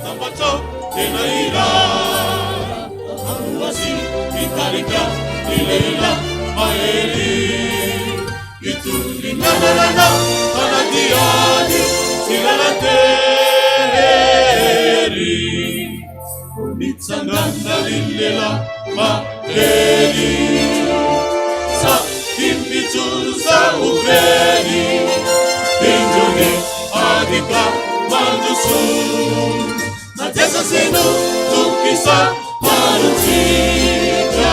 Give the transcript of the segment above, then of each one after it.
Natambatra tena iray Amoa sy mitarika ny lehilahy mahery Hitony ny anarana fanadihady sy lalan-tery Mitsangana ry lehilahy mahery Sa mijoro sa ho very Indrony adika mandroso Na Jesosy no tokisa marontsika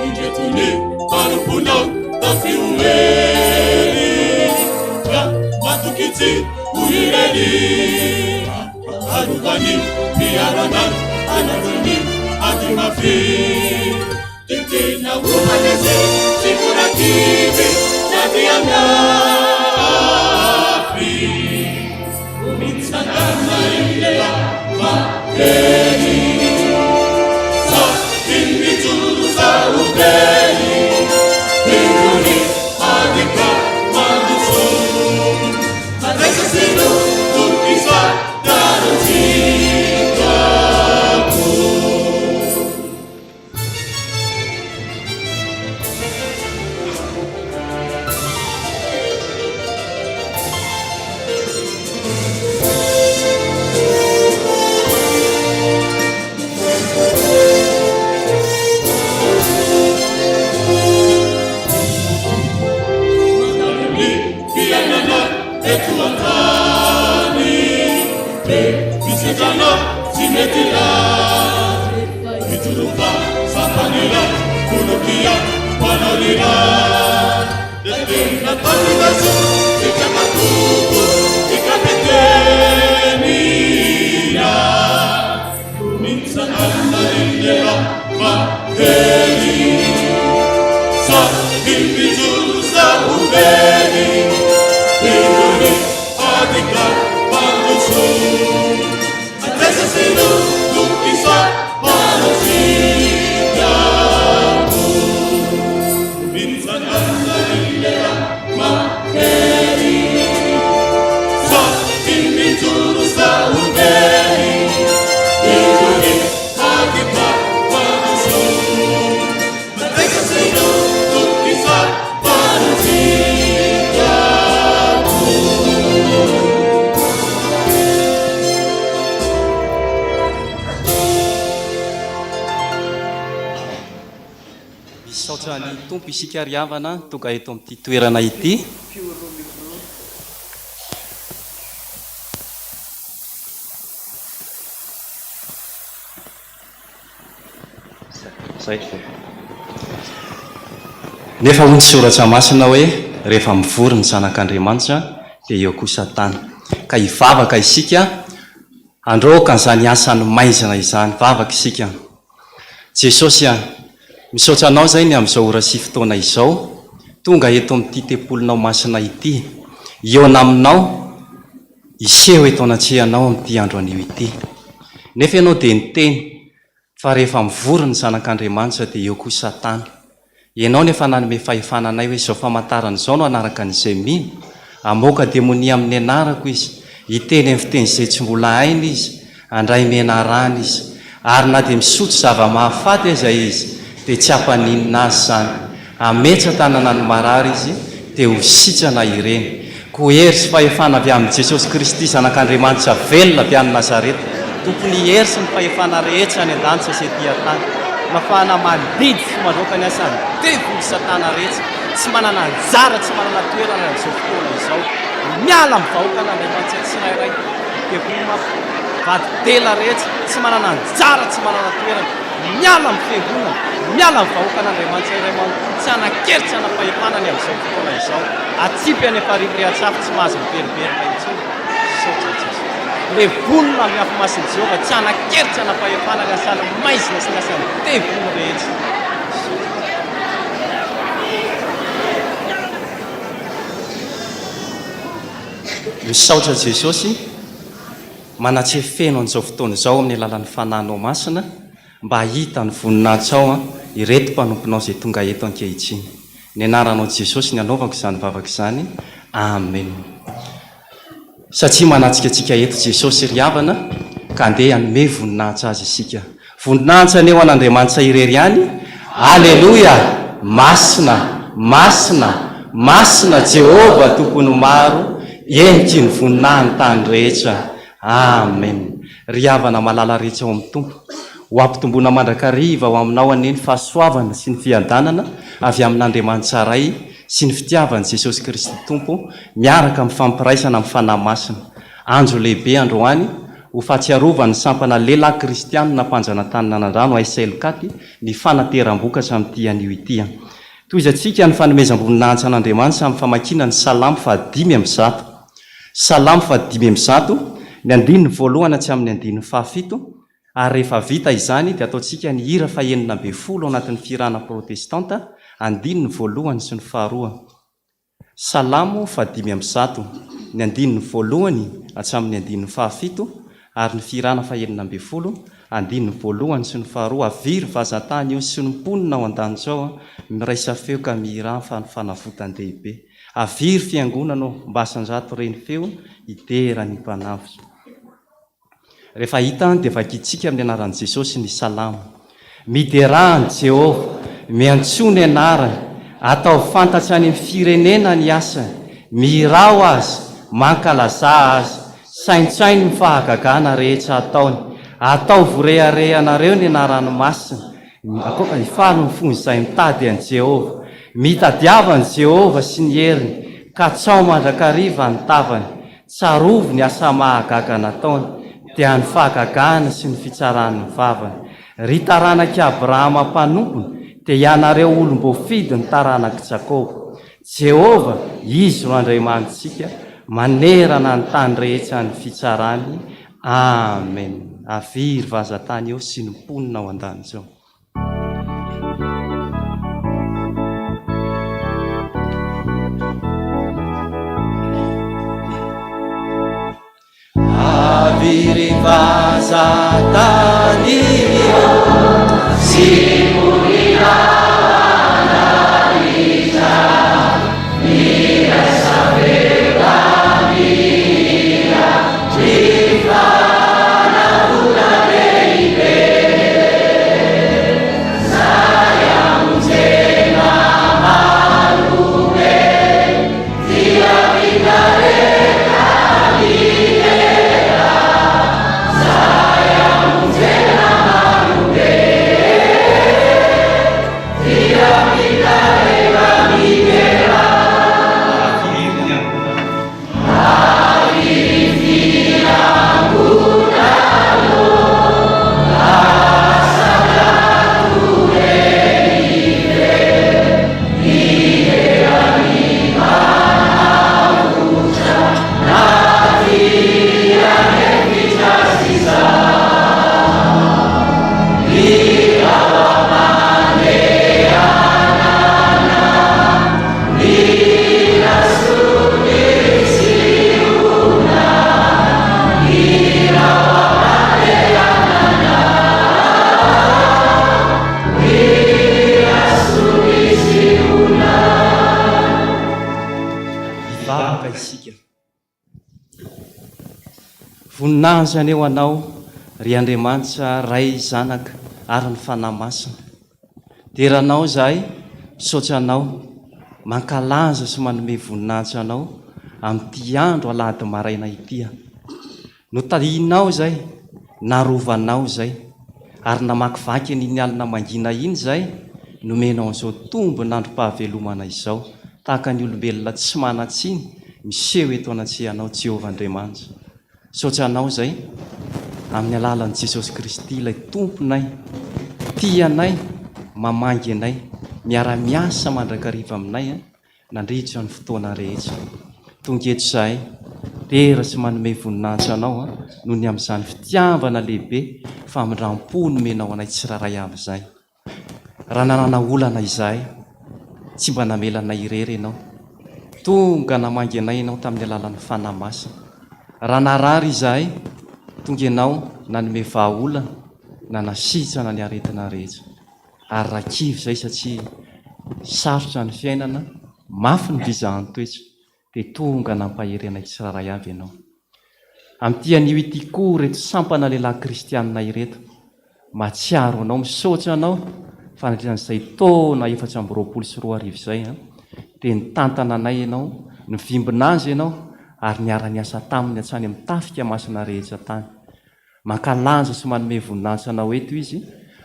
Indreto ny mpanomponao tafio hery ka matoky tsy ho irery arovany miaro anay anatin'ny ady mafy Titina ho mandresy tsy mora kivy na dia mafy. Mitsangana ry lehilahy mahery. Sahy mijoro sa ho very. Indro ny adika mandroso. Mandraisa sy no tokisa darotsika Fiainana eto an-tany be fisedrana tsy mety lany. Mijoroa sampanila bolokia mpanao lila. Dia tena tanidaso ikamatoko ikapitenina. Mitsangana ry lehilahy mahery. Sahy mijoro sa ho very. Indro ny adika mandroso. Andraisa sy no tokisa manotsika. Mitsangana ry lehilahy mahery. Sahy mijoro sa ho very. Indro ny adika mandroso. Andraisa sy no tokisa manotsika. Misaotra ny Tompo isika ry havana tonga eto amin'ity toerana ity. Zay. Nefa hoy ny Soratra Masina hoe rehefa mivory ny zanak'Andriamanitra dia eo koa Satana. Ka hivavaka isika handroaka an'izany asan'ny maizina izany. Vavaka isika. Jesosy a! Misaotra Anao izay ny amin'izao ora sy fotoana izao, tonga eto amin'ity tempolinao masina ity, hihaona Aminao, hiseho eto anatrehanao amin'ity andro anio ity. Nefa Ianao dia niteny fa rehefa mivory ny zanak'Andriamanitra dia eo koa Satana. Ianao no efa nanome fahefana anay hoe izao famantarana izao no hanaraka an'izay mino, hamoaka demonia amin'ny anarako izy, hiteny amin'ny fiteny izay tsy mbola hainy izy, handray menarana izy, ary na dia misotro zava-mahafaty aza izy, dia tsy hampaninona azy izany, hametra-tanana ny marary izy, dia ho sitrana ireny. Koa hery sy fahefana avy amin'i Jesosy Kristy Zanak'Andriamanitra velona avy any Nazareta, Tompon'ny hery sy ny fahefana rehetra any an-danitra sy ety an-tany, nafahana mandidy sy mandroaka ny asan'ny devoly Satana rehetra, tsy manana anjara, tsy manana toerana amin'izao fotoana izao, miala amin'ny vahoakan'Andriamanitra tsirairay, devoly mampivadi-dela rehetra, tsy manana anjara, tsy manana toerana. Miala amin'ny fiangonana, miala amin'ny vahoakan'Andriamanitra iray manontolo, tsy hanan-kery, tsy hanam-pahefana ny amin'izao fotoana izao. Atsipy any am-parihy riatsafo tsy mahazo miverimberina intsony. Misaotra an'i Jesosy. Levonina amin'ny afo masin'i Jehovah, tsy hanan-kery, tsy hanam-pahefana ny asan'ny maizina sy ny asan'ny devoly rehetra. Misaotra an'i Jehovah. Misaotra Jesosy manatse feno an'izao fotoana izao amin'ny alalan'ny Fanahinao Masina mba hahita ny voninahitrao ireto mpanomponao izay tonga eto ankehitriny. Ny anaranao Jesosy ny anaovako izany vavaka izany. Amen. Satria manatsika antsika eto Jesosy ry havana ka andeha hanome voninahitra Azy isika. Voninahitra anie ho an'Andriamanitra irery ihany. Aleloia! Masina, masina, masina Jehovah Tompon'ny maro, heniky ny voninahiny tany rehetra. Amen. Ry havana malala rehetra ao amin'ny Tompo, ho ampitomboina mandrakariva ho aminao anie ny fahasoavana sy ny fiadanana avy amin'Andriamanitra Ray sy ny fitiavan'i Jesosy Kristy Tompo miaraka amin'ny fampiraisana amin'ny Fanahy Masina. Andro lehibe androany ho fahatsiarovan'ny sampana lehilahy kristianina mpanjanatanin'Anandrano ASLCAT ny fanateram-bokatra amin'ity anio ity. Tohizantsika ny fanomezam-boninahitra an'Andriamanitra amin'ny famakiana ny Salamo faha-105. Salamo faha-105, ny andininy voalohany hatramin'ny andininy fahafito, ary rehefa vita izany dia ataontsika ny hira fahenina ambin'ny folo ao anatin'ny fihirana protestanta, andininy voalohany sy ny faharoa. Salamo faha-105, ny andininy voalohany hatramin'ny andininy fahafito, ary ny fihirana fahenina ambin'ny folo, andininy voalohany sy ny faharoa, Avia ry vazan-tany io sy ny mponina ao an-danitra ao, miraisa feo ka mihirà fa ny fanavotan-dehibe. Avia ry fiangonana ô, mba asandrato re ny feo, hidera ny Mpanavotra. Rehefa hita dia vakintsika amin'ny anaran'i Jesosy ny Salamo. Miderà an'i Jehovah, miantsoa ny anarany, ataovy fantatra any amin'ny firenena ny asany, mihirà ho azy, mankalazà azy, saintsaino ny fahagagana rehetra ataony, ataovy ho reharehanareo ny anarany masina, hifaly ny fon'izay mitady an'i Jehovah. Mitadiava an'i Jehovah sy ny heriny, katsaho mandrakariva ny tavany. Tsarovy ny asa mahagaga nataony, dia ny fahagagana sy ny fitsaran'ny vavany. Ry taranak'i Abrahama mpanompony, dia ianareo olom-boafidy ny taranak'i Jakoba. Jehovah, Izy no Andriamanitsika, manerana ny tany rehetra ny fitsarany. Amen. Avia ry vazan-tany eo sy ny mponina ao an-danitra eo. Hivavaka isika. Voninahitra anie ho Anao, ry Andriamanitra Ray, Zanaka ary ny Fanahy Masina. Dera Anao izahay, misaotra Anao, mankalaza sy manome voninahitra Anao amin'ity andro alahady maraina ity. Notahianao izay, narovanao izay, ary namakivaky an'iny alina mangina iny izay, nomenao an'izao tombon'androm-pahavelomana izao, tahaka ny olombelona tsy manan-tsiny miseho eto anatrehanao, Jehovah Andriamanitra. Misaotra Anao izay, amin'ny alalan'i Jesosy Kristy ilay Tomponay, tia anay, mamangy anay, miara-miasa mandrakariva aminay, nandritra ny fotoana rehetra. Tonga eto izahay, dera sy manome voninahitra Anao noho ny amin'izany fitiavana lehibe famindram-po nomenao anay tsirairay avy izay. Raha nanana olana izahay, tsy mba namela anay irery Ianao. Tonga namangy anay Ianao tamin'ny alalan'ny Fanahy Masina. Raha narary izahay, tonga Ianao nanome vahaolana, nanasitrana ny aretina rehetra. Ary raha kivy izay satria sarotra ny fiainana, mafy ny fizahan-toetra, dia tonga nampahery anay tsirairay avy Ianao. Amin'ity anio ity koa ireto sampana lehilahy kristianina ireto, mahatsiaro Anao, misaotra Anao fa nandritra an'izay taona 2024 izay dia nitantana anay Ianao, nivimbina azy Ianao ary niara-niasa taminy hatrany amin'ny tafika masina rehetra tany. Mankalaza sy manome voninahitra anao eto izy,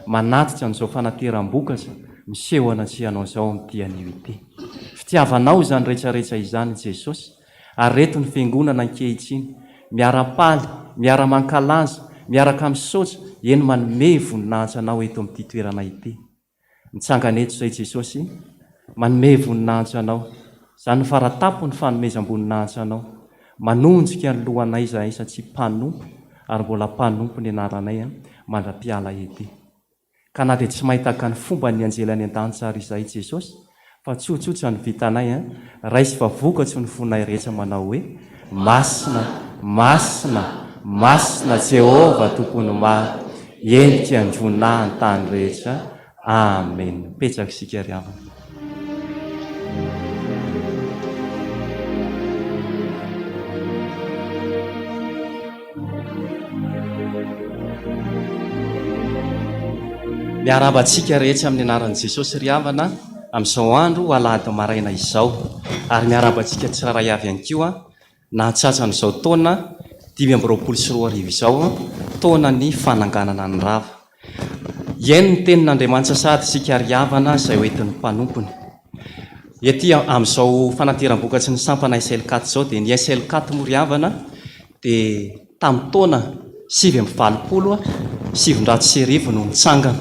manatitra an'izao fanateram-bokatra miseho anatrehanao izao amin'ity anio ity. Fitiavanao izany rehetrarehetra izany Jesosy, ary reto ny Fiangonana ankehitriny, miara-paly, miara-mankalaza, miaraka misaotra, eny manome voninahitra anao eto amin'ity toerana ity. Mitsangana eto izay Jesosy, manome voninahitra Anao. Izany no fara-tampon'ny fanomezam-boninahitra Anao. Manonjika ny lohanay izahay satria mpanompo ary mbola mpanompo ny anaranay mandra-piala ety. Ka na dia tsy mahay tahaka ny fomban'ny anjely any an-danitra ary izahay Jesosy, fa tsotsotra ny vitanay, raiso fa vokatry ny fonay rehetra manao hoe, Masina, masina, masina Jehovah Tompon'ny maro, Endrika an-dRonahy ny tany rehetra. Amen. Mipetraka isika ry havana. Miarahaba antsika rehetra amin'ny anaran'i Jesosy ry havana amin'izao andro alahady maraina izao. Ary miarahaba antsika tsirairay avy ihany koa Nahatratra an'izao taona 2025 izao, taonan'ny fananganana ny rava. Hihaino ny tenin'Andriamanitra sahady isika ry havana izay ho entin'ny mpanompony. Ety amin'izao fanateram-bokatry ny sampana SLCAT izao dia ny SLCAT moa ry havana dia tamin'ny taona 1989 no nitsangana.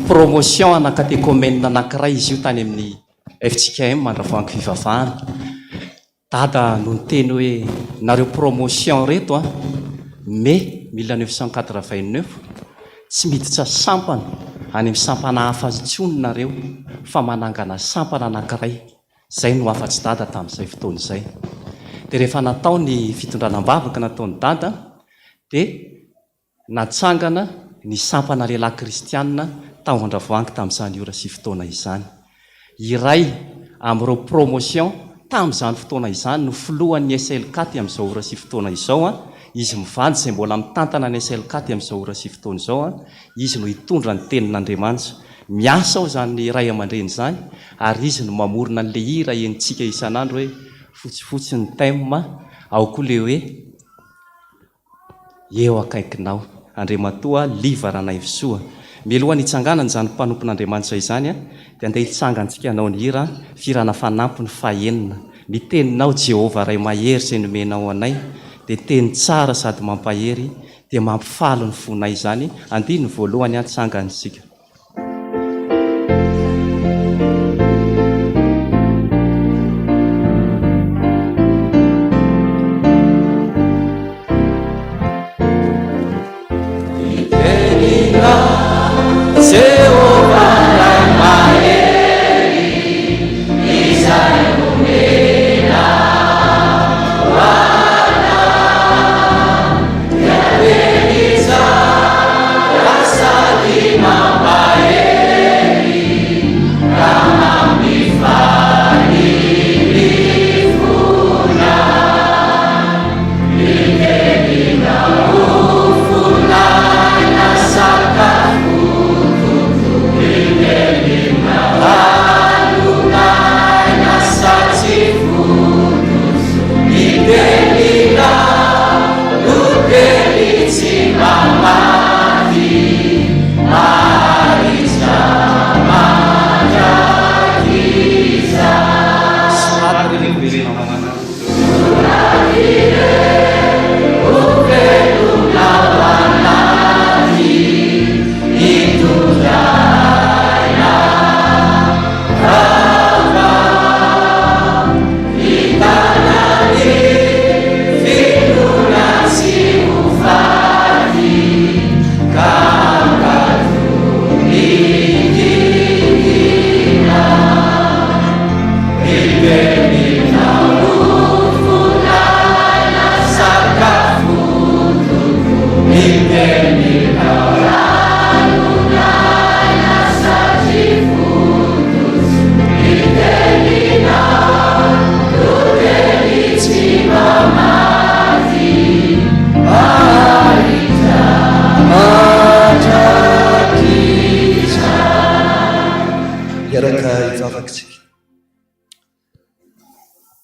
Promotion ana katekomena anankiray izy io tany amin'ny fjkm Andravoahangy Fivavahana. Dada no niteny hoe nareo promotion reto a, mai 1989, tsy miditra sampana any amin'ny sampana hafa intsony nareo fa manangana sampana anankiray, zay no hafatr'i Dada tamin'izay fotoana izay. Dia rehefa natao ny fitondrana am-bavaka nataon'i Dada dia Natsangana ny sampana lehilahy kristiana tao Andravoahangy tamin'izany ora sy fotoana izany. Iray amin'ireo promotion tamin'izany fotoana izany no filohan'ny SLCAT amin'izao ora sy fotoana izao. Izy mivady izay mbola mitantana ny SLCAT amin'izao ora sy fotoana izao. Izy no hitondra ny tenin'Andriamanitra. Miasa ao izany ray aman-dreny izany ary izy no mamorona an'ilay hira henontsika isan'andro hoe fotsifotsy ny thème, ao koa ilay hoe. Eo akaikinao, Andriamatoa Liva Ranaivosoa. Mialohan'ny hitsanganany izany mpanompon'Andriamanitra izany, dia andeha hitsangantsika hanao ny hira fihirana fanampiny fahenina. Ny teninao, Jehovah Ray mahery izay nomenao anay, dia teny tsara sady mampahery, dia mampifaly ny fonay izany. Andininy voalohany, Tsangano isika.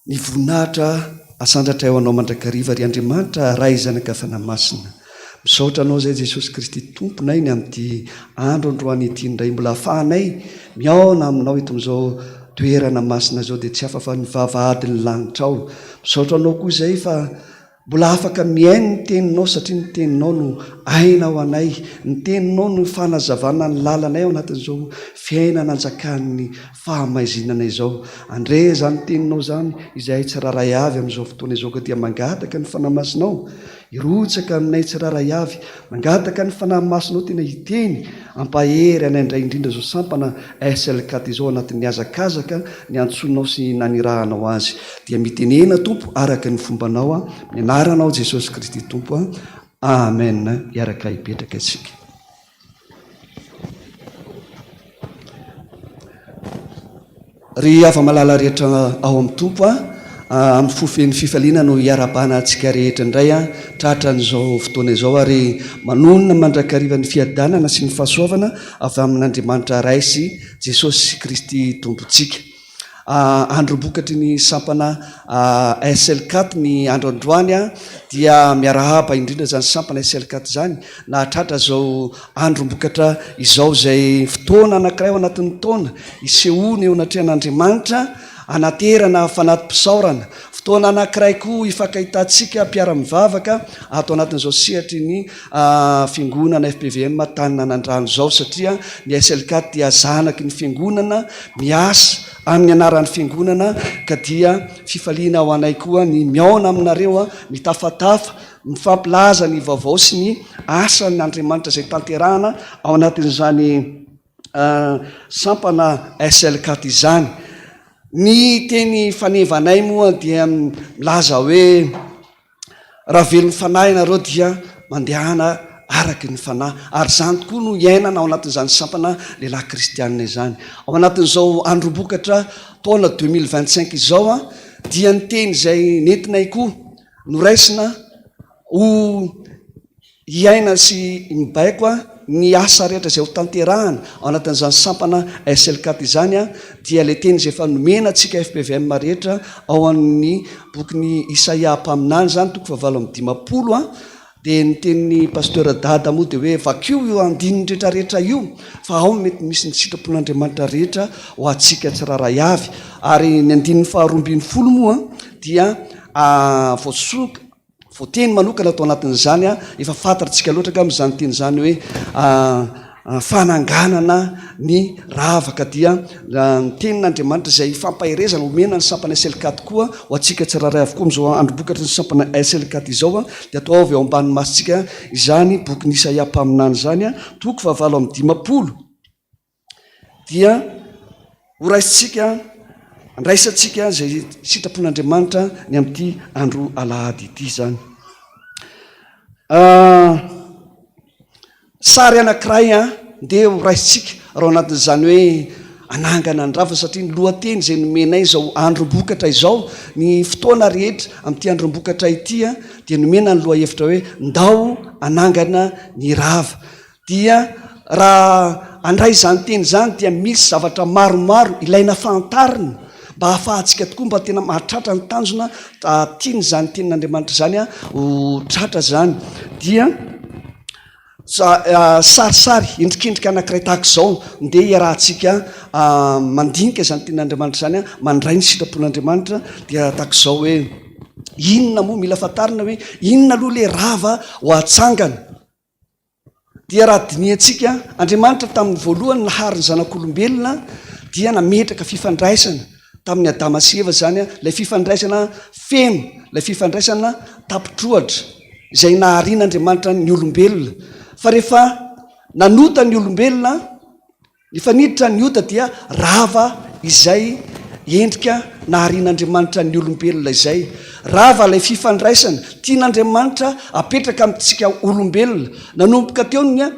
Ny voninahitra asandratray ho Anao mandrakariva ry Andriamanitra Ray Zanaka Fanahy Masina. Misaotra Anao izay Jesosy Kristy Tomponay ny amin'ity andro androany ity indray mbola afahanay mihaona Aminao eto amin'izao toerana masina izao dia tsy hafa fa ny vavahadin'ny lanitra ao. Misaotra Anao koa izay fa Mbola afaka mihaino ny teninao satria ny teninao no aina ho anay, ny teninao no fanazavana ny lalanay ao anatin'izao fiainana anjakan'ny fahamaizinana izao. Andre izany teninao izany izahay tsirairay avy amin'izao fotoana izao ka dia mangataka ny Fanahy Masinao hirotsaka aminay tsirairay avy, mangataka ny Fanahy Masinao tena hiteny hampahery anay indray indrindra izao sampana SLKT izao anatin'ny hazakazaka niantsoanao sy nanirahanao azy. Dia mitenena Tompo araka ny fombanao amin'ny anaranao Jesosy Kristy Tompo a. Amen. Hiaraka hipetraka isika. Ry hava-malala rehetra ao amin'ny Tompo a, amin'ny fo feno fifaliana no hiarahabana antsika rehetra indray a, tratran'izao fotoana izao ary manonona mandrakariva ny fiadanana sy ny fahasoavana avy amin'Andriamanitra Ray sy Jesosy Kristy Tompontsika. Androm-bokatry ny sampana SLCAT ny andro androany dia miarahaba indrindra izany sampana SLCAT izany nahatratra izao androm-bokatra izao izay fotoana anankiray ao anatin'ny taona isehoana eo anatrehan'Andriamanitra anaterana fanati-pisaorana, fotoana anankiray koa ifankahitantsika mpiara-mivavaka ato anatin'izao sehatry ny fiangonana fpvm Taninanandrano izao satria ny SLCAT dia zanaky ny fiangonana miasa amin'ny anaran'ny fiangonana ka dia fifaliana ho anay koa ny mihaona aminareo, mitafatafa, mifampilaza ny vaovao sy ny asan'Andriamanitra izay tanterahana ao anatin'izany sampana SLCAT izany. Ny teny fanevanay moa dia milaza hoe Raha velon'ny fanahy ianareo dia mandehana araky ny fanahy. Ary izany tokoa no iainana ao anatin'izany sampana lehilahy kristianina izany. Ao anatin'izao androm-bokatra taona 2025 izao dia ny teny izay nentinay koa noraisina ho Hiaina sy mibaiko ny asa rehetra izay ho tanterahana ao anatin'izany sampana SLCAT izany dia ilay teny izay efa nomena antsika fpvm rehetra ao amin'ny bokin'i Isaia mpaminany izany toko fahavalo amby 50 dia ny tenin'ny Pasteur Dada moa dia hoe vakio io andininy rehetra rehetra io fa ao mety misy ny sitrapon'Andriamanitra rehetra ho antsika tsirairay avy ary ny andininy faharoa ambin'ny folo moa dia voasoka Voateny manokana tao anatin'izany, efa fantatsika loatra angamba izany teny izany hoe fananganana ny rava ka dia ny tenin'Andriamanitra izay fampaherezana omena ny sampana SLCAT koa ho antsika tsirairay avokoa amin'izao androm-bokatry ny sampana SLCAT izao dia ataovy eo ambany masontsika izany bokin'i Isaia mpaminany izany toko fahavalo amby 50. Dia ho raisintsika, andraisantsika izay sitrapon'Andriamanitra ny amin'ity andro alahady ity izany. Ah, sary anankiray an, ndeha ho raisintsika raha ao anatin'izany hoe anangana ny rava satria ny lohateny izay nomenay izao androm-bokatra izao, ny fotoana rehetra amin'ity androm-bokatra ity an, dia nomena ny lohahevitra hoe ndao anangana ny rava. Dia raha handray izany teny izany dia misy zavatra maromaro ilaina fantarina mba hahafahantsika tokoa mba tena mahatratra ny tanjona tian'izany tenin'Andriamanitra izany ho tratra izany. Dia sarisary endrikendrika anankiray tahaka izao ndeha iarahantsika mandinika izany tenin'Andriamanitra izany, mandray ny sitrapon'Andriamanitra dia tahaka izao hoe inona moa mila fantarina hoe inona aloha ilay rava ho atsangana. Dia raha dinihantsika, Andriamanitra tamin'ny voalohany nahary ny zanak'olombelona dia nametraka fifandraisana tamin'i Adama sy Eva izany, ilay fifandraisana feno, ilay fifandraisana tapitrohatra izay naharian'Andriamanitra ny olombelona. Fa rehefa nanota ny olombelona, Rehefa niditra ny ota dia rava izay endrika naharian'Andriamanitra ny olombelona izay. Rava ilay fifandraisana tian'Andriamanitra apetraka amintsika olombelona. Nanomboka teo ny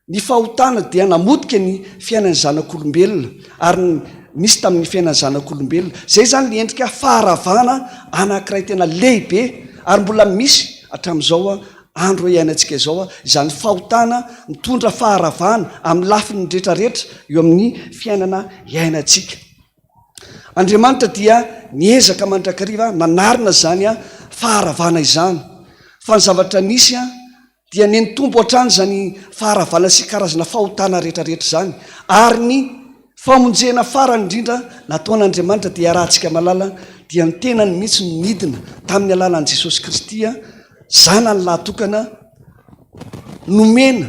ny fahotana dia namotika ny fiainan'ny zanak'olombelona ary nisy tamin'ny fiainan'ny zanak'olombelona. Izay izany ny endrika faharavana anankiray tena lehibe ary mbola misy hatramin'izao andro iainantsika izao izany fahotana mitondra faharavana amin'ny lafiny rehetrarehetra eo amin'ny fiainana iainantsika. Andriamanitra dia niezaka mandrakariva nanarina izany faharavana izany. Fa ny zavatra nisy dia nitombo hatrany izany faharavana sy karazana fahotana rehetrarehetra izany. Ary ny famonjena farany indrindra nataon'Andriamanitra dia iarahantsika mahalala dia ny tenany mihitsy no nidina tamin'ny alalan'i Jesosy Kristy Zanany lahatokana nomena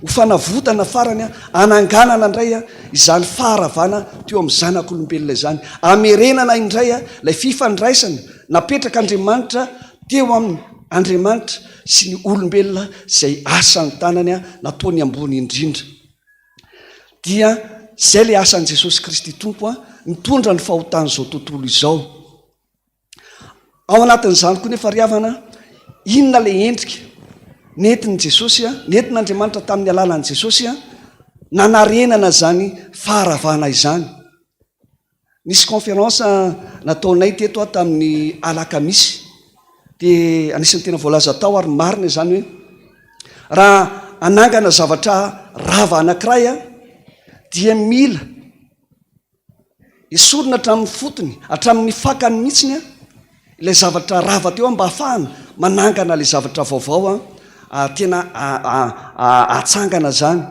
ho fanavotana farany hananganana indray izany faharavana teo amin'ny zanak'olombelona izany, hamerenana indray ilay fifandraisana napetrak'Andriamanitra teo amin'ny Andriamanitra sy ny olombelona izay asan'ny tanany nataony ambony indrindra. Dia izay ilay asan'i Jesosy Kristy Tompo nitondra ny fahotan'izao tontolo izao. Ao anatin'izany koa nefa ry havana, inona ilay endrika nentin'i Jesosy, nentin'Andriamanitra tamin'ny alalan'i Jesosy nanarenana izany faharavana izany. Nisy conférence nataonay teto tamin'ny alakamisy, dia anisan'ny tena voalaza tao ary marina izany hoe raha hanangana zavatra rava anankiray dia mila Esorina hatramin'ny fotony, hatramin'ny fakany mihitsiny ilay zavatra rava teo mba hahafahana manangana ilay zavatra vaovao tena atsangana izany.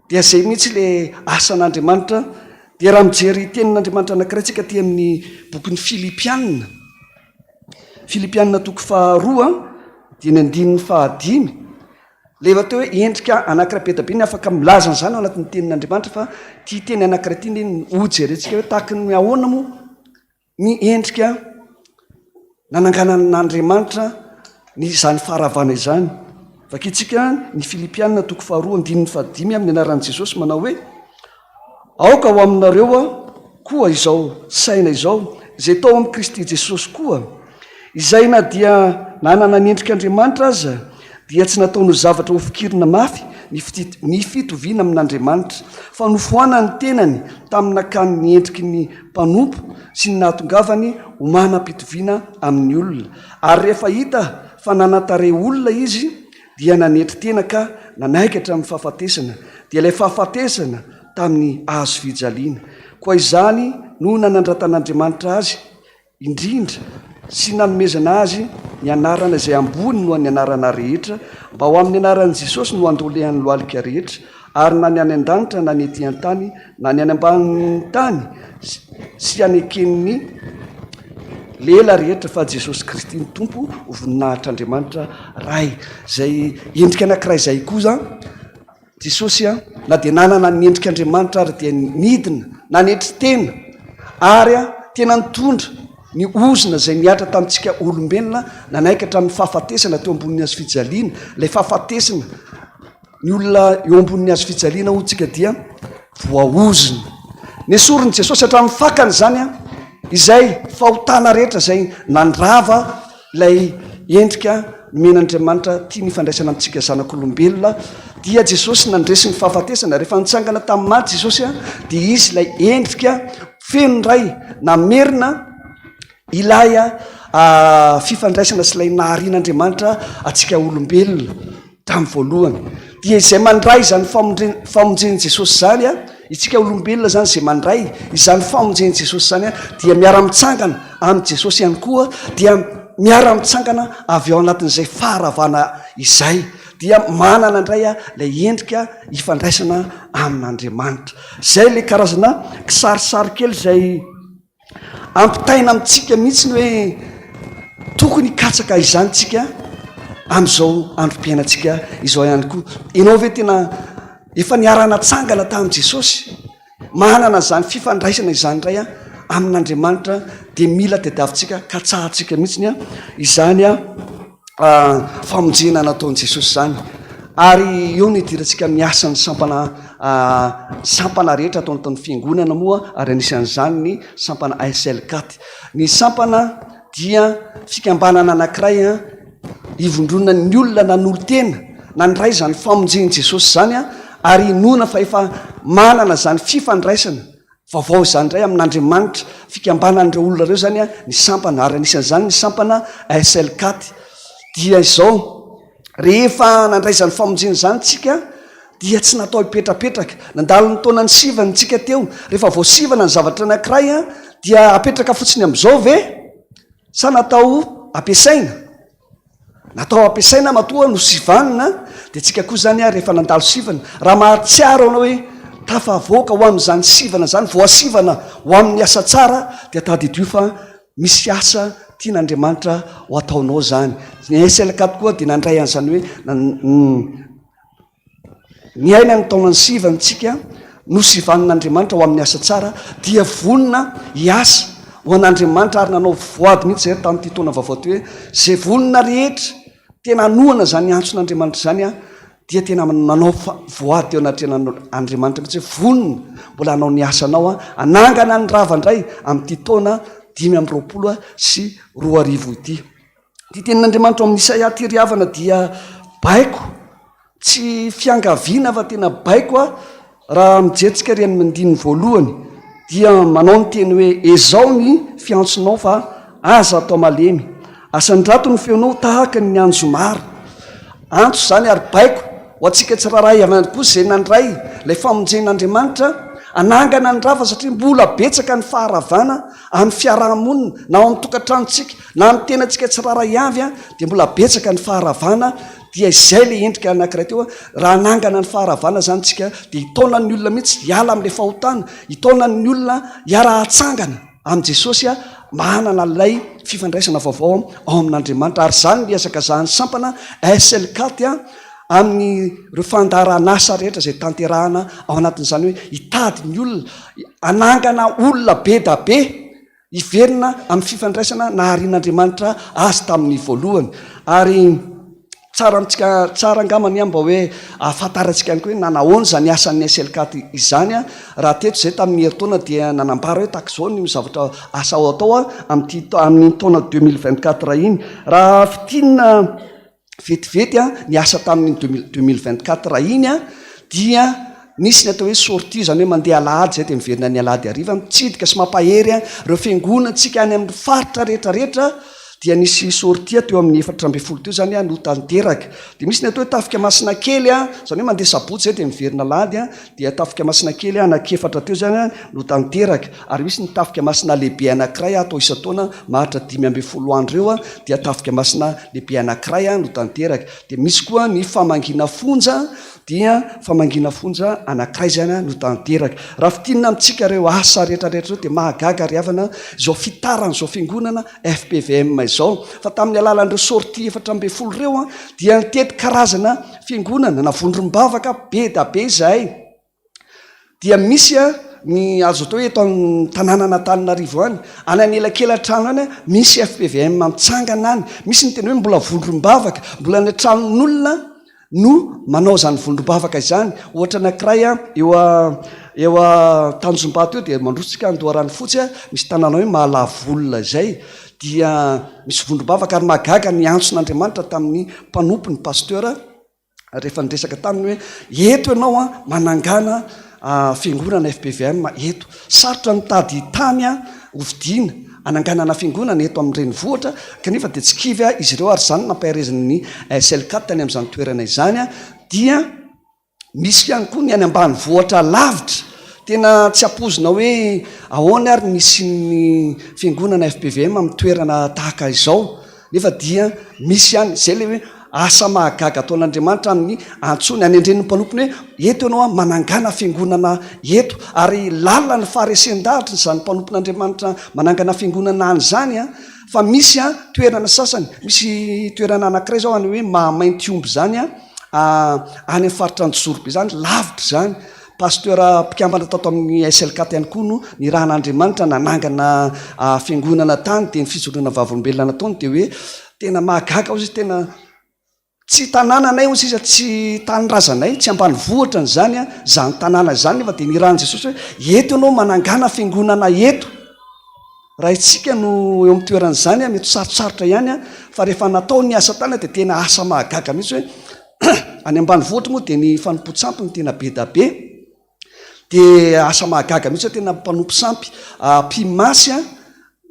Dia izay mihitsy ilay asan'Andriamanitra. Dia raha mijery tenin'Andriamanitra anankiray tsika aty amin'ny bokin'ny Filipiana, Filipiana toko faharoa dia ny andininy fahadimy. Ilay efa teo hoe endrika anankiray be dia be ny afaka milaza an'izany ao anatin'ny tenin'Andriamanitra fa ity teny anankiray ity anie no hojerentsika hoe tahaky ny ahoana moa ny endrika nananganan'Andriamanitra ny izany faharavana izany. Vakintsika ny Filipiana toko faharoa andininy fahadimy amin'ny anaran'i Jesosy manao hoe Aoka ho aminareo koa izao saina izao, izay tao amin'i Kristy Jesosy koa, izay na dia nanana ny endrik'Andriamanitra aza, dia tsy nataony ho zavatra hofikirina mafy ny ny fitoviana amin'Andriamanitra, fa nofoanany ny tenany tamin'ny nakany ny endriky ny mpanompo sy ny nahatongavany ho manam-pitoviana amin'ny olona. Ary rehefa hita fa nanan-tarehy olona izy, dia nanetry tena ka nanaiky hatramin'ny fahafatesana, dia ilay fahafatesana tamin'ny hazo fijaliana. Koa izany no nanandratan'Andriamanitra azy indrindra sy nanomezana azy ny anarana izay ambony noho ny anarana rehetra, mba ho amin'ny anaran'i Jesosy no handolehan'ny lohalika rehetra, ary na ny any an-danitra na ny ety an-tany na ny any ambanin'ny tany sy haneken'ny lela rehetra fa Jesosy Kristy ny Tompo ho voninahitr'Andriamanitra Ray. Izay endrika anankiray izay koa zany, Jesosy a, na dia nanana ny endrik'Andriamanitra ary dia nidina, nanetry tena ary a, tena nitondra ny ozona izay nihatra tamintsika olombelona, nanaiky hatramin'ny fahafatesana teo ambonin'ny hazo fijaliana, ilay fahafatesana Ny olona eo ambonin'ny hazo fijaliana hoy tsika dia voaozona. Nesorin'i Jesosy hatramin'ny fakany izany an, izay fahotana rehetra izay nandrava ilay endrika nomen'Andriamanitra tiany hifandraisana amintsika zanak'olombelona, dia Jesosy nandresy ny fahafatesana. Rehefa nitsangana tamin'ny maty Jesosy an, dia izy ilay endrika feno indray namerina ilay fifandraisana sy ilay naharian'Andriamanitra antsika olombelona. Tamin'ny voalohany. Dia izay mandray izany famonjen'i Jesosy izany, isika olombelona izany izay mandray izany famonjen'i Jesosy izany dia miara-mitsangana amin'i Jesosy ihany koa, dia miara-mitsangana avy ao anatin'izay faharavana izay, dia manana indray ilay endrika ifandraisana amin'Andriamanitra. Izay ilay karazana kisarisary kely izay Ampitaina amintsika mihitsy ny hoe tokony hikatsaka izany tsika amin'izao androm-piainantsika izao ihany koa. Ianao ve tena efa niara-natsangana tamin'i Jesosy? Manana izany fifandraisana izany indray amin'Andriamanitra dia mila tadiavintsika, katsahantsika mihitsy izany famonjena nataon'i Jesosy izany. Ary eo no idirantsika amin'ny asan'ny sampana sampana rehetra ato anatin'ny fiangonana moa, ary anisan'izany ny sampana ASLCAT. Ny sampana dia fikambanana anankiray ivondronan'ny olona nanolo-tena, nandray izany famonjen'i Jesosy izany, ary inoana fa efa manana izany fifandraisana Vaovao izany indray amin'Andriamanitra, fikambanan'ireo olona ireo izany ny sampana, ary anisan'izany ny sampana SLCAT. Dia izao, rehefa nandray izany famonjena izany tsika, dia tsy natao hipetrapetraka. Nandalo ny taonan'ny sivana isika teo. Rehefa voasivana ny zavatra anankiray dia apetraka fotsiny amin'izao ve sa natao ampiasaina? Natao ampiasaina matoa nosivanina dia tsika koa izany rehefa nandalo sivana, raha mahatsiaro anao hoe tafavoaka ho amin'izany sivana izany, voasivana ho amin'ny asa tsara dia tadidio fa misy asa tian'Andriamanitra ho ataonao izany. Ny SLK tokoa dia nandray an'izany hoe Niaina ny taonan'ny sivana isika, nosivanin'Andriamanitra ho amin'ny asa tsara, dia vonona hiasa ho an'Andriamanitra ary nanao voady mihitsy izahay tamin'ity taona vaovao ity hoe izay vonona rehetra tena hanohana izany antson'Andriamanitra izany aho dia tena nanao voady teo anatrehan'Andriamanitra mihitsy hoe vonona mbola hanao ny asanao aho, hanangana ny rava indray amin'ity taona 2025 ity. Ity tenin'Andriamanitra ao amin'ny Isaia ity ry havana dia baiko, tsy fiangaviana fa tena baiko a, raha mijery tsika ry amin'ny andininy voalohany dia manao ny teny hoe ezao ny fiantsonao fa aza atao malemy, asandrato ny feonao tahaka ny anjomara. Antso izany ary baiko ho antsika tsirairay avy any koa izay nandray ilay famonjen'Andriamanitra hanangana ny rava satria mbola betsaka ny faharavana amin'ny fiaraha-monina na ao amin'ny tokantranontsika na amin'ny tenantsika tsirairay avy dia mbola betsaka ny faharavana dia izay ilay endrika anankiray teo raha hanangana ny faharavana izany tsika dia hitaona ny olona mihitsy hiala amin'ilay fahotana, hitaona ny olona hiara-hatsangana amin'i Jesosy mba hanana ilay fifandraisana vaovao ao amin'Andriamanitra ary izany no hihazakazahan'ny sampana SLCAT amin'ireo fandaharan'asa rehetra izay tanterahana ao anatin'izany hoe hitady ny olona, hanangana olona be da be hiverina amin'ny fifandraisana naharian'Andriamanitra azy tamin'ny voalohany ary Tsara amintsika tsara angamba ny mba hoe ahafantarantsika ihany koa hoe nanahoana izany asan'ny SLCAT izany. Raha teto izay tamin'ny herintaona dia nanambara hoe tahaka izao ny zavatra asa ho atao amin'ity amin'iny taona 2024 iny. Raha fintinina vetivety ny asa tamin'iny 2024 iny dia nisy ny atao hoe sortie, izany hoe mandeha alahady izay dia miverina ny alahady hariva mitsidika sy mampahery ireo fiangonantsika any amin'ny faritra rehetra rehetra. dia nisy sortie teo amin'ny 14 teo izany no tanteraka. Dia misy ny atao hoe tafika masina kely, izany hoe mandeha sabotsy izay dia miverina alahady, dia tafika masina kely anankiefatra teo izany no tanteraka. Ary misy ny tafika masina lehibe anankiray atao isan-taona maharitra 15 andro eo, dia tafika masina lehibe anankiray no tanteraka. Dia misy koa ny famangiana fonja, dia famangiana fonja anankiray izany no tanteraka. Raha fintinina amintsika ireo asa rehetra rehetra ireo dia mahagaga ry havana izao fitaran'izao fiangonana FPVM izao fa tamin'ny alalan'ireo sortie 14 ireo dia nitety karazana fiangonana na vondrom-bavaka be da be izahay. Dia misy ny azo atao hoe eto amin'ny tanànan'Antananarivo any, any anelakelan-trano any misy FPVM mitsangana any, misy ny tena hoe mbola vondrom-bavaka, mbola any an-tranon'olona no manao izany vondrom-bavaka izany. Ohatra anankiray eo eo Tanjombato eo dia mandroso tsika Andoharanofotsy, misy tanàna hoe Mahalavolona izay, dia misy vondrom-bavaka ary mahagaga ny antson'Andriamanitra tamin'ny mpanompony pasteur, rehefa niresaka taminy hoe eto ianao an manangana fiangonana FPVM eto. Sarotra mitady tany hovidiana hananganana fiangonana eto amin'ny renivohitra kanefa dia tsy kivy izy ireo ary izany no nampahereziny ny SLCAT tany amin'izany toerana izany dia misy ihany koa ny any ambanivohitra lavitra tena tsy ampoizina hoe ahoana ary ny nisian'ny fiangonana FPVM amin'ny toerana tahaka izao. Nefa dia misy ihany, izay ilay hoe asa mahagaga ataon'Andriamanitra amin'ny antsoiny, anendreny ny mpanompony hoe eto ianao an, manangàna fiangonana eto. Ary lalina ny faharesen-dahatra izany mpanompon'Andriamanitra manangana fiangonana any izany an, fa misy an toerana sasany, misy toerana anankiray izao any hoe Mahamaintiomby izany an, any amin'ny faritra Anjozorobe izany, lavitra izany. Pasteur mpikambana tato amin'ny SLCAT ihany koa no nirahan'Andriamanitra nanangana fiangonana tany dia ny fijoroana vavolombelona nataony dia hoe tena mahagaga hozy izy tena tsy tanànanay hozy izy tsy tanindrazanay tsy ambanivohitra an'izany a izany tanàna izany nefa dia nirahan'i Jesosy hoe eto ianao manangana fiangonana eto. Raha isika no eo amin'ny toeran'izany a mety ho sarotsarotra ihany a fa rehefa natao ny asa tany dia tena asa mahagaga mihitsy hoe Any ambanivohitra moa dia ny fanompoan-tsampy no tena be da be, dia asa mahagaga mihitsy hoe tena mpanompo sampy mpimasy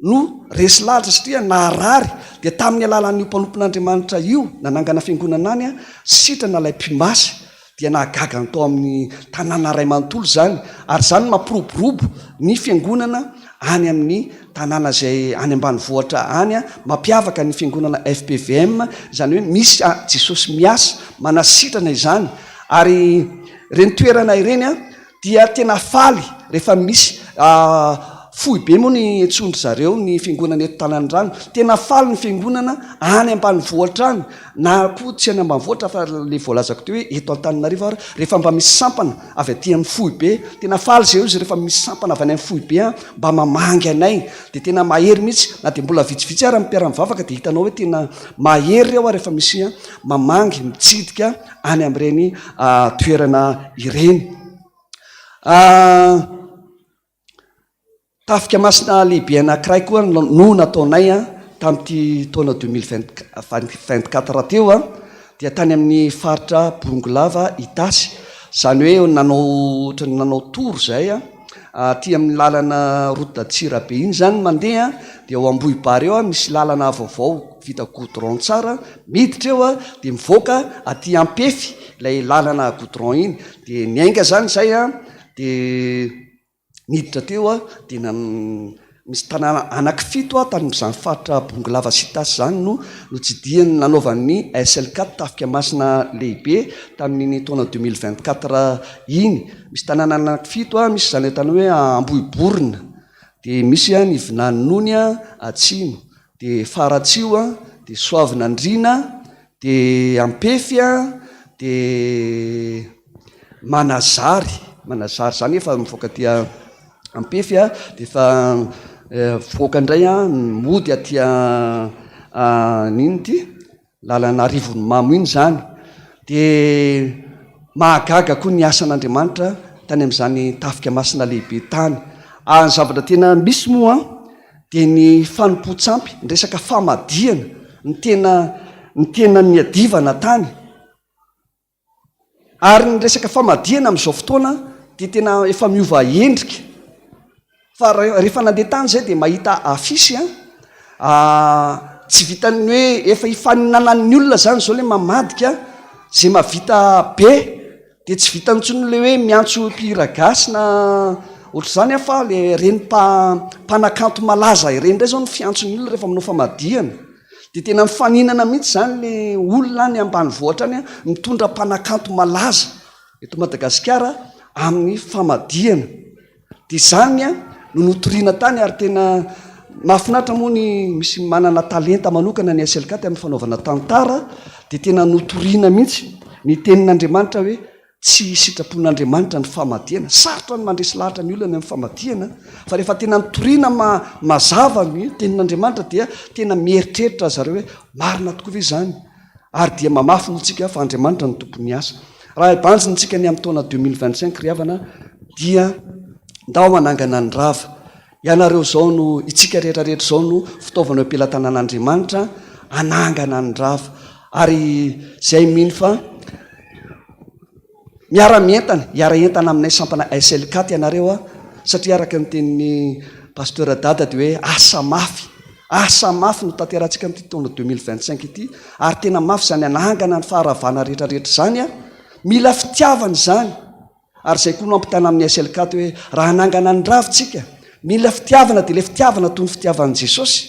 no resy lahatra satria naharary, dia tamin'ny alalan'io mpanompon'Andriamanitra io nanangana fiangonana any, sitrana ilay mpimasy. Dia nahagaga ny tao amin'ny tanàna iray manontolo izany, ary izany no mampiroborobo ny fiangonana any amin'ny tanàna izay any ambanivohitra any, mampiavaka ny fiangonana fpvm, izany hoe misy Jesosy miasa, manasitrana izany. Ary ireny toerana ireny dia tena faly rehefa misy foibe moa ny antsoin-dry zareo ny fiangonana eto Tananirano, tena faly ny fiangonana any ambanivohitra any na koa tsy any ambanivohitra fa le voalazako teo hoe eto Antananarivo ary rehefa mba misy sampana avy aty amin'ny foibe, tena faly zareo izy rehefa misy sampana avy any amin'ny foibe an, mba mamangy anay, dia tena mahery mihitsy na dia mbola vitsivitsy ary ny mpiara-mivavaka dia hitanao hoe tena mahery ireo rehefa misy mamangy mitsidika any amin'ireny toerana ireny. Tafika masina lehibe anankiray koa no nataonay tamin'ity taona 2024 teo, dia tany amin'ny faritra Bongolava Itasy. Izany hoe nanao ohatran'ny nanao tour izahay, aty amin'ny lalana route d'Antsirabe iny izany mandeha, dia ao Ambohibary eo misy lalana vaovao vita goudron tsara, miditra eo dia mivoaka aty Ampefy ilay lalana goudron iny, dia niainga izany izay dia niditra teo aho dia misy tanàna anankifito aho tany amin'izany faritra Bongolava sy Itasy izany no notsidihany nanaovan'ny SLK tafika masina lehibe tamin'iny taona 2024 iny. Misy tanàna anankifito aho, misy izany atao hoe Ambohiborona, dia misy ny Vinaninony atsimo, dia Faratsiho, dia Soavinandriana, Dia Ampefy a, dia Manazary, Manazary izany efa mivoaka aty Ampefy a, dia efa mivoaka indray a, mody aty inona ity? Lalana Arivonimamo iny izany. Dia mahagaga koa ny asan'Andriamanitra tany amin'izany tafika masina lehibe tany. Ary ny zavatra tena misy moa an, dia ny fanompoan-tsampy, ny resaka famadihana ny tena ny tena niadivana tany. Ary ny resaka famadihana amin'izao fotoana dia tena efa miova endrika. Fa rehefa nandeha tany izay dia mahita afisy an, tsy vitan'ny hoe efa ifaninanan'ny olona izany izao ilay mamadika, izay mahavita be Dia tsy vitany intsony ilay hoe miantso mpihira gasy na ohatr'izany aho fa ilay ireny mpanakanto malaza ireny indray izao no fiantson'ny olona rehefa manao famadihana. Dia tena mifaninana mihitsy izany ilay olona any ambanivohitra any mitondra mpanakanto malaza eto Madagasikara amin'ny famadihana. Dia izany no notoriana tany ary tena mahafinaritra moa ny misy manana talenta manokana ny SLK amin'ny fanaovana tantara dia tena notoriana mihitsy ny tenin'Andriamanitra hoe tsy sitrapon'Andriamanitra ny famadihana. Sarotra ny mandresy lahatra ny olona ny amin'ny famadihana fa rehefa tena notoriana mazava ny tenin'Andriamanitra dia tena mieritreritra zareo hoe marina tokoa ve izany? Ary dia mamafy moa tsika fa Andriamanitra no tompon'ny asa. Raha hibanjina tsika ny amin'ny taona 2025 ry havana dia ndao hanangana ny rava. Ianareo izao no, itsika rehetra rehetra izao no fitaovana eo am-pelatanan'Andriamanitra hanangana ny rava. Ary izay mino fa Miara-mientana, hiara-hientana aminay sampana SLCAT ianareo a, satria araka ny tenin'ny Pasteur Dada dia hoe asa mafy, asa mafy no tanterahantsika amin'ity taona 2025 ity, ary tena mafy izany hanangana ny faharavana rehetra rehetra izany a, mila fitiavana izany, ary izay koa no ampitana amin'ny SLCAT hoe raha hanangana ny ravintsika, mila fitiavana dia ilay fitiavana toy ny fitiavan'i Jesosy.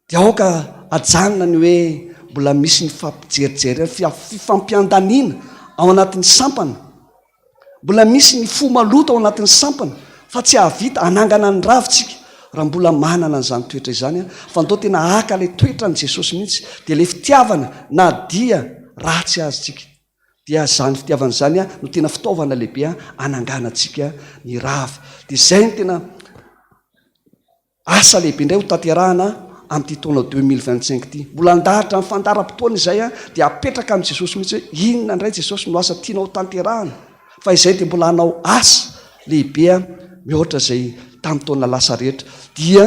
Dia aoka hajanona ny hoe mbola misy ny fampijerijerena, fifampiandaniana ao anatin'ny sampana. Mbola misy ny fo maloto ao anatin'ny sampana fa tsy hahavita hanangana ny ravintsika raha mbola manana an'izany toetra izany fa ndao tena haka ilay toetran'i Jesosy mihitsy dia ilay fitiavana na dia ratsy azy tsika. Dia izany fitiavana izany no tena fitaovana lehibe hananganantsika ny rava. Dia izay no tena Asa lehibe indray ho tanterahana amin'ity taona 2025 ity. Mbola handahatra ny fandaharam-potoana izay dia apetraka amin'i Jesosy mihitsy hoe inona indray Jesosy no asa tianao ho tanterahana fa izay dia mbola hanao asa lehibe mihoatra izay tamin'ny taona lasa rehetra. Dia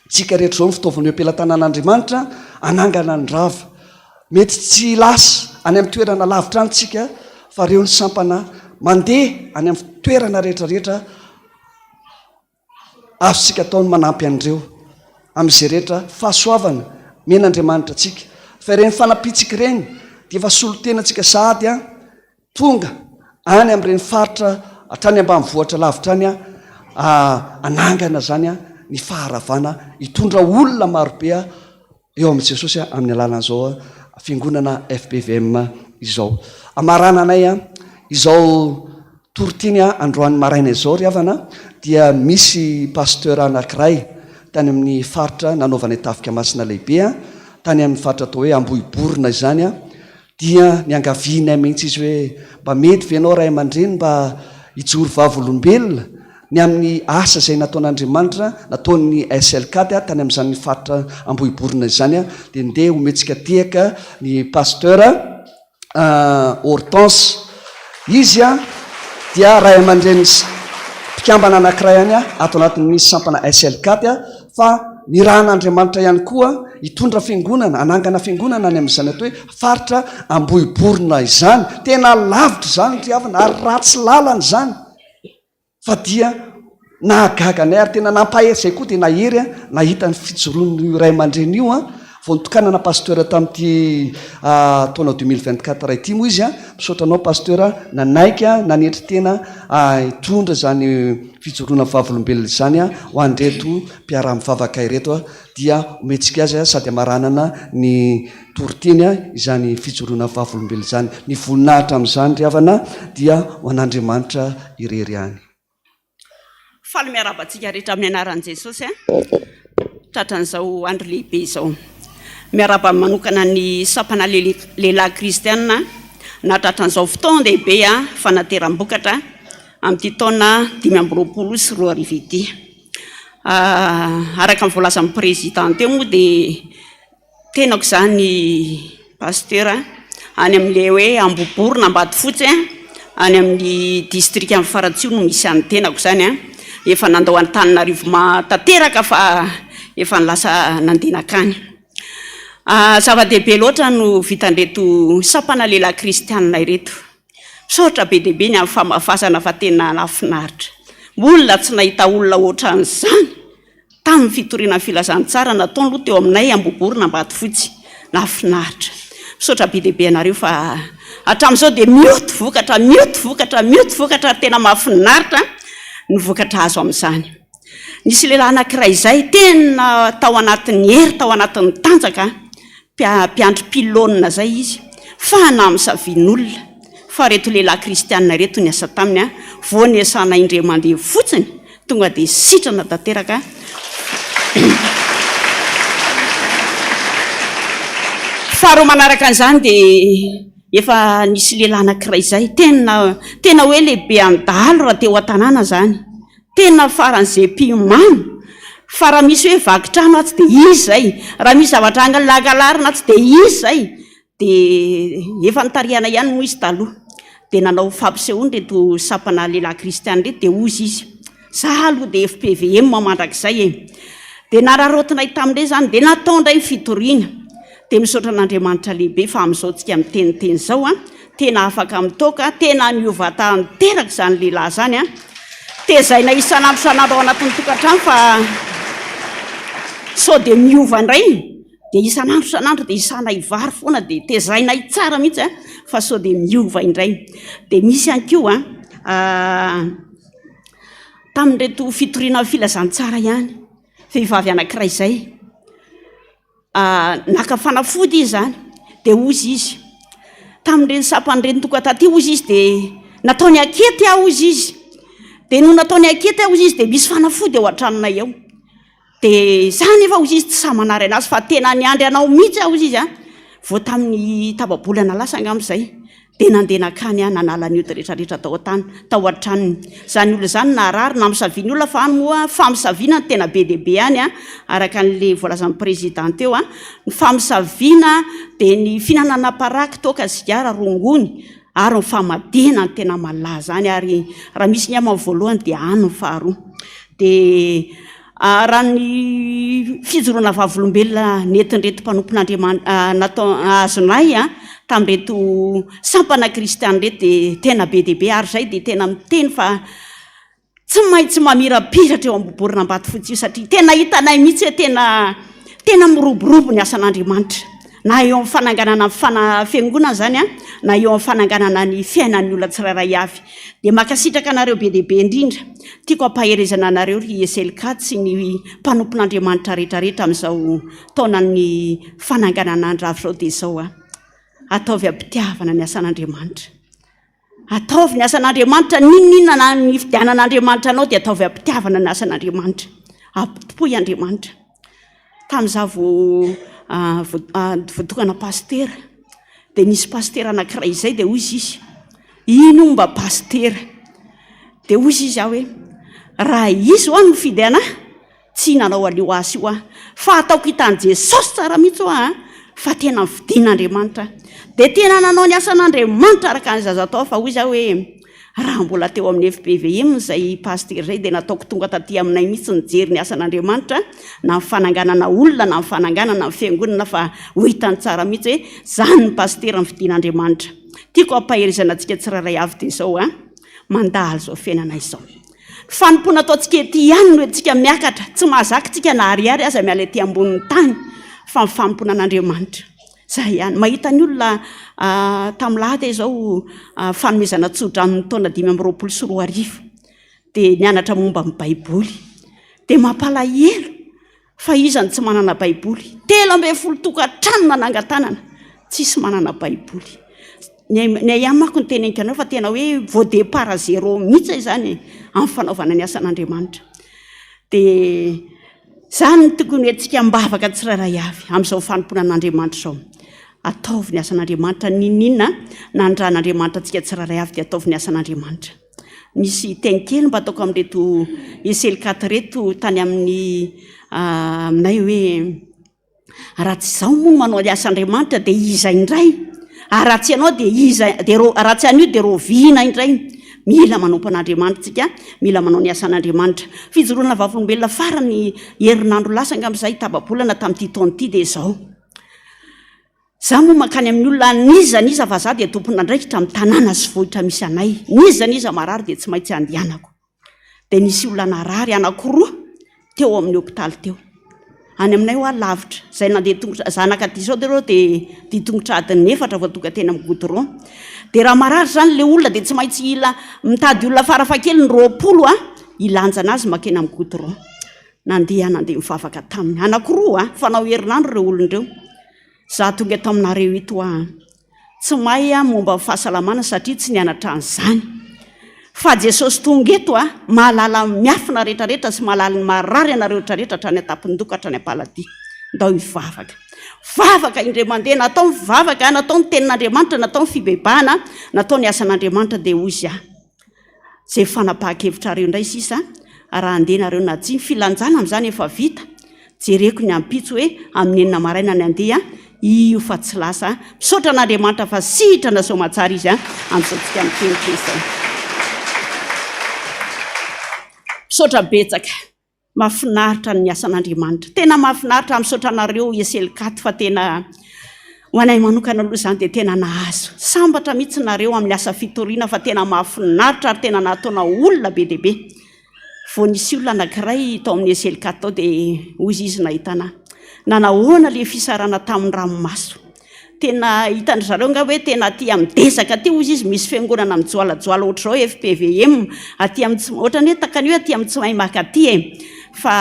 tsika rehetra izao ny fitaovana eo am-pelatanan'Andriamanitra hanangana ny rava. Mety tsy lasa any amin'ny toerana lavitra any tsika fa reo ny sampana mandeha any amin'ny toerana rehetra rehetra Azontsika atao ny manampy an'ireo amin'izay rehetra fahasoavana omen'Andriamanitra antsika. Fa ireny fanampiantsika ireny dia efa solontenantsika sahady an! Tonga any amin'ireny faritra hatrany ambanivohitra lavitra any hanangana izany ny faharavana hitondra olona marobe eo amin'i Jesosy amin'ny alalan'izao fiangonana FPVM izao. Amarananay izao toriteny androany maraina izao ry havana dia misy pasteur anankiray tany amin'ny faritra nanaovanay tafika masina lehibe tany amin'ny faritra atao hoe Ambohiborona izany Dia niangavianay mihitsy izy hoe, mba mety ve ianao ray aman-dreny mba hijoro vavolombelona ny amin'ny asa izay nataon'Andriamanitra, nataon'ny SLCAD tany amin'izany faritra Ambohiborona izany, dia ndeha homentsika tehaka ny Pasteur Hortense. Izy dia ray aman-dreny mpikambana anankiray ihany ato anatin'ny sampana SLCAD fa nirahan'Andriamanitra ihany koa hitondra fiangonana, hanangana fiangonana any amin'izany atao hoe faritra Ambohiborona izany. Tena lavitra izany ry havana ary ratsy lalana izany fa dia nahagaga anay ary tena nampahery izay koa dia nahery nahita ny fijoroan'io ray aman-dreny io vao nitokanana pasteur tamin'ity taona 2024 ity moa izy. Misaotra anao pasteur nanaiky nanetry tena hitondra izany fijoroana vavolombelona izany ho an'ireto mpiara-mivavaka ireto dia omentsika azy sady amaranana ny toriteny izany fijoroana vavolombelona izany. Ny voninahitra amin'izany ry havana dia ho an'Andriamanitra irery ihany. Faly miarahaba antsika rehetra amin'ny anaran'i Jesosy tratran'izao andro lehibe izao. Miarahaba manokana ny sampana lehilahy kristiana nahatratran'izao fotoan-dehibe fanateram-bokatra amin'ity taona 2025 ity. Araka ny voalazan'ny président teo moa dia Tenako izany Pasteur any amin'ilay hoe Ambohiborona Ambatofotsy any amin'ny distrikan'i Faratsiho no misy an'ny tenako izany an, efa nandao Antananarivo tanteraka fa efa lasa nandeha nankany. Zava-dehibe loatra no vitan'ireto sampana lehilahy kristianina ireto. Misaotra be dia be ny amin'ny famafasana fa tena nahafinaritra. Mbola tsy nahita olona ohatran'izany. Tamin'ny fitoriana ny filazantsara nataony aloha teo aminay Ambohiborona Ambatofotsy. Nahafinaritra. Misaotra be dia be anareo fa hatramin'izao dia mioty vokatra, mioty vokatra, mioty vokatra ary tena mahafinaritra ny vokatra azo amin'izany. Nisy lehilahy anankiray izay tena tao anatin'ny hery, tao anatin'ny tanjaka, mpiandry pylône izay izy, fa namisavian'olona. Fa ireto lehilahy kristiana ireto niasa taminy, vao niasana indray mandeha fotsiny Tonga dia sitrana tanteraka. Faharoa manaraka an'izany dia efa nisy lehilahy anankiray izay, tena tena hoe lehibe an-dahalo raha teo an-tanàna izany, tena faran'izay mpihomano, fa raha misy hoe vaky trano atsy dia izy izay, raha misy zavatra angalarina atsy dia izy izay, Dia efa nitarihana ihany moa izy taloha. Dia nanao fampisehoana ireto sampana lehilahy kristiana ireto dia hozy izy, Za aloha dia fpvm mandrakizay e! Dia nararaotinay tamin'ireny izany dia natao indray ny fitoriana. Dia misaotra an'Andriamanitra lehibe fa amin'izao tsika miteniteny izao an, tena afaka mitoaka, tena niova tanteraka izany lehilahy izany an. Tezaina isan'andro isan'andro ao anatin'ny tokantrano fa sao dia miova indray. Dia isan'andro isan'andro dia isanay vary foana dia tezainay tsara mihitsy a, fa sao dia miova indray. Dia misy ihany koa a, tamin'ireto fitoriana ny filazantsara ihany, vehivavy anankiray izay, naka fanafody izy izany, dia hozy izy, tamin'ireny sampan'ireny tonga taty hozy izy dia nataony akety aho hozy izy, dia nony nataony akety aho hozy izy dia misy fanafody ao an-tranonay ao. Dia za nefa hozy izy tsy sahy manary anazy fa tena niandry anao mihitsy aho hozy izy a, vao tamin'ny tapa-bolana lasa angamba izay dia nandeha nankany aho nanala ny ody rehetrarehetra tao an-tany, tao an-tranony. Izany olona izany narary, namosavian'ny olona fa any moa famosaviana no tena be dia be any a, araka an'ilay voalazan'ny président teo a, ny famosaviana dia ny fihinanana paraky, toaka, sigara, rongony ary ny famadihana no tena malaza any ary raha misy ny ama voalohany dia any ny faharoa. Dia raha ny fijoroana vavolombelona nentin'ireto mpanompon'Andriamanitra natao azonay tamin'ireto sampana kristiana ireto dia tena be dia be ary izay dia tena miteny fa tsy maintsy mamirapiratra eo Ambohiborona Ambatofotsy io satria tena hitanay mihitsy hoe tena tena miroborobo ny asan'Andriamanitra. Na eo amin'ny fananganana ny fana, fiangonana izany an, na eo amin'ny fananganana ny fiainan'ny olona tsirairay avy. Dia mankasitraka anareo be dia be indrindra. Tiako hampaherezana anareo ry SLK sy ny mpanompon'Andriamanitra rehetra rehetra amin'izao taonan'ny fananganana an-dRavy izao dia izao an. Ataovy am-pitiavana ny asan'Andriamanitra. Ataovy ny asan'Andriamanitra, n'inon'inona na nifidianan'Andriamanitra anao dia ataovy am-pitiavana ny asan'Andriamanitra. Ampitompoy Andriamanitra. Tamin'izaho vao voatokana pasitera dia nisy pasitera anankiray izay dia hoy izy, iny hono mba pasitera. Dia hoy izy aho hoe, raha izy ho'a no nifidy an'ahy, Tsy nanao an'io asa io aho, fa ataoko hitan'i Jesosy tsara mihitsy hoa an, fa tena nofidin'Andriamanitra aho. Dia tena nanao ny asan'Andriamanitra araka ny zaza atao fa hoy izaho hoe, raha mbola teo amin'ny FPVM izay pasitera izay dia nataoko tonga taty aminay mihitsy nijery ny asan'Andriamanitra, na ny fananganana olona na ny fananganana ny fiangonana fa ho hitany tsara mihitsy hoe izany ny pasitera nofidin'Andriamanitra. Tiako hampaherezana antsika tsirairay avy dia izao an, mandalo izao fiainana izao. Fanompoana ataontsika ety ihany no entintsika miakatra, tsy mahazaka tsika na ariary aza miala ety ambonin'ny tany fa ny fanompoana an'Andriamanitra. Zay ihany. Mahita ny olona tamin'ny lahady aho izao fanomezana tso-drano ny taona 2025 dia nianatra momba ny baiboly. Dia mampalahelo Fa iza no tsy manana baiboly? 13 tokantrano nanangan-tanana, tsisy manana baiboly. Ny ny ahy manko no teneniko anao fa tena hoe vao départ zéro mihitsy izany e, amin'ny fanaovana ny asan'Andriamanitra. Dia izany no tokony hoentintsika am-bavaka tsirairay avy amin'izao fanompoana an'Andriamanitra izao. Ataovy ny asan'Andriamanitra, n'inon'inona nanindran'Andriamanitra antsika tsirairay avy dia ataovy ny asan'Andriamanitra. Misy teny kely mba ataoko amin'ireto SL4 ireto tany amin'ny aminay hoe raha tsy izaho moa no manao ny asan'Andriamanitra dia iza indray? Ary raha tsy ianao dia iza dia ro- raha tsy anio dia roviana indray? Mila manompo an'Andriamanitra isika, mila manao ny asan'Andriamanitra. Fijoroana vavolombelona farany herinandro lasa angamba izay tapa-bolana tamin'ity taona ity dia izao. Za moa mankany amin'ny olona n'iza n'iza fa za dia tompon'andraikitra amin'ny tanàna sy vohitra misy anay. N'iza n'iza marary dia tsy maintsy andehanako. Dia nisy olona narary anankiroa teo amin'ny hopitaly teo. Any aminay hoa lavitra. Izay nandeha tongotra, zanaka aty izao ireo dia dia tongotra adiny efatra vao tonga teny amin'ny goudron. Dia raha marary izany ilay olona dia tsy maintsy hila mitady olona farafahakeliny 20 a hilanjana azy mankeny amin'ny goudron. Nandeha nandeha nivavaka taminy. Anankiroa a, fanao herinandro ireo olona ireo. Za tonga eto aminareo ito aho tsy mahay aho momba ny fahasalamana satria tsy nianatra an'izany. Fa Jesosy tonga eto a, mahalala ny miafina rehetrarehetra sy mahalala ny marary anareo rehetrarehetra hatrany an-tampon-doha ka hatrany am-paladia. Ndao hivavaka. Vavaka indray mandeha, natao ny vavaka, natao ny tenin'Andriamanitra, natao ny fibebahana, natao ny asan'Andriamanitra dia hoy izy aho. Izay fanapahan-kevitrareo indray sisa raha handeha nareo na tsia. Ny filanjana amin'izany efa vita. Jereko ny ampitso hoe amin'ny enina maraina ny handeha, io fa tsy lasa. Misaotra an'Andriamanitra fa sitrana soamatsara izy amin'izao tsika miteny izao. Misaotra betsaka. Mahafinaritra ny asan'Andriamanitra. Tena mahafinaritra, misaotra anareo SL4 fa tena ho anay manokana aloha izany dia tena nahazo. Sambatra mihitsy nareo amin'ny asa fitoriana fa tena mahafinaritra ary tena nahataona olona be dia be. Vao nisy olona anankiray tao amin'ny SL4 tao dia hoy izy nahita anà. Nanahoana ilay fisarana tamin'ny ranomaso. Tena hitan-dry zareo angaha hoe tena aty amin'ny dezaka aty hozy izy misy fiangonana mijoalajoala ohatr'izao FPVM aty amin'ny tsy ohatran'ny hoe takany hoe aty amin'ny tsy mahay maka aty e fa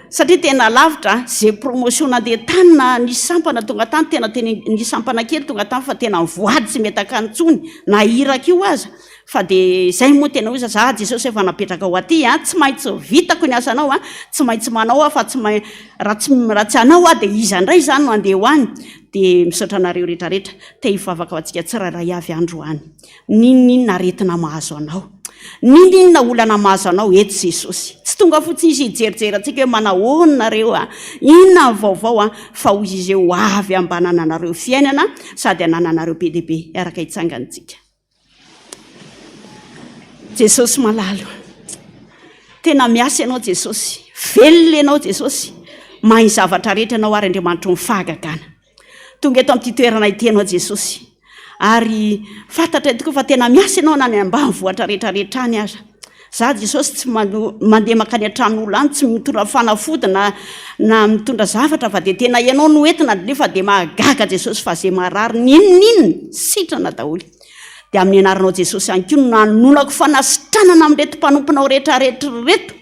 satria tena lavitra ze promotion nandeha tany na nisy sampana tonga tany tena teny nisy sampana kely tonga tany fa tena mivoady tsy mety akany intsony na iraka io aza Fa dia izay moa tena hoy za, Jesosy efa napetraka ho aty an, tsy maintsy vitako ny asanao an, tsy maintsy manao aho fa tsy mai, raha tsy raha tsy hanao aho dia iza indray izany no handeha ho any? Dia misaotra anareo rehetra rehetra, te hivavaka ho antsika tsirairay avy androany. N'inon'inona aretina mahazo anao, n'inon'inona olana mahazo anao, eto Jesosy. Tsy tonga fotsiny Izy hijerijery antsika hoe manahoana nareo an, inona ny vaovao an, fa hoy Izy hoe ho avy aho mba hanananareo fiainana sady hanananareo be dia be, hiaraka hitsangantsika. Jesosy malalo. Tena miasa ianao Jesosy. Velona ianao Jesosy. Mahay zavatra rehetra ianao ary Andriamanitry ny fahagagana. Tonga eto amin'ity toerana ity ianao Jesosy. Ary fantatray tokoa fa tena miasa ianao na any ambanivohitra rehetra rehetra any aza. Za Jesosy tsy mandeha mankany an-tran'olona any, tsy mitondra fanafody na na mitondra zavatra fa dia tena ianao no entina nefa dia mahagaga Jesosy fa ze marary n'inon'inona sitrana daholo. Dia amin'ny anaranao Jesosy ihany koa no anononako fanasitranana amin'ireto mpanomponao rehetra rehetra ireto.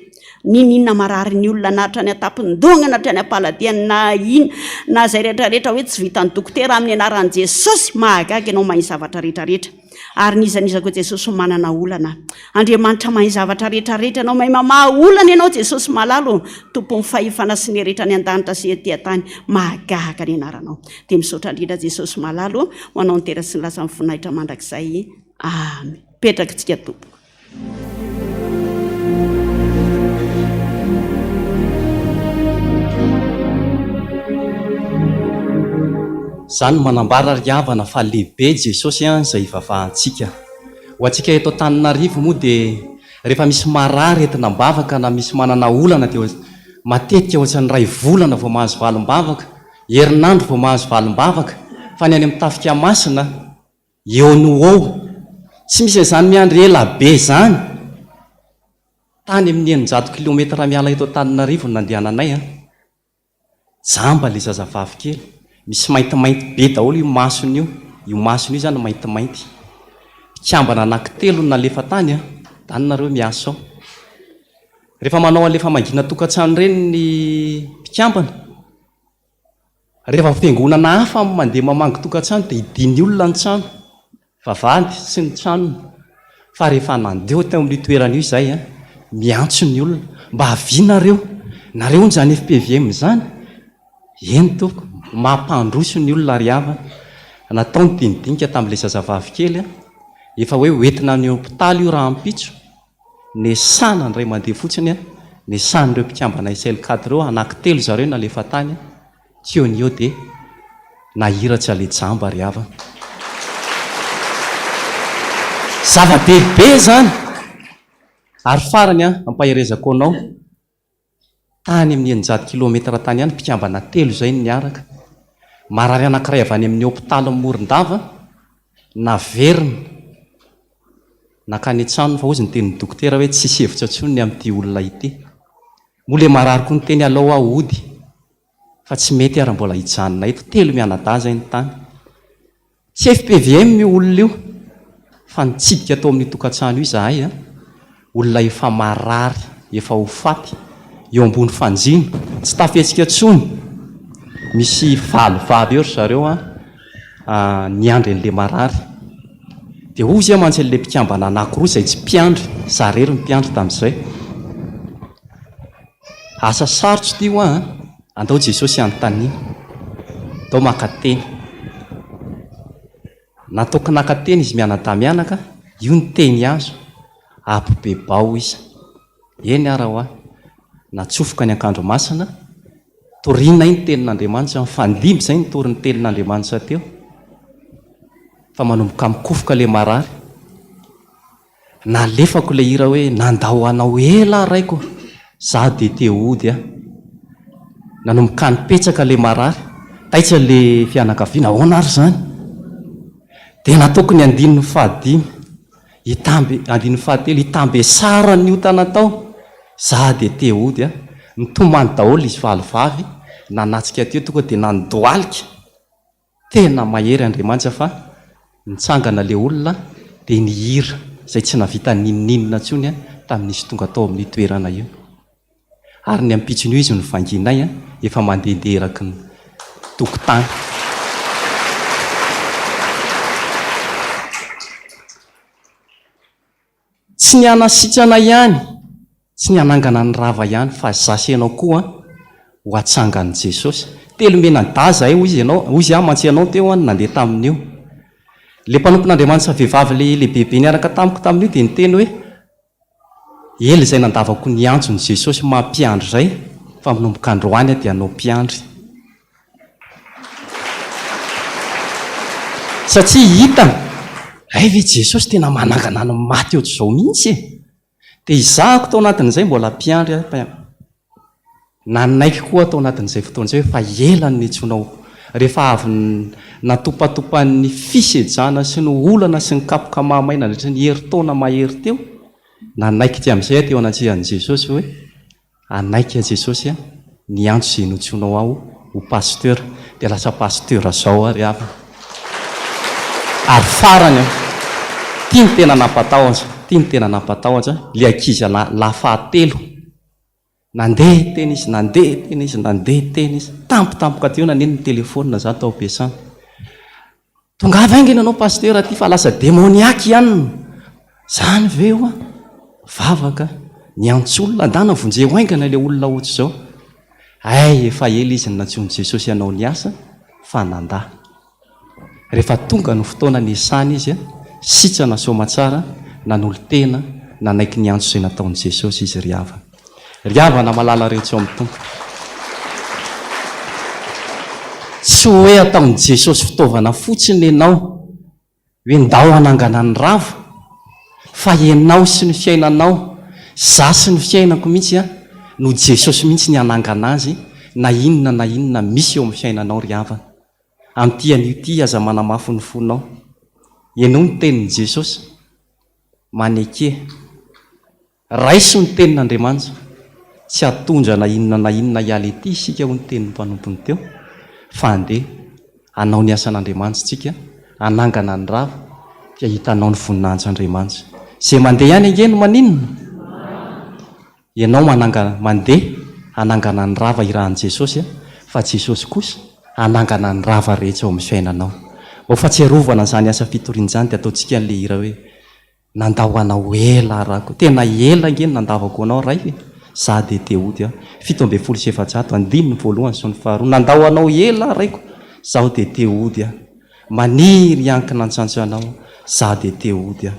N'inon'inona marary ny olona na hatrany an-tampon-dohana na hatrany am-paladiany na inona na izay rehetra rehetra hoe tsy vitan'ny dokotera amin'ny anaran'i Jesosy mahagaga ianao mahay zavatra rehetra rehetra. Ary n'iza n'iza koa Jesosy manana olana. Andriamanitra mahay zavatra rehetra rehetra ianao mahay mamaha olana ianao Jesosy malala ô Tompon'ny fahefana sy ny rehetra any an-danitra sy ety an-tany mahagaga ny anaranao. Dia misaotra indrindra Jesosy malala ô ho anao ny dera sy ny laza ny voninahitra mandrakizay. Amen. Petraka tsika tompoko. Izany no manambara ry havana fa lehibe Jesosy izay ivavahantsika. Ho antsika eto Antananarivo moa dia rehefa misy marary entina am-bavaka na misy manana olana dia matetika ohatran'ny iray volana vao mahazo valim-bavaka, herinandro vao mahazo valim-bavaka fa ny any amin'ny tafika masina Eo no ho eo. Tsy misy an'izany miandry ela be izany. Tany amin'ny 600 kilometatra miala eto Antananarivo no nandehananay an. Jamba ilay zazavavy kely. Misy maintimainty be daholo io masony io. Io masony io izany maintimainty. Mpikambana anankitelo no nalefa tany an. Tany nareo miasa ao. Rehefa manao alefa mangina tokantrano ireny ny mpikambana. Rehefa fiangonana hafa no mandeha mamangy tokantrano dia hidian'ny olona ny trano, vavahady sy ny tranony. Fa rehefa nandeha teo amin'io toerana io izahay, miantso ny olona, mba avia nareo, nareo hono izany fpvm izany? Eny tompoko, mampandroso ny olona ry havana. Natao ny dinidinika tamin'ilay zazavavy kely, efa hoe hoentina any hopitaly io rahampitso, Nesana indray mandeha fotsiny an, nesan'ireo mpikambana SLCAD ireo, anaky telo zareo nalefa tany an, teo ny eo dia nahiratsy ilay jamba ry havana. Zava-dehibe izany! Ary farany an, ampaherezako anao, Tany amin'ny 600 kilaometatra tany ihany, mpikambana telo izay no niaraka. Marary anankiray avy any amin'ny hopitalin'i Morondava, naverina nankany an-tranony fa hozy ny tenin'ny dokotera hoe tsisy hevitra intsony ny amin'ity olona ity. Moa ilay marary koa niteny alao aho hody fa tsy mety aho raha mbola hijanona eto. Telo mianadahy izay no tany. Tsy fpvm io olona io fa nitsidika tao amin'io tokantrano io izahay a, olona efa marary, efa ho faty, eo ambony fanjina, tsy tafihetsika intsony, misy valo vavy eo ry zareo a, niandry an'ilay marary. Dia hozy aho mantsy an'ilay mpikambana anankiroa izay tsy mpiandry, izaho irery no mpiandry tamin'izay. Asa sarotra ity hoa a! Andao Jesosy hanontaniana. Andao maka teny. Nataoko naka teny izy mianadahy mianaka, io ny teny azo, ampibebao izy. Eny ara hoa, natsofoka ny ankandro masina, toriana ny tenin'Andriamanitra, nifandimby izay nitory ny tenin'Andriamanitra teo, fa manomboka mikofoka ilay marary. Nalefako ilay hira hoe nandao anao ela aho raiko za dia te hody aho. Nanomboka nipetsaka ilay marary, taitra ilay fianakaviana, ahoana ary izany? Dia nataoko ny andininy fahadimy, hitambe, andininy fahatelo, hitambesaran'ny ota natao, za dia te hody aho. Nitomany daholo izy valo vavy, nanatsika teo tonga dia nandohalika. Tena mahery Andriamanitra fa nitsangana le olona dia nihira izay tsy nahavita n'inon'inona intsony tamin'izy tonga tao amin'io toerana io. Ary ny ampitson'io izy novangianay efa mandehandeha eraky ny tokotany. Tsy ny hanasitrana ihany, tsy ny hanangana ny rava ihany fa za sy ianao koa ho atsangan'i Jesosy. Telo mianadahy zahay hoy izy ianao, hoy izy aho mantsy ianao teo an nandeha tamin'io. Le mpanompon'Andriamanitra vehivavy le lehibebe niaraka tamiko tamin'io dia niteny hoe ela izay nandavako ny antson'i Jesosy maha mpiandry izay fa manomboka androany aho dia hanao mpiandry. Satria hitany, hay ve Jesosy tena manangana ny maty ohatr'izao mihitsy e! Dia izahako tao anatin'izay mbola mpiandry aho, nanaiky koa aho tao anatin'izay fotoana izay hoe fa ela no niantsoanao, rehefa avy natopatopan'ny fisejana sy ny olana sy ny kapoka mahamay nandritra ny herintaona mahery teo. Nanaiky ty amin'izay aho teo anatrehan'i Jesosy hoe hanaiky an'i Jesosy aho, niantso izay notsoinao aho ho pasteur, dia lasa pasteur zao aho ry havana. Ary farany an, ty no tena nampatahotra, ty no tena nampatahotra, le ankizy lahy fahatelo, nandeha teny izy, nandeha teny izy, nandeha teny izy, tampotampoka teo naneno ny telephone za tao am-piasana. Tongava haingana ianao Pasteur aty fa lasa demoniaque i anona. Zany ve hoa? Vavaka, niantso olona, andana vonjeo haingana ilay olona ohatr'izao. Hay efa ela izy no nantsoin'i Jesosy hanao ny asa fa nandà. Rehefa tonga ny fotoana niasana izy, sitrana soamatsara, nanolo-tena, nanaiky ny antso izay nataon'i Jesosy izy ry havana. Ry havana malala rehetra ao amin'ny Tompo. Tsy hoe ataon'i Jesosy fitaovana fotsiny ianao hoe ndao hanangana ny rava, fa ianao sy ny fiainanao, za sy ny fiainako mihitsy an, no Jesosy mihitsy ny hanangana azy na inona na inona misy eo amin'ny fiainanao ry havana. Amin'ity anio ity aza manamafy ny fonao. Henoy ny tenin'i Jesosy. Maneke. Raiso ny tenin'Andriamanitra. Tsy hatondra na inona na inona hiala ety isika hoy ny tenin'ny mpanompony teo, fa andeha hanao ny asan'Andriamanitra isika, hanangana ny rava, dia hitanao ny voninahitr'Andriamanitra. Izay mandeha ihany ange no maninona? Ianao manangana, mandeha hanangana ny rava irahan'i Jesosy, fa Jesosy kosa hanangana ny rava rehetra ao amin'ny fiainanao. Ho fahatsiarovana an'izany asa fitoriana izany dia ataontsika an'ilay hira hoe. Nandao anao ela rako. Tena ela ange ny nandavako anao Ray e! Za dia te hody aho. 417, andininy voalohany sy ny faharoa. Nandao anao ela aho Raiko, zaho dia te hody aho. Maniry hiankina an-tsantsa anao, za dia te hody aho.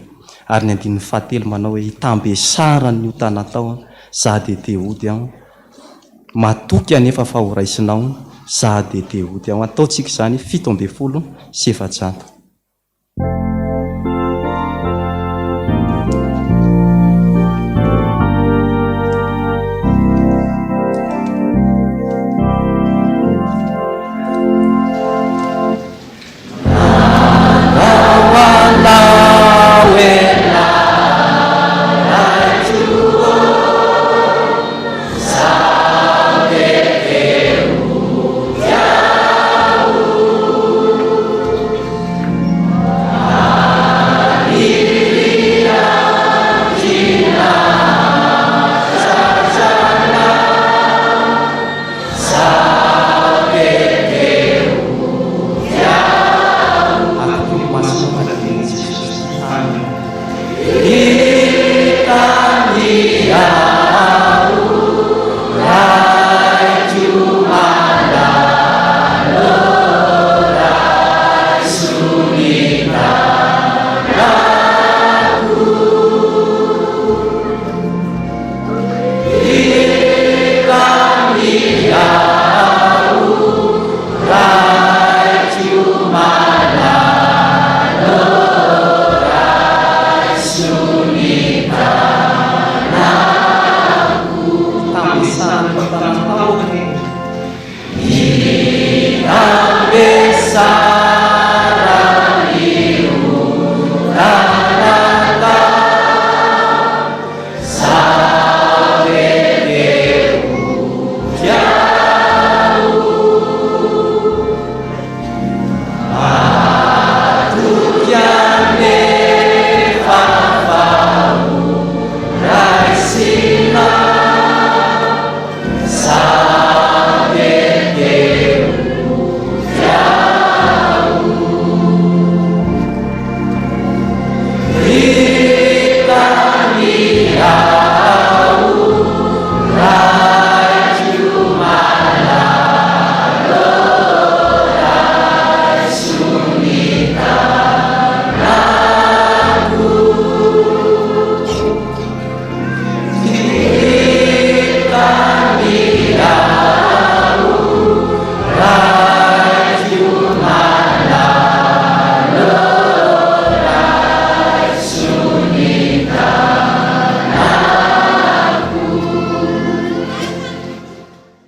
Ary ny andininy fahatelo manao hoe, Hitambesaran'ny ota natao aho, za dia te hody aho. Matoky anefa fa ho raisinao, za dia te hody aho. Ataontsika izany 417.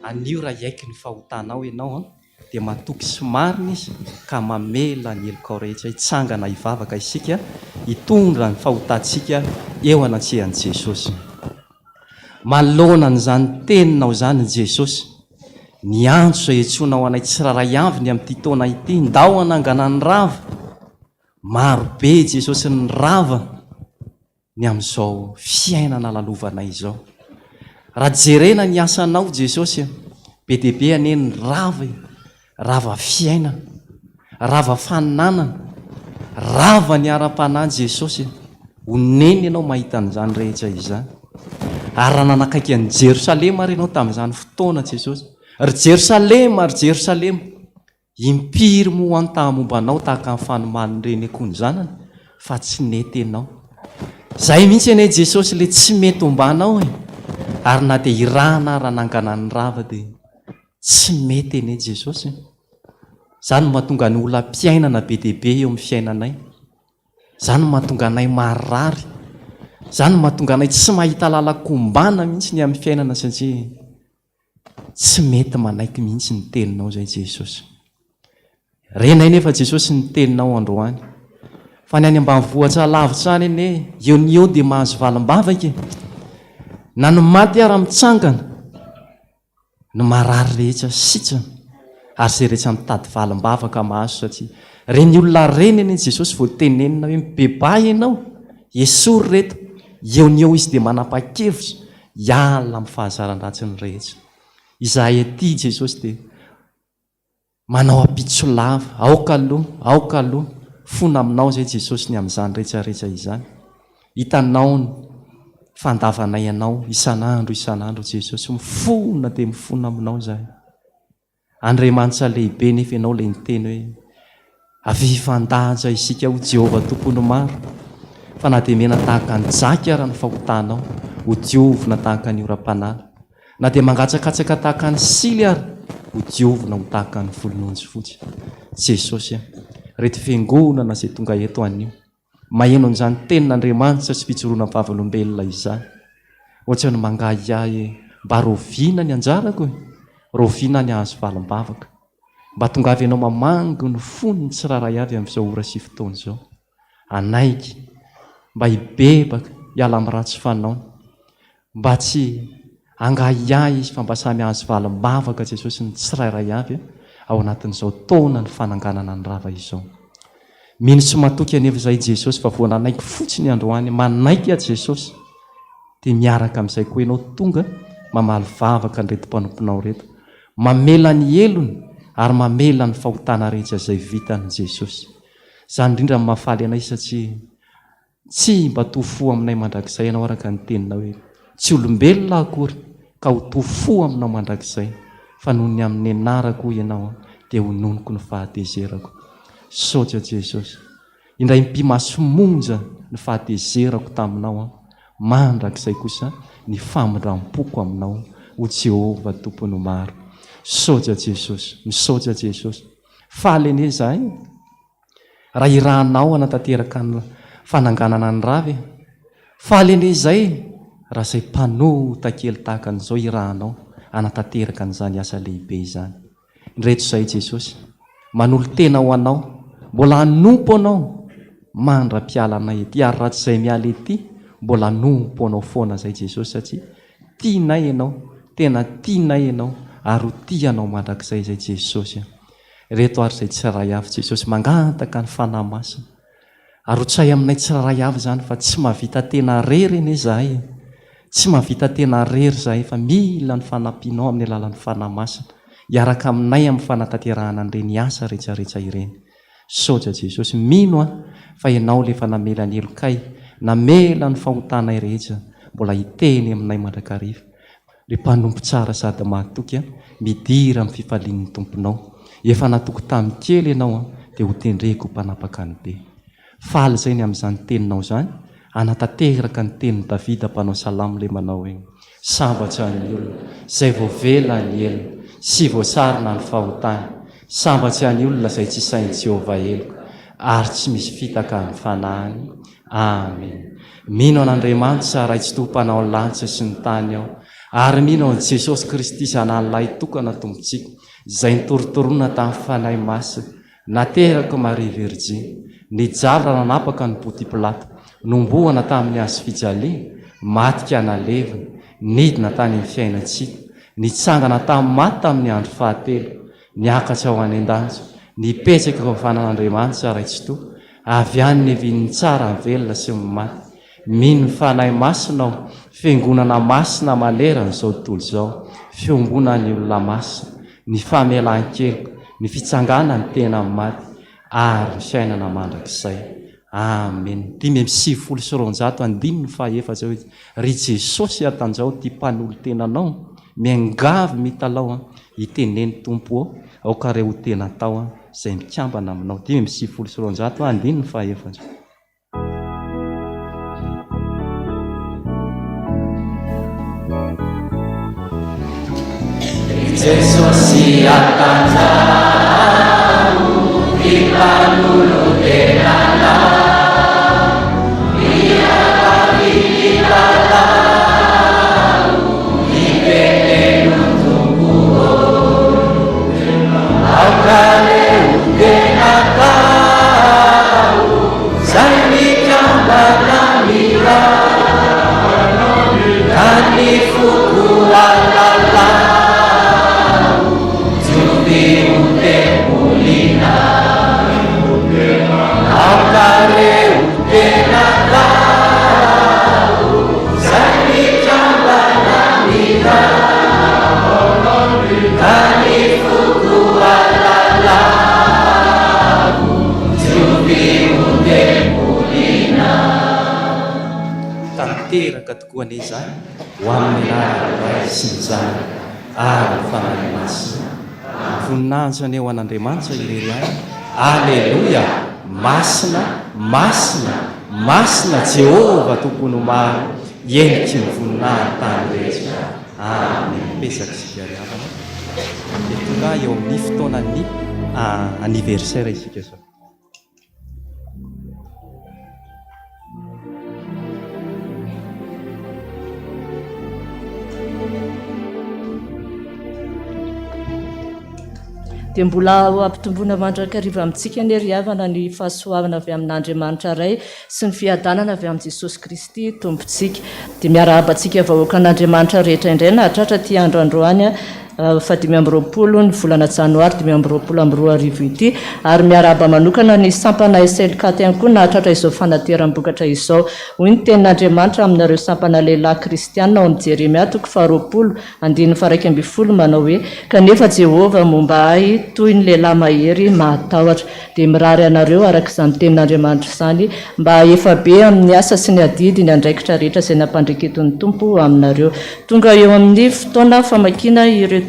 Anio raha hiaiky ny fahotanao ianao dia matoky sy marina Izy ka mamela ny helokao rehetra. Hitsangana hivavaka isika. hitondra ny fahotantsika eo anatrehan'i Jesosy. Manoloana an'izany teninao izany Jesosy, ny antso izay iantsoanao anay tsirairay avy ny amin'ity taona ity, ndao hanangana ny rava. Maro be Jesosy ny rava ny amin'izao fiainana lalovanay izao. Raha jerena ny asanao Jesosy, be dia be anie ny rava e, rava fiainana, rava fananana, rava ny ara-panahy Jesosy e. Onena ianao mahita an'izany rehetra izany. Ary raha nanakaiky an'i Jerosalema ary ianao tamin'izany fotoana Jesosy, ry Jerosalema, ry Jerosalema, Impiry moa aho nitaha momba anao tahaka ny fanoman'ny reny akoho ny zanany fa tsy nety ianao. Zay mihitsy anie Jesosy le tsy mety ombanao e! Ary na dia irahana ara hanangana ny rava dia tsy mety anie Jesosy e! Zany no mahatonga ny olam-piainana be dia be eo amin'ny fiainanay. Zany no mahatonga anay marary. Zany no mahatonga anay tsy mahita lalan-kombana mihitsy ny amin'ny fiainana satria Tsy mety manaiky mihitsy ny teninao izay Jesosy. Renay nefa Jesosy ny teninao androany. Fa ny any ambanivohitra lavitra any anie, eo ny eo dia mahazo valim-bavaka e. Na ny maty ara mitsangana, ny marary rehetra sitrana, ary izay rehetra mitady valim-bavaka mahazo satria reny olona reny anie Jesosy vao tenenina hoe mibebaha ianao, esory ireto, eo ny eo izy dia manapa-kevitra Hiala amin'ny fahazaran-dratsiny rehetra. Izahay aty Jesosy dia manao ampitso lava, aoka aloha, aoka aloha, fona aminao izay Jesosy ny amin'izany rehetra rehetra izany. Hitanao ny fandavanay anao isan'andro isan'andro Jesosy, mifona dia mifona aminao izahay. Andriamanitra lehibe nefa ianao ilay niteny hoe, Avia hifandanja isika hoy Jehovah Tompon'ny maro, fa na dia mena tahaka ny jaky ara ny fahotanao, ho diovina tahaka ny oram-panala, na dia mangatsakatsaka tahaka ny sily ara, ho diovina ho tahaka ny volon'ondry fotsy. Jesosy a! Reto fiangonana izay tonga eto anio, Maheno an'izany tenin'Andriamanitra sy fijoroana vavolombelona izany. Ohatran'ny mangahiahy hoe mba rahoviana ny anjarako e? Rahoviana ny hahazo valim-bavaka? Mba tongava ianao mamangy ny fon'ny tsirairay avy amin'izao ora sy fotoana izao. Hanaiky mba hibebaka hiala amin'ny ratsy fanaony. Mba tsy hangahiahy izy fa mba samy hahazo valim-bavaka Jesosy ny tsirairay avy ao anatin'izao taona ny fananganana ny rava izao. Mino sy matoky anefa izahay Jesosy fa vao nanaiky fotsiny androany manaiky aho Jesosy dia miaraka amin'izay koa ianao tonga mamaly vavaka an'ireto mpanomponao ireto mamela ny helony ary mamela ny fahotana rehetra izay vitany Jesosy. Izany indrindra no mahafaly anay satria Tsy mba to fo aminay mandrakizay ianao araka ny teninao hoe, Tsy olombelona aho akory ka ho to fo aminao mandrakizay, fa noho ny amin'ny anarako hoy ianao dia hononiko ny fahatezerako. Misaotra Jesosy. Indray mipi-maso monja ny fahatezerako taminao aho, mandrakizay kosa ny famindram-poko aminao, o Jehovah Tompon'ny maro. Misaotra Jesosy. Misaotra Jesosy. Faly anie izahay. Raha irahanao hanatanteraka ny fananganana ny rava e! Faly anie izay raha izay mpanota kely tahaka an'izao irahanao hanatanteraka an'izany asa lehibe izany. Indreto izahay Jesosy, manolo-tena ho Anao, mbola hanompo Anao mandra-piala anay ety, ary raha tsy izay miala ety, mbola hanompo Anao foana izay Jesosy satria tianay Ianao, tena tianay Ianao, ary ho tia Anao mandrakizay izay Jesosy a! Ireto ary izay tsirairay avy Jesosy mangataka ny Fanahy Masina. Arotsay aminay tsirairay avy izany fa tsy mahavita tena rery anie izahay e. Tsy mahavita tena rery izahay fa mila ny fanampianao amin'ny alalan'ny Fanahy Masina hiaraka aminay amin'ny fanatanterahana an'ireny asa rehetrarehetra ireny. Misaotra Jesosy. Mino aho fa Ianao ilay efa namela ny helokay, namela ny fahotanay rehetra, mbola hiteny aminay mandrakariva. Ry mpanompo tsara sady mahatoky a, midira amin'ny fifalian'ny Tomponao. Efa natoky tamin'ny kely ianao a, dia ho tendreko ho mpanapaka ny be. Faly izay ny amin'izany teninao izany, hanatanteraka ny tenin'i Davida mpanao salamo ilay manao hoe, Sambatra ny olona izay voavela ny helony sy voasarona ny fahotany. Sambatra ny olona izay tsy sain'i Jehovah heloka ary tsy misy fitaka amin'ny fanahiny. Amen. Mino an'Andriamanitra Ray Tsitoha Mpanao ny lanitra sy ny tany aho, ary mino an'i Jesosy Kristy Zanany Lahitokana Tompontsika, izay nitorotorona tamin'ny Fanahy Masina, naterak'i Maria Virjiny, Nijaly raha nanapaka ny Ponty Pilato. Nohomboana tamin'ny hazo fijaliana, maty ka nalevina, nidina tany amin'ny fiainan-tsita, nitsangana tamin'ny maty tamin'ny andro fahatelo, niakatra ho any an-danitra, nipetraka eo ankavanan'Andriamanitra Ray Tsitoha, avy any niavian'ny tsara ny velona sy ny maty. Mino ny Fanahy Masina aho, Fiangonana masina manerana izao tontolo izao, fiombonan'ny olona masina, ny famelan-keloka, ny fitsanganan'ny tena amin'ny maty, ary ny fiainana mandrakizay. Amen. 295 andininy fahaefatra hoe, Ry Jesosy atanjao ity mpanolo-tenanao, miangavy mitalaho an, iteneno Tompo ô, aoka re ho tena atao an, izay mikambana aminao. 295 andininy fahaefatra. Jesosy atanjaho ty mpanolo-tenanao Miangavy mitalaho Iteneno Tompo ô Aoka re ho tena atao Zay mikambana aminao Ka ny foko alalao Diovy ho tempolinao Aoka re ho tena atao Zay mikambana aminao Ka ny foko alalao Diovy ho tempolinao. Tanteraka tokoa anie izany ho amin'ny anaran'ny Ray sy ny Zanaka ary ny Fanahy Masina. Voninahitra anie ho an'Andriamanitra irery ihany. Aleloia! Masina, masina, masina Jehovah Tompon'ny maro, heniky ny voninahiny tany rehetra. Amen. Mipesaka isika ry havana. Dia tonga eo amin'ny fotoanan'ny anniversaire isika izao. Dia mbola ho ampitomboina mandrakariva amintsika anie ry havana ny fahasoavana avy amin'Andriamanitra Ray sy ny fiadanana avy amin'i Jesosy Kristy Tompontsika. Dia miarahaba antsika vahoakan'Andriamanitra rehetra indray nahatratra ity andro androany faha 25 ny volana janoary 2025 ity ary miarahaba manokana ny sampana SLCAT ihany koa nahatratra izao fanateram-bokatra izao. Hoy ny tenin'Andriamanitra aminareo sampana lehilahy kristiana ao amin'ny Jeremia toko faharoapolo andininy faha-11 manao hoe, Kanefa Jehovah momba ahy toy ny lehilahy mahery mahatahotra. Dia mirary anareo araka izany tenin'Andriamanitra izany mba hahefa be amin'ny asa sy ny adidy ny andraikitra rehetra izay nampandreketin'ny Tompo aminareo. Tonga eo amin'ny fotoana famakiana ireto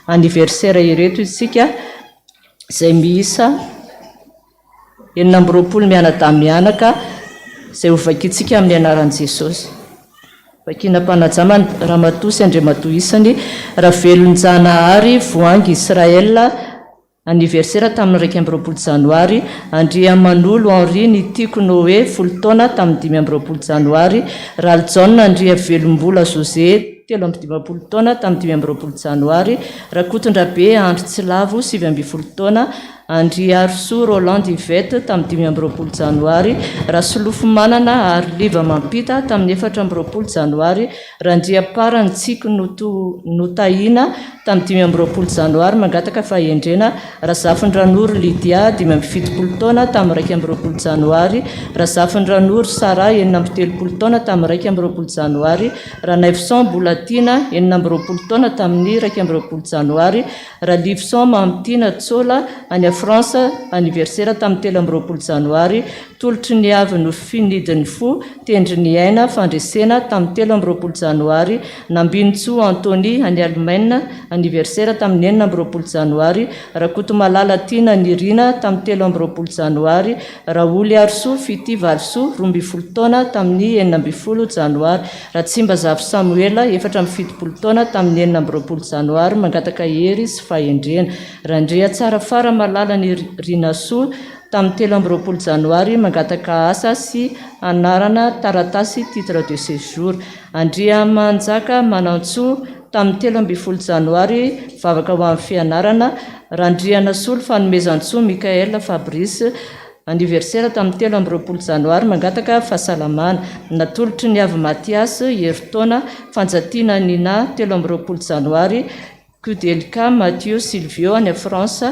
anniversaire ireto isika izay miisa 26 mianadahy mianaka izay ho vakintsika amin'ny anaran'i Jesosy. Vakiana am-panajana Ramatoa sy Andriamatoa isany, Ravelonjanahary Voahangy Israël, Anniversaire tamin'ny 21 janoary, Andriamanolo Henri Ny Tiako Noé, folo taona, tamin'ny 25 janoary, Ralijaona Andriavelombola José, 53 taona, tamin'ny 25 janoary, Rakotondrabe Andry Tsilavo, 19 taona, Andriarisoa Rolande Yvette, tamin'ny 25 janoary, Rasolofomanana Hariliva Mampita, tamin'ny 24 janoary, Randriamparany Tsiky Notahina, Tamin'ny 25 janoary, mangataka fahendrena, Razafindranoro Lydia, 75 taona, tamin'ny 21 janoary, Razafindranoro Sarah, 36 taona, tamin'ny 21 janoary, Ranaivoson Mbolatiana, 26 taona, tamin'ny 21 janoary, Ralivison Mamitiana Tsola, any France, anniversaire tamin'ny 23 janoary, Tolotry ny avy nofinidin'ny fo, tendry ny aina, fandresena, tamin'ny 23 janoary, Nambinintsoa Anthony, any Alemaina, anniversaire tamin'ny 26 janoary, Rakotomalala Tiana Nirina, tamin'ny 23 janoary, Raholiarisoa Fitia Valisoa, 12 taona, tamin'ny 16 janoary, Ratsimbazafy Samoela, 74 taona, tamin'ny 26 janoary, mangataka hery sy fahendrena, Randriatsarafara Malala Nirinasoa, Tamin'ny 23 janoary, mangataka asa sy anarana taratasy titre de séjour. Andriamanjaka Manantsoa, tamin'ny 13 janoary, vavaka ho amin'ny fianarana. Randrianasolo Fanomezantsoa Michaël Fabrice. Anniversaire tamin'ny 23 janoary, mangataka fahasalamana. Natolotry ny avy Mathias, herintaona, Fanjatiana Nina, 23 janoary, Kudelka Mathieu Silvio any France,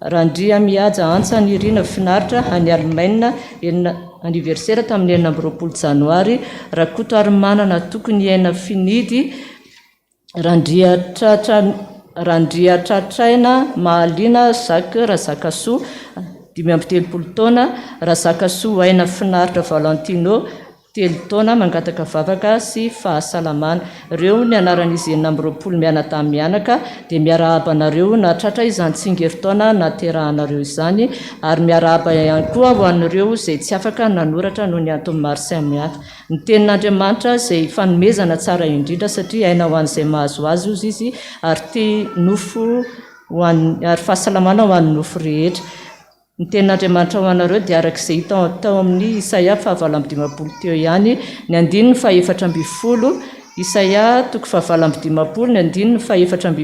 Randriamihaja Antsa Nirina Finaritra any Alemaina, enina anniversaire tamin'ny 26 janoary, Rakotoarimanana Tokony Aina Finidy, Randriatratra Randriatratraina Mahaliana Jacques Razakasoa, 35 taona, Razakasoa Aina Finaritra Valentino, Telo taona mangataka vavaka sy fahasalamana. Reo ny anaran'izy 26 mianadahy mianaka dia miarahaba anareo nahatratra izany tsingerin-taona nahaterahanareo izany ary miarahaba ihany koa ho an'ireo izay tsy afaka nanoratra noho ny antony maro samihafa. Ny tenin'Andriamanitra izay fanomezana tsara indrindra satria aina ho an'izay mahazo azy ozy izy ary tia nofo ho an'ny ary fahasalamana ho an'ny nofo rehetra. Ny tenin'Andriamanitra ho anareo dia araka izay hita tao amin'ny Isaia faha 58 teo ihany, ny andininy faha 14, Isaia toko faha 58, ny andininy faha 14,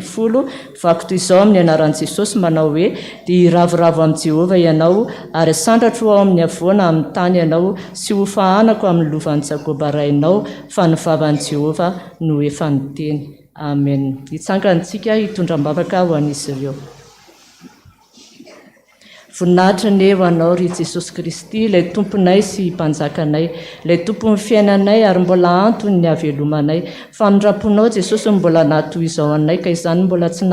mivaky toy izao amin'ny anaran'i Jesosy manao hoe, Dia hiravoravo amin'i Jehovah ianao, ary hasandratro ho ao amin'ny havoana amin'ny tany ianao, sy hofahanako amin'ny lovan'i Jakoba rainao, fa ny vavan'i Jehovah no efa niteny. Amen. Hitsangana isika hitondra am-bavaka ho an'izy ireo. Voninahitra anie ho Anao, ry Jesosy Kristy, ilay Tomponay sy Mpanjakanay, ilay Tompon'ny fiainanay ary mbola antony ny havelomanay. Famindram-ponao, Jesosy, no mbola nahatoy izao anay, ka izany mbola tsy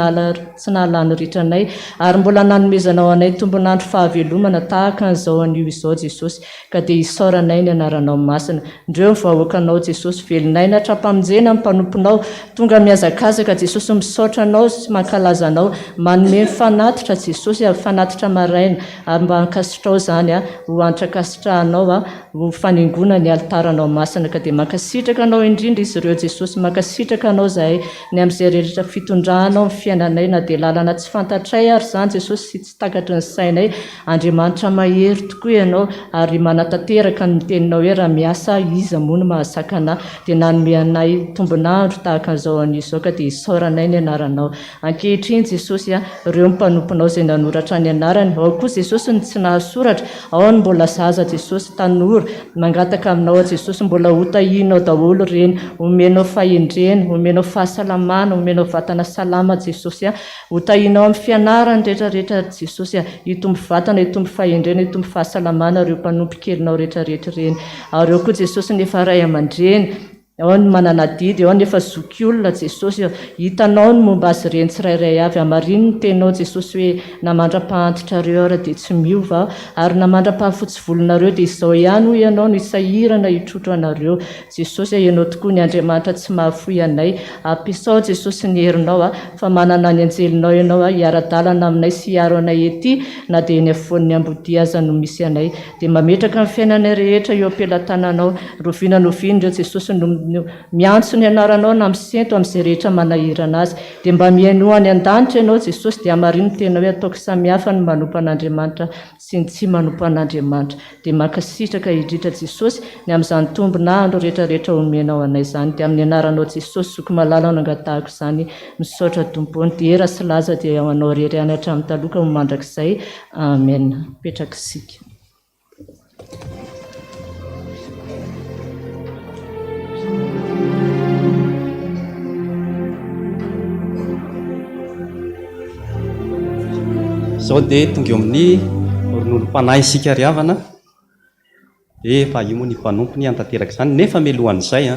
tsy nahalany ritra anay, ary mbola nanomezanao anay tombon'andro fahavelomana tahaka an'izao anio izao, Jesosy, ka dia isaoranay ny Anaranao Masina. Ndreo ny vahoakanao Jesosy velon'aina hatrampamonjena ny mpanomponao tonga mihazakazaka Jesosy misaotra anao sy mankalaza anao manome ny fanatitra Jesosy a fanatitra maraina ary mba ankasitrao izany a ho hanitra ankasitrahanao a ho faningona ny alitaranao masina ka dia mankasitraka anao indrindra izy ireo Jesosy mankasitraka anao zahay ny amin'izay rehetra fitondranao ny fiainanay na dia lalana tsy fantatray ary izany Jesosy sy tsy takatry ny sainay Andriamanitra mahery tokoa ianao ary manatanteraka ny teninao hoe raha miasa aho iza moa no mahasakana ahy dia nanome anay tombon'andro tahaka an'izao anio izao ka dia isaoranay ny anaranao ankehitriny Jesosy a ireo mpanomponao izay nanoratra ny anarany ao koa Jesosy ny tsy nahasoratra ao ny mbola zaza Jesosy tanora mangataka aminao aho Jesosy mbola hotahianao daholo ireny omenao fahendrena omenao fahasalamana omenao vatana salama Jesosy a Ho tahinao amin'ny fianarany rehetra rehetra ry Jesosy a! Hitombo vatana, hitombo fahendrena, hitombo fahasalamana ireo mpanompo kelinao rehetra rehetra ireny. Ary eo koa Jesosy ny efa ray aman-dreny, ao ny manana adidy, ao ny efa zokiolona Jesosy a! Hitanao ny momba azy ireny tsirairay avy. Hamarino ny teninao Jesosy hoe na mandra-pahantitrareo ara dia tsy miova aho, ary na mandra-pahafotsy volonareo dia izao ihany hoy ianao no hisahirana hitrotro anareo. Jesosy a Ianao tokoa ny Andriamanitra tsy mahafoy anay. Ampiasao Jesosy ny herinao a, fa manana ny anjelinao Ianao a, hiara-dalana aminay sy hiaro anay ety na dia eny afovoan'ny ambodia aza no misy anay. Dia mametraka ny fiainanay rehetra eo am-pelatananao. Roviana noviana ireo Jesosy no no miantso ny anaranao na misento amin'izay rehetra manahirana azy. Dia mba mihainoa any an-danitra Ianao Jesosy dia hamarino ny tenao hoe ataoko samihafa ny manompo an'Andriamanitra sy ny tsy manompo an'Andriamanitra. Dia mankasitraka indrindra Jesosy ny amin'izany tombon'andro rehetra rehetra omenao anay izany. Dia amin'ny anaranao Jesosy zoky malala no angatahako izany. Misaotra Tompo ô. Ny dera sy laza dia ho anao irery ihany hatramin'ny taloha ka ho mandrakizay. Amen. Mipetraka isika. Izao dia tonga eo amin'ny rononom-panahy isika ry havana. Efa io moa ny mpanompony hanatanteraka izany. Nefa mialohan'izay,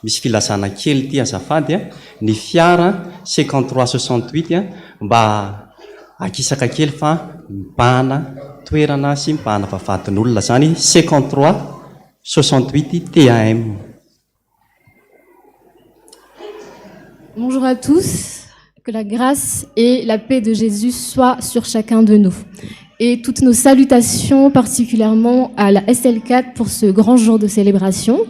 misy filazana kely ity azafady, ny fiara 53 68 mba akisaka kely fa mibahana toerana sy mibahana vavahadin'olona izany 53 68 TAM. Bonjour à tous, que la grâce et la paix de Jésus soient sur chacun de nous. Et toutes nos salutations particulièrement à la SL4 pour ce grand jour de célébration.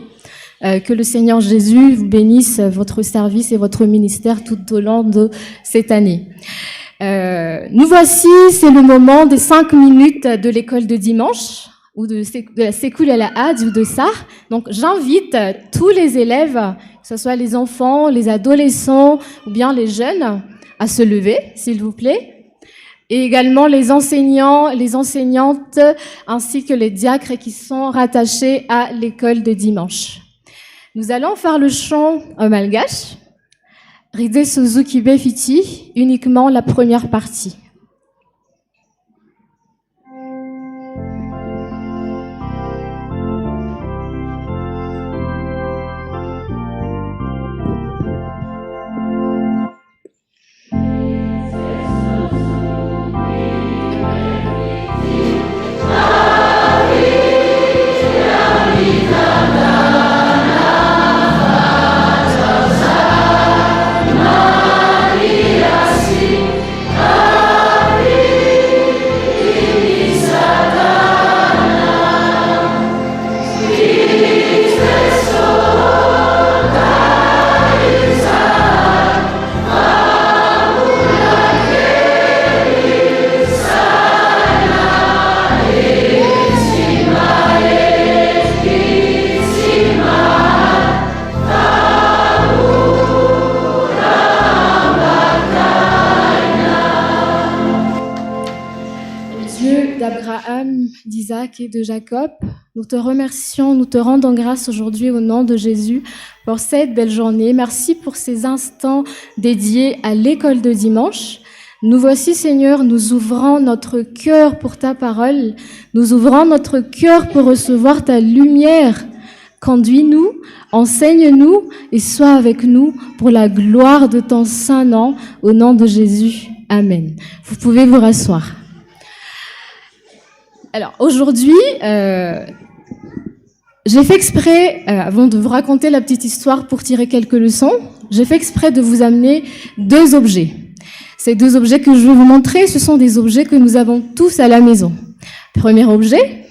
Euh, que le Seigneur Jésus vous bénisse votre service et votre ministère tout au long de cette année. Euh, nous voici, c'est le moment des cinq minutes de l'école de dimanche ou de, de la Sécoule à la Hade ou de ça. Donc j'invite tous les élèves, que ce soit les enfants, les adolescents ou bien les jeunes, à se lever, s'il vous plaît. Et également les enseignants, les enseignantes, ainsi que les diacres qui sont rattachés à l'école de dimanche. Nous allons faire le chant en malgache, Ride Suzuki Befiti, uniquement la première partie. Dieu d'Abraham, d'Isaac et de Jacob, nous te remercions, nous te rendons grâce aujourd'hui au nom de Jésus pour cette belle journée. Merci pour ces instants dédiés à l'école de dimanche. Nous voici, Seigneur, nous ouvrons notre cœur pour ta parole, nous ouvrons notre cœur pour recevoir ta lumière. Conduis-nous, enseigne-nous et sois avec nous pour la gloire de ton saint nom, au nom de Jésus. Amen. Vous pouvez vous rasseoir. Alors aujourd'hui, j'ai fait exprès, avant de vous raconter la petite histoire pour tirer quelques leçons, j'ai fait exprès de vous amener deux objets. Ces deux objets que je vais vous montrer, ce sont des objets que nous avons tous à la maison. Premier objet.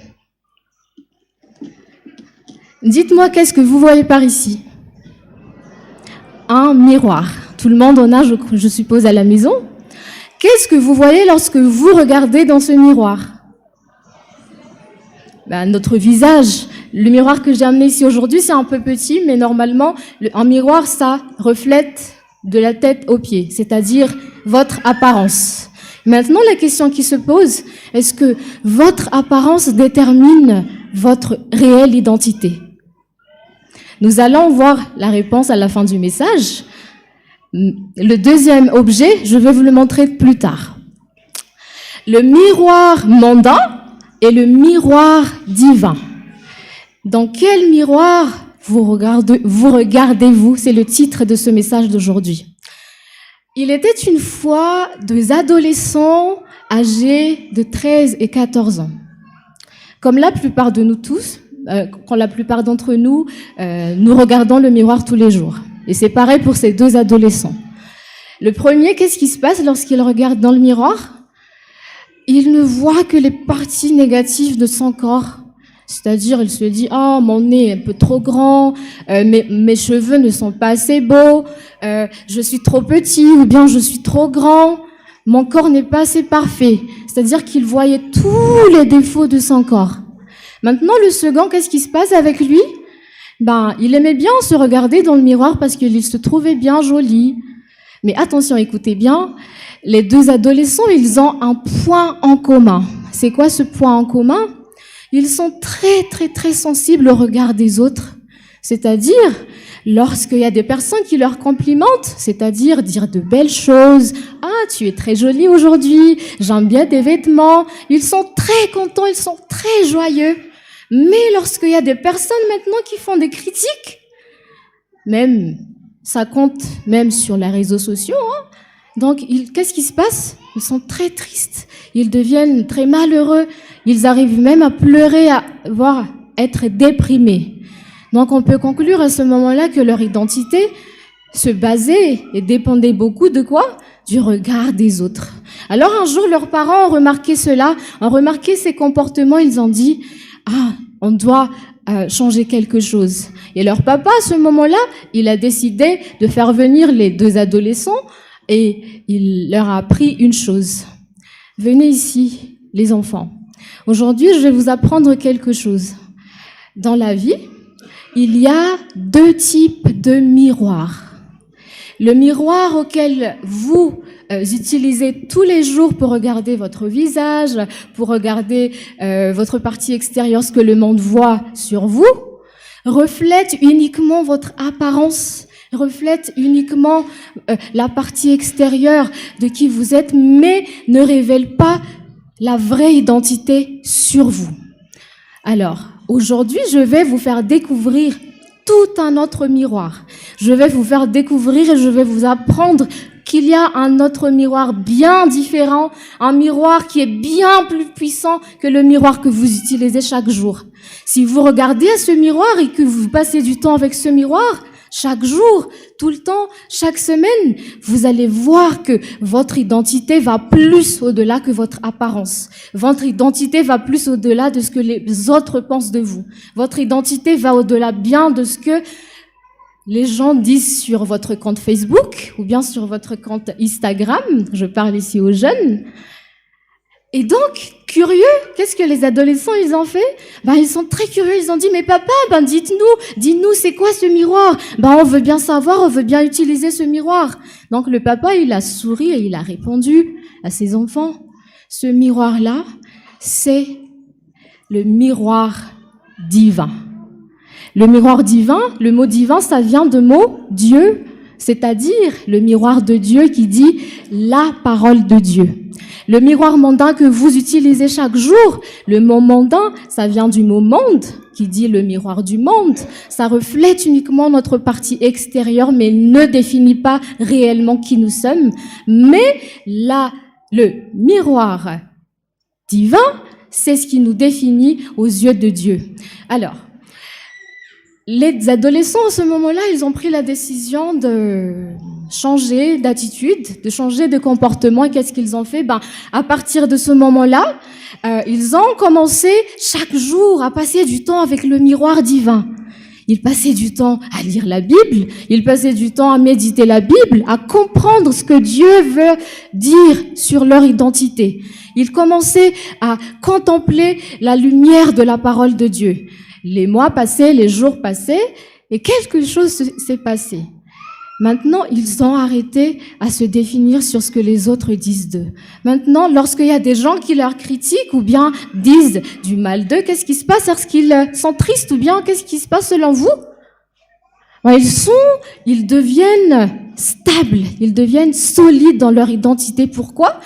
Dites-moi, qu'est-ce que vous voyez par ici ? Un miroir. Tout le monde en a, je suppose, à la maison. Qu'est-ce que vous voyez lorsque vous regardez dans ce miroir ? Notre visage. Le miroir que j'ai amené ici aujourd'hui, c'est un peu petit, mais normalement, un miroir, ça reflète de la tête aux pieds, c'est-à-dire votre apparence. Maintenant, la question qui se pose, est-ce que votre apparence détermine votre réelle identité ? Nous allons voir la réponse à la fin du message. Le deuxième objet, je vais vous le montrer plus tard. Le miroir mondain et le miroir divin. Dans quel miroir vous regardez-vous ? C'est le titre de ce message d'aujourd'hui. Il était une fois deux adolescents âgés de 13 et 14 ans. Comme la plupart de nous tous, quand la plupart d'entre nous, nous regardons le miroir tous les jours. Et c'est pareil pour ces deux adolescents. Le premier, qu'est-ce qui se passe lorsqu'il regarde dans le miroir ? Il ne voit que les parties négatives de son corps. C'est-à-dire, il se dit, oh, mon nez est un peu trop grand, mes cheveux ne sont pas assez beaux, je suis trop petit ou bien je suis trop grand, mon corps n'est pas assez parfait. C'est-à-dire qu'il voyait tous les défauts de son corps. Maintenant, le second, qu'est-ce qui se passe avec lui ? Il aimait bien se regarder dans le miroir parce qu'il se trouvait bien joli. Mais attention, écoutez bien, les deux adolescents, ils ont un point en commun. C'est quoi ce point en commun ? Ils sont très, très, très sensibles au regard des autres. C'est-à-dire, lorsqu'il y a des personnes qui leur complimentent, c'est-à-dire dire de belles choses. Ah, tu es très jolie aujourd'hui, j'aime bien tes vêtements. Ils sont très contents, ils sont très joyeux. Mais lorsqu'il y a des personnes maintenant qui font des critiques, même, ça compte même sur les réseaux sociaux, hein. Donc, qu'est-ce qui se passe ? Ils sont très tristes, ils deviennent très malheureux, ils arrivent même à pleurer, à voire être déprimés. Donc, on peut conclure à ce moment-là que leur identité se basait et dépendait beaucoup de quoi ? Du regard des autres. Alors, un jour, leurs parents ont remarqué cela, ont remarqué ces comportements, ils ont dit, ah, on doit changer quelque chose. Et leur papa, à ce moment-là, il a décidé de faire venir les deux adolescents et il leur a appris une chose. Venez ici, les enfants. Aujourd'hui, je vais vous apprendre quelque chose. Dans la vie, il y a deux types de miroirs. Le miroir auquel vous utilisez tous les jours pour regarder votre visage, pour regarder votre partie extérieure, ce que le monde voit sur vous, reflète uniquement votre apparence, reflète uniquement la partie extérieure de qui vous êtes, mais ne révèle pas la vraie identité sur vous. Alors, aujourd'hui, je vais vous faire découvrir tout un autre miroir. Je vais vous faire découvrir et je vais vous apprendre qu'il y a un autre miroir bien différent, un miroir qui est bien plus puissant que le miroir que vous utilisez chaque jour. Si vous regardez à ce miroir et que vous passez du temps avec ce miroir, chaque jour, tout le temps, chaque semaine, vous allez voir que votre identité va plus au-delà que votre apparence. Votre identité va plus au-delà de ce que les autres pensent de vous. Votre identité va au-delà bien de ce que les gens disent sur votre compte Facebook ou bien sur votre compte Instagram. Je parle ici aux jeunes. Et donc, curieux, qu'est-ce que les adolescents, ils ont fait? Ben, ils sont très curieux, ils ont dit, mais papa, ben, dites-nous, dites-nous, c'est quoi ce miroir? Ben, on veut bien savoir, on veut bien utiliser ce miroir. Donc, le papa, il a souri et il a répondu à ses enfants. Ce miroir-là, c'est le miroir divin. Le miroir divin, le mot divin, ça vient de mot Dieu, c'est-à-dire le miroir de Dieu qui dit la parole de Dieu. Le miroir mondain que vous utilisez chaque jour, le mot mondain, ça vient du mot monde, qui dit le miroir du monde. Ça reflète uniquement notre partie extérieure, mais ne définit pas réellement qui nous sommes. Mais là, le miroir divin, c'est ce qui nous définit aux yeux de Dieu. Alors, les adolescents, à ce moment-là, ils ont pris la décision de changer d'attitude, de changer de comportement. Et qu'est-ce qu'ils ont fait? Ben, à partir de ce moment-là, ils ont commencé chaque jour à passer du temps avec le miroir divin. Ils passaient du temps à lire la Bible, ils passaient du temps à méditer la Bible, à comprendre ce que Dieu veut dire sur leur identité. Ils commençaient à contempler la lumière de la parole de Dieu. Les mois passaient, les jours passaient, et quelque chose s'est passé. Maintenant, ils ont arrêté à se définir sur ce que les autres disent d'eux. Maintenant, lorsqu'il y a des gens qui leur critiquent ou bien disent du mal d'eux, qu'est-ce qui se passe? Est-ce qu'ils sont tristes ou bien qu'est-ce qui se passe selon vous? Ils deviennent stables, ils deviennent solides dans leur identité. Pourquoi?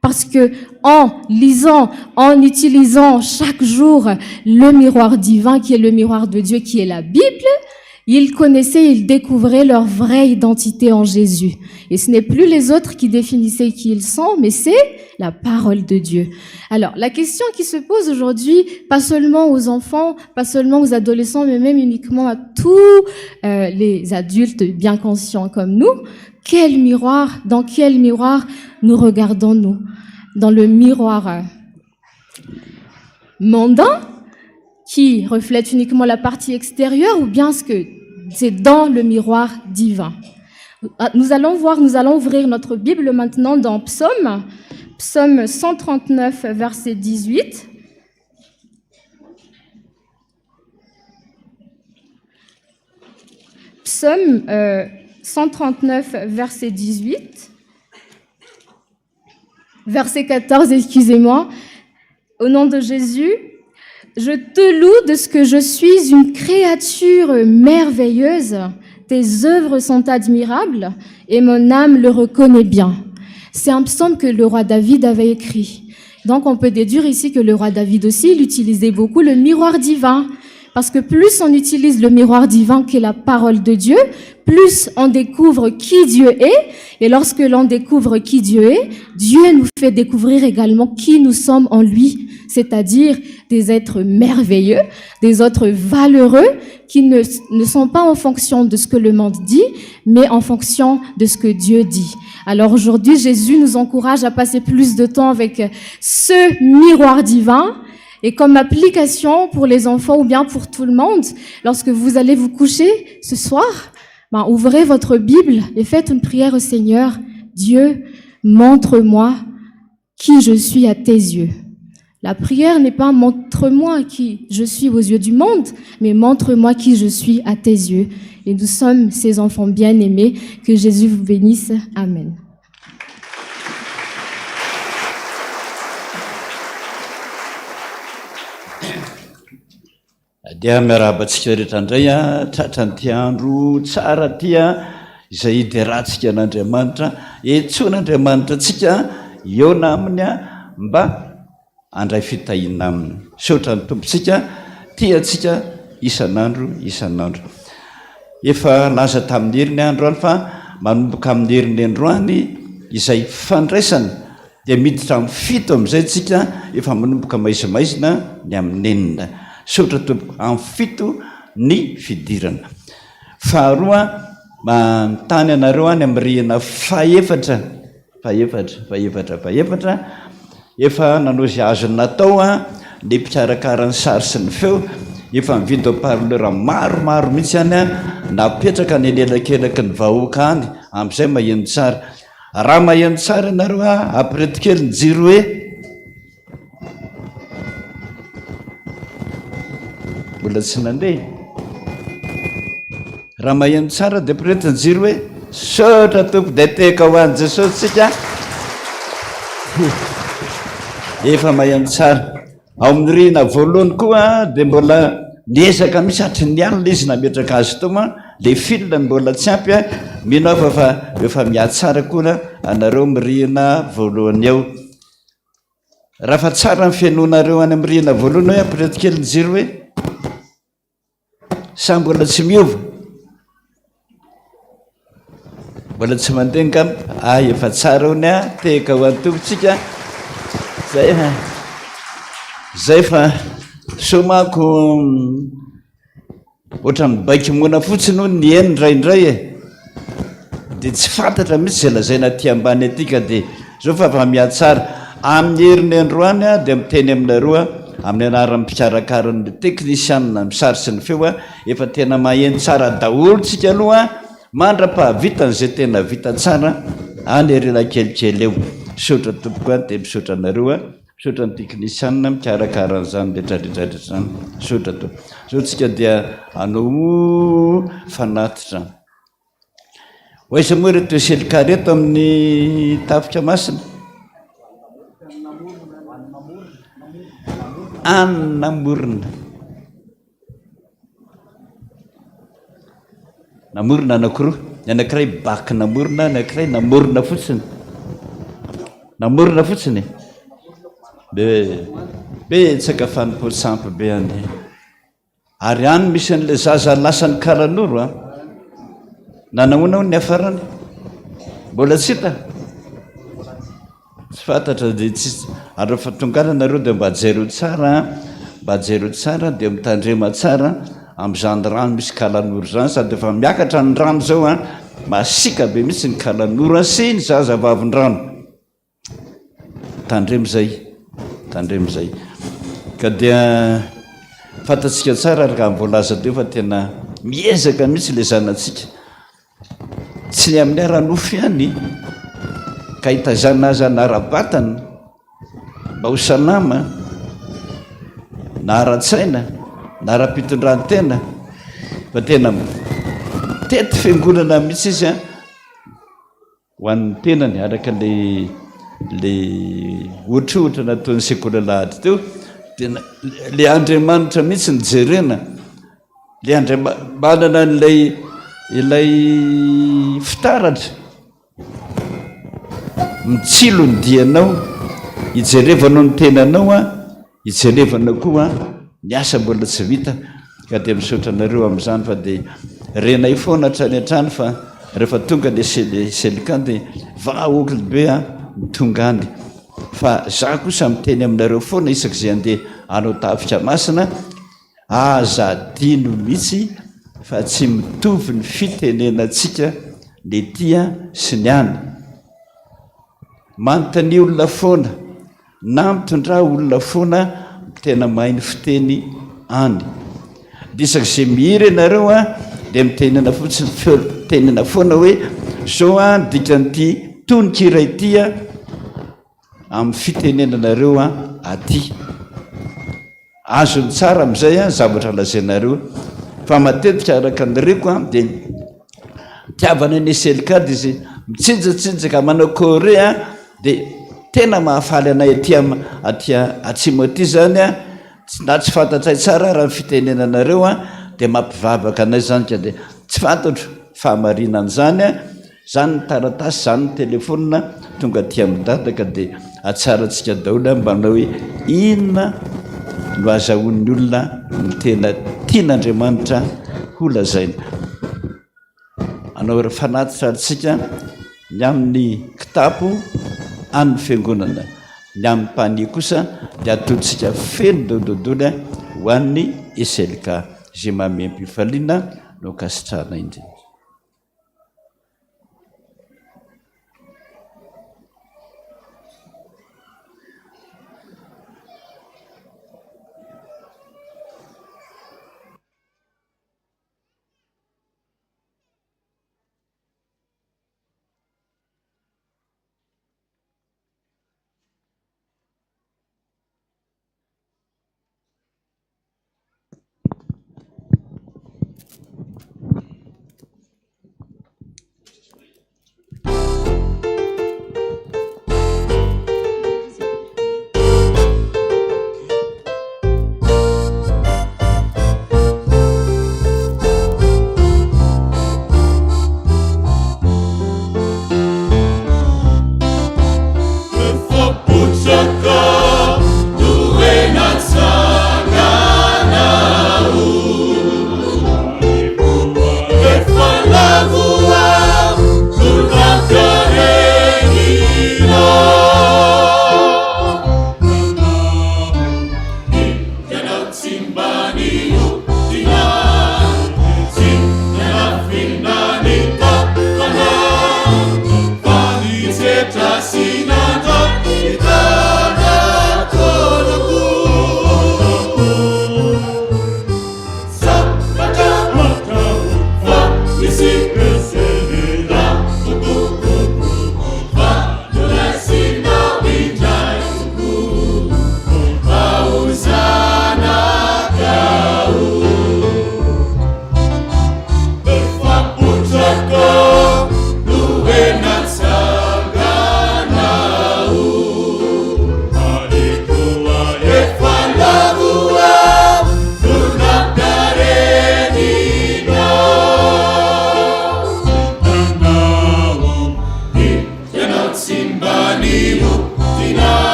Parce que en lisant, en utilisant chaque jour le miroir divin, qui est le miroir de Dieu, qui est la Bible, ils connaissaient, ils découvraient leur vraie identité en Jésus. Et ce n'est plus les autres qui définissaient qui ils sont, mais c'est la parole de Dieu. Alors, la question qui se pose aujourd'hui, pas seulement aux enfants, pas seulement aux adolescents, mais même uniquement à tous les adultes bien conscients comme nous, quel miroir, dans quel miroir nous regardons-nous? Dans le miroir mondain, qui reflète uniquement la partie extérieure, ou bien ce que c'est dans le miroir divin? Nous allons voir, nous allons ouvrir notre Bible maintenant dans Psaume, Psaume 139, verset 18. Psaume 139, verset 18. Verset 14, excusez-moi. Au nom de Jésus, je te loue de ce que je suis une créature merveilleuse. Tes œuvres sont admirables et mon âme le reconnaît bien. C'est un psaume que le roi David avait écrit. Donc on peut déduire ici que le roi David aussi, il utilisait beaucoup le miroir divin. Parce que plus on utilise le miroir divin qui est la parole de Dieu, plus on découvre qui Dieu est. Et lorsque l'on découvre qui Dieu est, Dieu nous fait découvrir également qui nous sommes en lui, c'est-à-dire des êtres merveilleux, des êtres valeureux qui ne sont pas en fonction de ce que le monde dit, mais en fonction de ce que Dieu dit. Alors aujourd'hui, Jésus nous encourage à passer plus de temps avec ce miroir divin. Et comme application pour les enfants ou bien pour tout le monde, lorsque vous allez vous coucher ce soir, ouvrez votre Bible et faites une prière au Seigneur. Dieu, montre-moi qui je suis à tes yeux. La prière n'est pas montre-moi qui je suis aux yeux du monde, mais montre-moi qui je suis à tes yeux. Et nous sommes ces enfants bien-aimés. Que Jésus vous bénisse. Amen. Dia miarahaba antsika rehetra indray tratran'ity andro tsara ity izay hiderantsika an'Andriamanitra, entsoin'Andriamanitra antsika hihaona aminy mba handray fitahiana aminy. Misaotra ny Tompontsika tia antsika isan'andro isan'andro. Efa nilaza tamin'ny heriny aho androany fa manomboka amin'ny heriny androany izay fandraisana dia miditra amin'ny fito amin'izay tsika efa manomboka maizimaizina ny amin'ny enina. Misaotra tompoko. Amin'ny fito ny fidirana. Faharoa, manontany anareo any amin'ny rihana fahefatra, fahefatra, fahefatra, fahefatra. Efa nanao izay azony natao ny mpikarakara ny sary sy ny feo, efa nividy haut-parleur maromaro mihitsy any, napetraka any anelakelaky ny vahoaka any, amin'izay maheno tsara. Raha maheno tsara ianareo ampireto kely ny jiro hoe. Mbola tsy nandeha. Raha maheno tsara dia ampireto ny jiro hoe misaotra Tompo dia tehaka ho an'i Jesosy tsika. Efa maheno tsara. Ao amin'ny rihana voalohany koa dia mbola niezaka mihitsy hatry ny alina izy nametraka azy tao an, le fil no mbola tsy ampy an, mino aho fa efa efa mihatsara koa anareo amin'ny rihana voalohany ao. Raha fa tsara ny fenoanareo any amin'ny rihana voalohany hoe ampireto kely ny jiro hoe sa mbola tsy miova? Mbola tsy mandeha angamba? Ah, efa tsara hono ah, tehaka ho an'ny Tompontsika. Zay ha. Zay fa sao manko Ohatran'ny baiko moana fotsiny hono ny eny indraindray e! Dia tsy fantatra mihitsy izay lazaina aty ambany aty ka dia izao fa efa mihatsara. Amin'ny heriny androany aho dia miteny aminareo aho, amin'ny anaran'ny mpikarakara ny teknisianina amin'ny sary sy ny feo aho, efa tena maheno tsara daholo tsika aloha mandra-pahavitan'izay tena vita tsara any aoriana kelikely eo. Misaotra tompoko a, dia misaotra anareo a. Misaotra ny teknisianina mikarakara an'izany rehetra rehetra izany. Misaotra tompoko. Izao tsika dia hanao fanatitra. Ho aiza moa ireto SLK ireto amin'ny tafika masina? Any Namorona. Namorona anankiroa, ny anankiray bac namorona, ny anankiray namorona fotsiny. Namorona fotsiny. Be betsaka fanompoan-tsampy be any. Ary any misy an'ilay zaza lasan'ny kalanoro an. Nanahoana hono ny niafarany? Mbola tsy hita? Tsy fantatra dia tsy ary rehefa tonga any nareo dia mba jereo tsara an, mba jereo tsara dia mitandrema tsara amin'izany rano misy kalanoro izany sady efa miakatra ny rano izao an, masiaka be mihitsy ny kalanoro sy ny zazavavindrano. Tandremo izay, tandremo izay. Ka dia fantatsika tsara araka ny voalaza teo fa tena miezaka mihitsy ilay zanatsika. Tsy ny amin'ny ara-nofo ihany ka hitaizana azy hanara-batana mba ho salama na ara-tsaina na ara-pitondran-tena fa tena mitety fiangonana mihitsy izy an, ho an'ny tenany araka ilay ilay ohatrohatra nataon'ny sekoly alahady teo, tena ilay Andriamanitra mihitsy no jerena. Ilay Andriama-, manana an'ilay ilay fitaratra mitsilo ny dianao, ijerevanao ny tenanao an, ijerevana koa ny asa mbola tsy vita, ka dia misaotra anareo amin'izany fa dia renay foana hatrany hatrany fa rehefa tonga le Selcan dia vahoaka be an ny tonga any, fa za kosa miteny aminareo foana isak'izay andeha hanao tafika masina, Aza adino mihitsy fa tsy mitovy ny fitenenantsika ny ety sy ny any. Manontania olona foana na mitondrà olona foana tena mahay ny fiteny any. Dia isak'izay mihira ianareo dia mitenena fotsiny feo tenena foana hoe zao ny dikan'ity tononkira ity amin'ny fitenenanareo aty. Azony tsara amin'izay ny zavatra lazainareo. Fa matetika araka ny reko dia nitiavana ny SLK dia izy mitsinjatsinjaka manao choré dia tena mahafaly anay aty aty atsimo aty izany. Na tsy fantatray tsara ara ny fitenenanareo an, dia mampivavaka anay izany ka dia tsy fantatro fahamarinan'izany an, izany ny taratasy, izany ny telefonina tonga aty amin'i Dada ka dia atsarantsika daholo an, mba hanao hoe inona no azahoan'ny olona ny tena tian'Andriamanitra ho lazaina. Hanao ireo fanatitra antsika ny amin'ny kitapo an'ny fiangonana. Ny amin'ny panier kosa dia atolotsika feno dododody ho an'ny SLK izay mamem-pifaliana no ankasitrahana indrindra.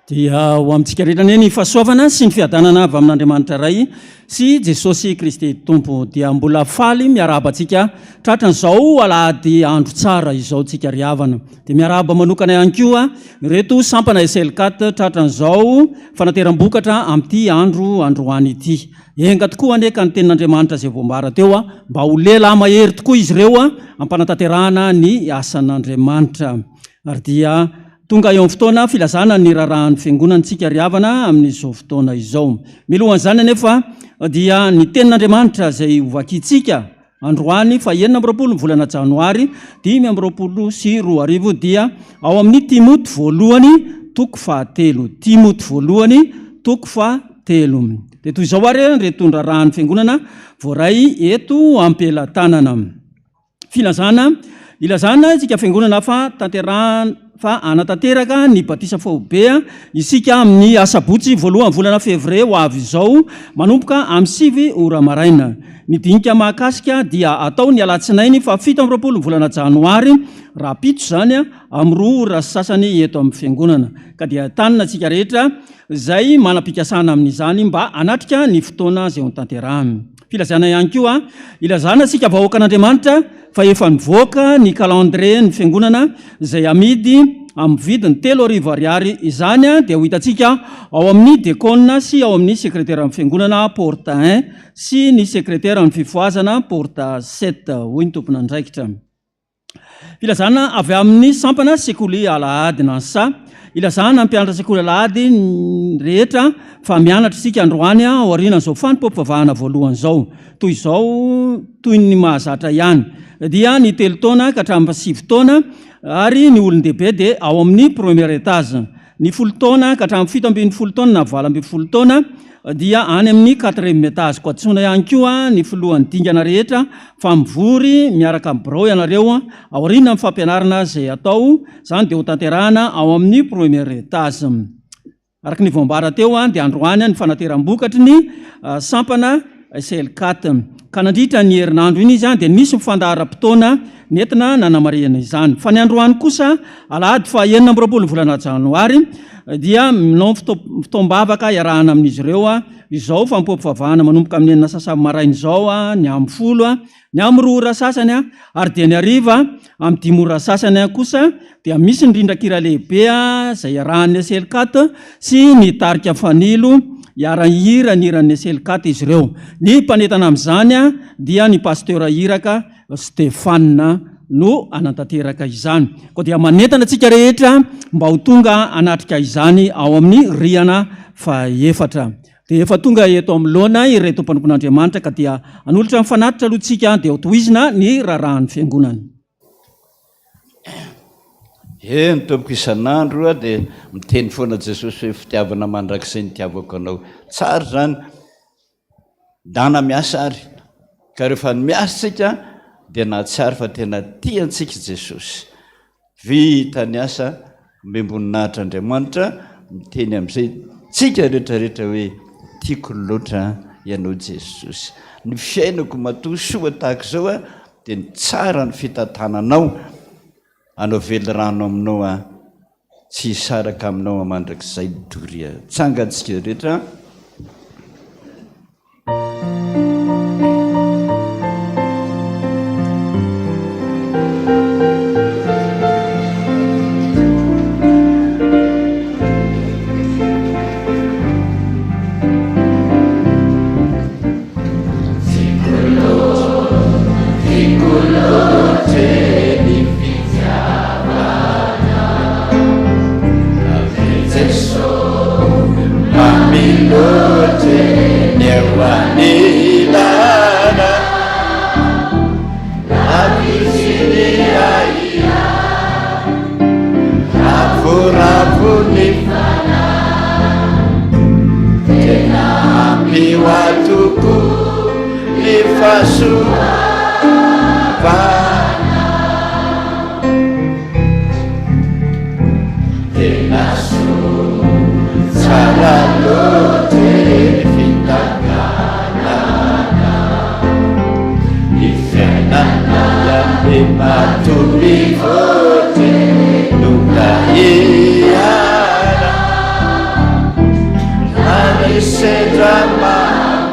Dia ho amintsika rehetra anie ny fahasoavana sy ny fiadanana avy amin'Andriamanitra Ray sy Jesosy Kristy Tompo. Dia mbola faly miarahaba antsika tratran'izao alahady andro tsara izao tsika ry havana. Dia miarahaba manokana ihany koa ireto sampana SL4 tratran'izao fanateram-bokatra amin'ity andro androany ity. Enga tokoa anie ka ny tenin'Andriamanitra izay voambara teo mba ho lehilahy mahery tokoa izy ireo am-panatanterahana ny asan'Andriamanitra. Ary dia tonga eo amin'ny fotoana filazana ny raharahan'ny fiangonana isika ry havana amin'izao fotoana izao. Milohan'izany anefa dia ny tenin'Andriamanitra izay hovakintsika Androany faha 26 ny volana janoary 2025 dia ao amin'ny Timoty voalohany toko fahatelo. Timoty voalohany toko fahatelo. Dia toy izao ary ireto ny raharahan'ny fiangonana voaray eto am-pelatanana. Filazana, Ilazana isika fiangonana fa tanterahana fa hanatanteraka ny batisa faobe isika amin'ny asabotsy voalohan'ny volana fevrier ho avy izao manomboka amin'ny 9 ora maraina. Ny dinika mahakasika dia atao ny alatsinainy faha 27 ny volana janoary, rahampitso izany, amin'ny 2 ora sy sasany eto amin'ny fiangonana. Ka dia entanina antsika rehetra izay manam-pikasana amin'izany mba hanatrika ny fotoana izay hotanterahina. Filazana ihany koa, ilazana isika vahoakan'Andriamanitra fa efa nivoaka ny calendrier ny fiangonana izay amidy amin'ny vidiny 3000 ariary. Izany dia ho hitantsika ao amin'ny dekona sy ao amin'ny sekreteran'ny fiangonana porte un sy ny sekreteran'ny fifohazana porte sept, hoy ny tompon'andraikitra. Filazana avy amin'ny sampana sekoly alahady na sa. Ilazana mpianatra sekoly alahady rehetra fa mianatra isika androany aorianan'izao fanompoam-pivavahana voalohany izao. Toy izao toy ny mahazatra ihany dia ny telo taona ka hatramin'ny sivy taona ary ny olon-dehibe dia ao amin'ny premier étage. Ny folo taona ka hatramin'ny 17 taona na 18 taona dia any amin'ny quatrième étage. Koa antsoina ihany koa ny filohan'ny dingana rehetra fa mivory miaraka amin'ny birao ianareo aorian'ny fampianarana izay atao, izany dia hotanterahana ao amin'ny premier étage. Araka ny voambara teo dia androany ny fanateram-bokatry ny sampana SLCAT. Ka nandritra ny herinandro iny izy dia nisy ny fandaharam-potoana nentina nanamarihana izany. Fa ny androany kosa, alahady faha 26 ny volana janoary, dia manao fotoam-bavaka iarahana amin'izy ireo izao fanompoam-pivavahana manomboka amin'ny enina sasany maraina izao, ny amin'ny folo, ny amin'ny roa ora sasany ary dia ny hariva amin'ny dimy ora sasany kosa dia misy ny rindran-kira lehibe izay iarahan'ny SLCAT sy ny tarika Fanilo hiara-hihira ny hiran'ny SLCAT izy ireo. Ny mpanentana amin'izany dia ny Pasteur Iraka Stéphane no hanatanteraka izany. Koa dia manentana antsika rehetra mba ho tonga hanatrika izany ao amin'ny rihana fahefatra. Dia efa tonga eto anoloana ireto mpanompon'Andriamanitra ka dia hanolotra ny fanatitra aloha tsika dia hotohizina ny raharahan'ny fiangonana. Eny tompoko isan'andro aho dia miteny foana Jesosy hoe fitiavana mandrakizay ny itiavako anao. Tsara izany. Dana miasa ary. Ka rehefa miasa tsika dia nahatsiaro fa tena tia antsika Jesosy. Vita ny asa, omem-boninahitra Andriamanitra, miteny amin'izay tsika rehetra rehetra hoe tiako loatra ianao Jesosy. Ny fiainako matoa soa tahaka izao a, dia ny tsara ny fitantananao, anao velirano aminao aho, tsy hisaraka aminao aho mandrakizay doria. Tsangantsika rehetra. tokoa ny fahasoavana. Tena soa tsara loatra e ny fitantanana ny fiainana ihany matoa mivoatra e no tahiana na ny sendra manahy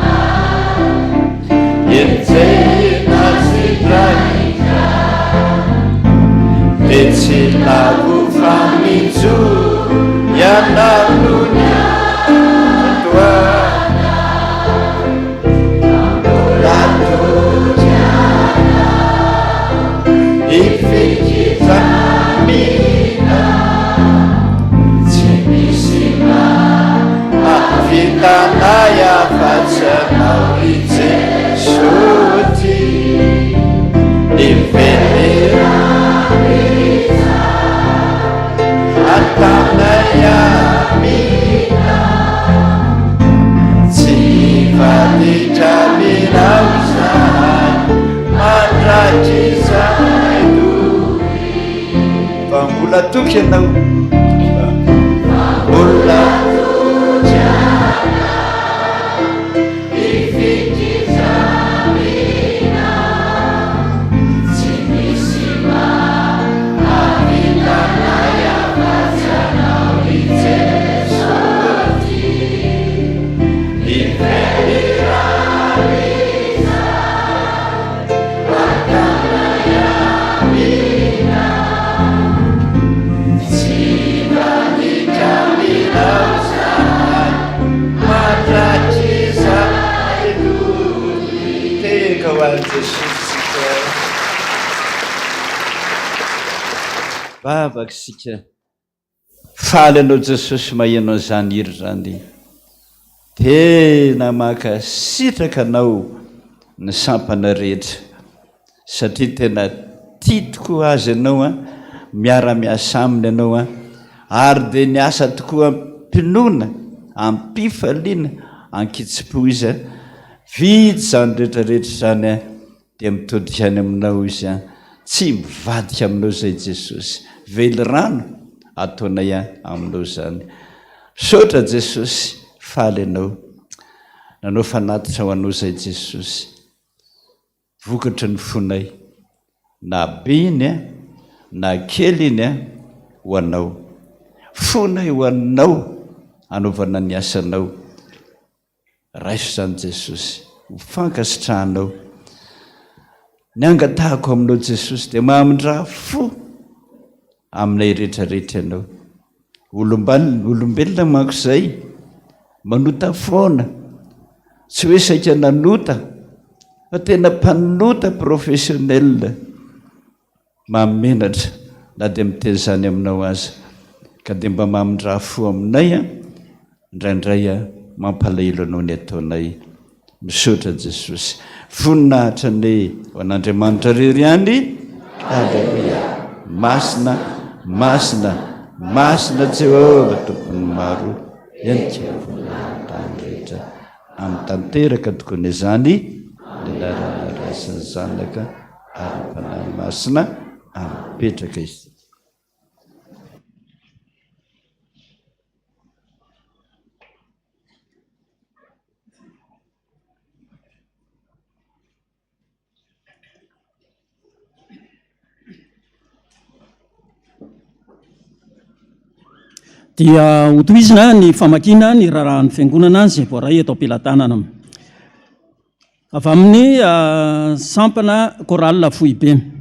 enjehina tsindraindray dia tsy lavo fa mijoro ianao no niantoana mbola toky ny fikitamina tsy misy mahavita anay afa-tsy anao ry Jesoa ty ny velirano ataonay amina tsy hivadika aminao izahay mandrakizay doria fa mbola toky ianao fa mbola toky Mandrakizay doria. Tehaka ho an'i Jesosy isika. Vavaka isika. Faly anao Jesosy maheno an'izany hira izany. Tena mankasitraka anao ny sampana rehetra. Satria tena tia tokoa azy ianao an, miara-miasa aminy ianao an, ary dia niasa tokoa am-pinoana, am-pifaliana, an-kitsim-po izy an, vita izany rehetra rehetra izany an, dia mitodika any aminao izy an, tsy mivadika aminao izay Jesosy, velirano ataonay aminao izany. Misaotra Jesosy, faly ianao nanao fanatitra ho anao izay Jesosy. Vokatry ny fonay, na be iny a, na kely iny a, ho Anao. Fonay ho Anao anaovana ny asanao. Raiso izany Jesosy, ho fankasitrahanao. Ny angatahako aminao Jesosy dia mamindrà fo aminay rehetra rehetra Ianao. Olombelona manko izay, manota foana, tsy hoe saika nanota fa tena mpanota professionnel, mahamenatra na dia miteny izany aminao aza, ka dia mba mamindrà fo aminay an, indraindray mampalahelo anao ny ataonay. Misaotra Jesosy. Voninahitra anie ho an'Andriamanitra rery ihany. Aleloia. Masina, masina, masina Jehovah Tompon'ny maro. Henika voninahitra tany rehetra. Amin'ny tanteraka tokoa ny izany. Ny anaran'ny Ray sy ny Zanaka ary ny Fanahy Masina. Apetraka isika. Dia hotohizina ny famakiana ny raharahan'ny fiangonana izay voaray eto am-pelatanana. Avy amin'ny sampana chorale foibe.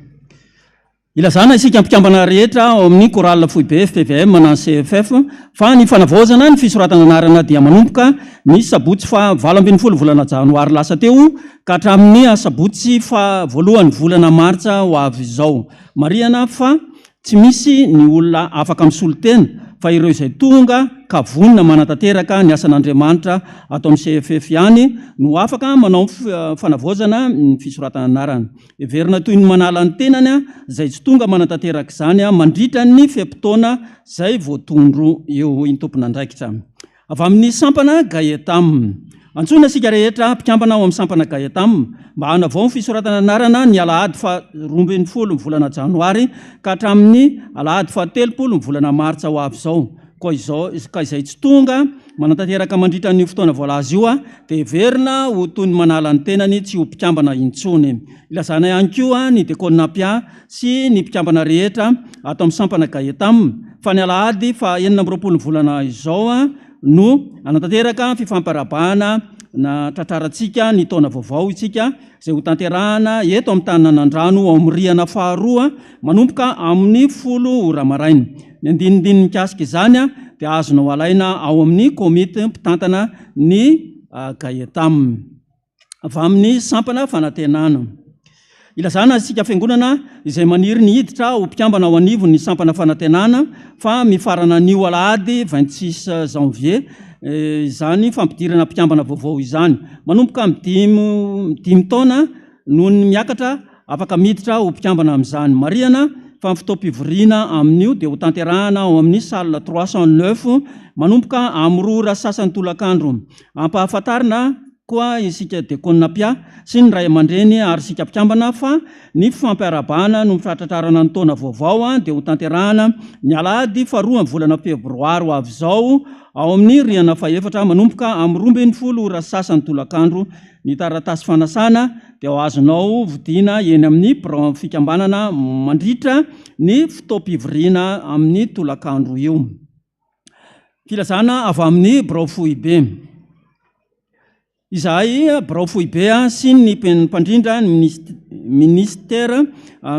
Ilazana isika mpikambana rehetra ao amin'ny Chorale Foibe fpvm na CFF fa ny fanavaozana ny fisoratana anarana dia manomboka ny sabotsy faha 18 volana janoary lasa teo ka hatramin'ny asabotsy faha voalohan'ny volana martsa ho avy izao. Marihana fa tsy misy ny olona afaka misolo tena fa ireo izay tonga ka vonona manatanteraka ny asan'Andriamanitra ato amin'ny CFF ihany no afaka manao fanavaozana ny fisoratana anarana. Heverina toy ny manala ny tenany izay tsy tonga manatanteraka izany mandritra ny fe-potoana izay voatondro eo hoy ny tompon'andraikitra avy amin'ny sampana Gaetam. Antsoina isika rehetra mpikambana ao amin'ny sampana Gaetam mba hanavao ny fisoratana anarana ny alahady faha 12 ny volana janoary ka hatramin'ny alahady faha 30 ny volana martsa ho avy izao. Koa izao ka izay tsy tonga manatanteraka mandritra an'io fotoana voalaza io dia heverina ho toy ny manala ny tenany tsy ho mpikambana intsony. Ilazana ihany koa ny Dekona Pia sy ny mpikambana rehetra ato amin'ny sampana Gaetam fa ny alahady faha 26 ny volana izao no hanatanteraka fifampiarahabana natratrarantsika ny taona vaovao isika izay hotanterahana eto amin'ny tanàn'Andrano ao amin'ny rihana faharoa manomboka amin'ny 10 ora maraina. Ny andinindininy mikasika izany dia azonao alaina ao amin'ny komity mpitantana ny Gaetam. Avy amin'ny sampana fanantenana. Ilazana isika fiangonana izay maniry ny hiditra ho mpikambana ao anivon'ny sampana fanantenana fa mifarana anio alahady 26 janvier izany fampidirana mpikambana vaovao izany. Manomboka amin'ny dimy dimy taona noho ny miakatra afaka miditra ho mpikambana amin'izany. Marihana fa ny fotoam-pivoriana amin'io dia hotanterahana ao amin'ny salle 309 manomboka amin'ny roa ora sasany tolakandro. Ampahafantarina koa isika Dekona Pia sy ny ray aman-dreny ary isika mpikambana fa ny fifampiarahabana no fahatratrarana ny taona vaovao dia hotanterahana ny alahady faharoan'ny volana febroary ho avy izao ao amin'ny rihana fahefatra manomboka amin'ny 12 ora sasany tolakandro. Ny taratasy fanasana dia ho azonao vidiana eny amin'ny biraon'ny fikambanana mandritra ny fotoam-pivoriana amin'ny tolakandro io. Filazana avy amin'ny birao foibe. Izahay birao foibe sy ny mpandrindra ny minisitera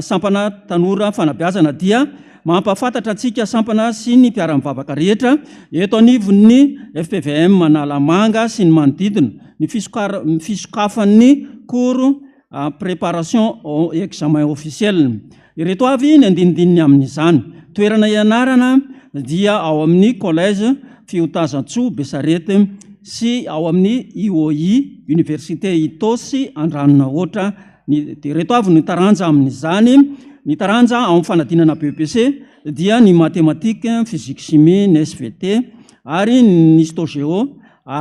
sampana tanora fanabeazana dia mampahafantatra antsika sampana sy ny mpiara-mivavaka rehetra eto anivon'ny FPVM Analamanga sy ny manodidina ny fisokafan'ny cours préparation au examen officiel. Ireto avy ny andinindininy amin'izany. Toerana ianarana dia ao amin'ny Collège Fiotazantsoa Besarety sy ao amin'ny IOI, Université Itaosy Andranonahoatra. Ny, ireto avy ny taranja amin'izany. Ny taranja ao amin'ny fanadinana BEPC dia ny mathématiques, physique chimie, ny SVT ary ny histo-géo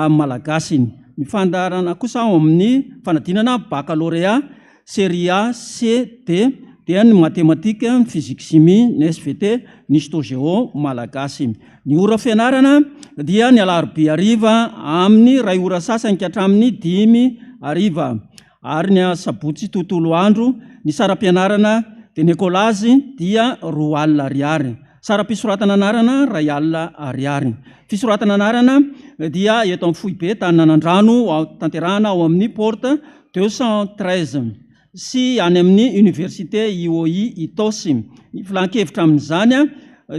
malagasy. Ny fandaharana kosa ao amin'ny fanadinana baccalauréat Série A, C, D, dia ny mathématiques, ny physique chimie, ny SVT, ny histo géo malagasy. Ny ora fianarana dia ny alarobia hariva amin'ny iray ora sasany ka hatramin'ny dimy hariva ary ny asabotsy tontolo andro. Ny saram-pianarana dia ny écolage dia 20 ariary. Saram-pisoratana anarana 1000 ariary. Fisoratana anarana dia eto amin'ny foibe Tananandrano tanterahana ao amin'ny porte 213 sy any amin'ny Université IOI Itaosy. Ny filan-kevitra amin'izany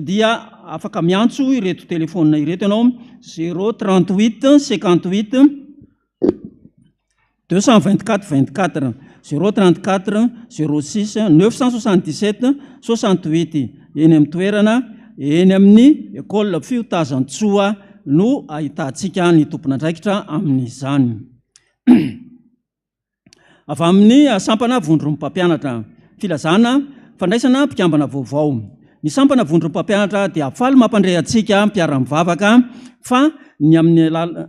dia afaka miantso ireto telefaonina ireto ianao, 0 38 58 224 24, 0 34 06 977 68 eny amin'ny toerana eny amin'ny Ecole Fiotazantsoa no ahitantsika ny tompon'andraikitra amin'izany. Avy amin'ny sampana vondron'ny mpampianatra. Filazana fandraisana mpikambana vaovao. Ny sampana vondron'ny mpampianatra dia faly mampandre antsika mpiara-mivavaka fa ny amin'ny alala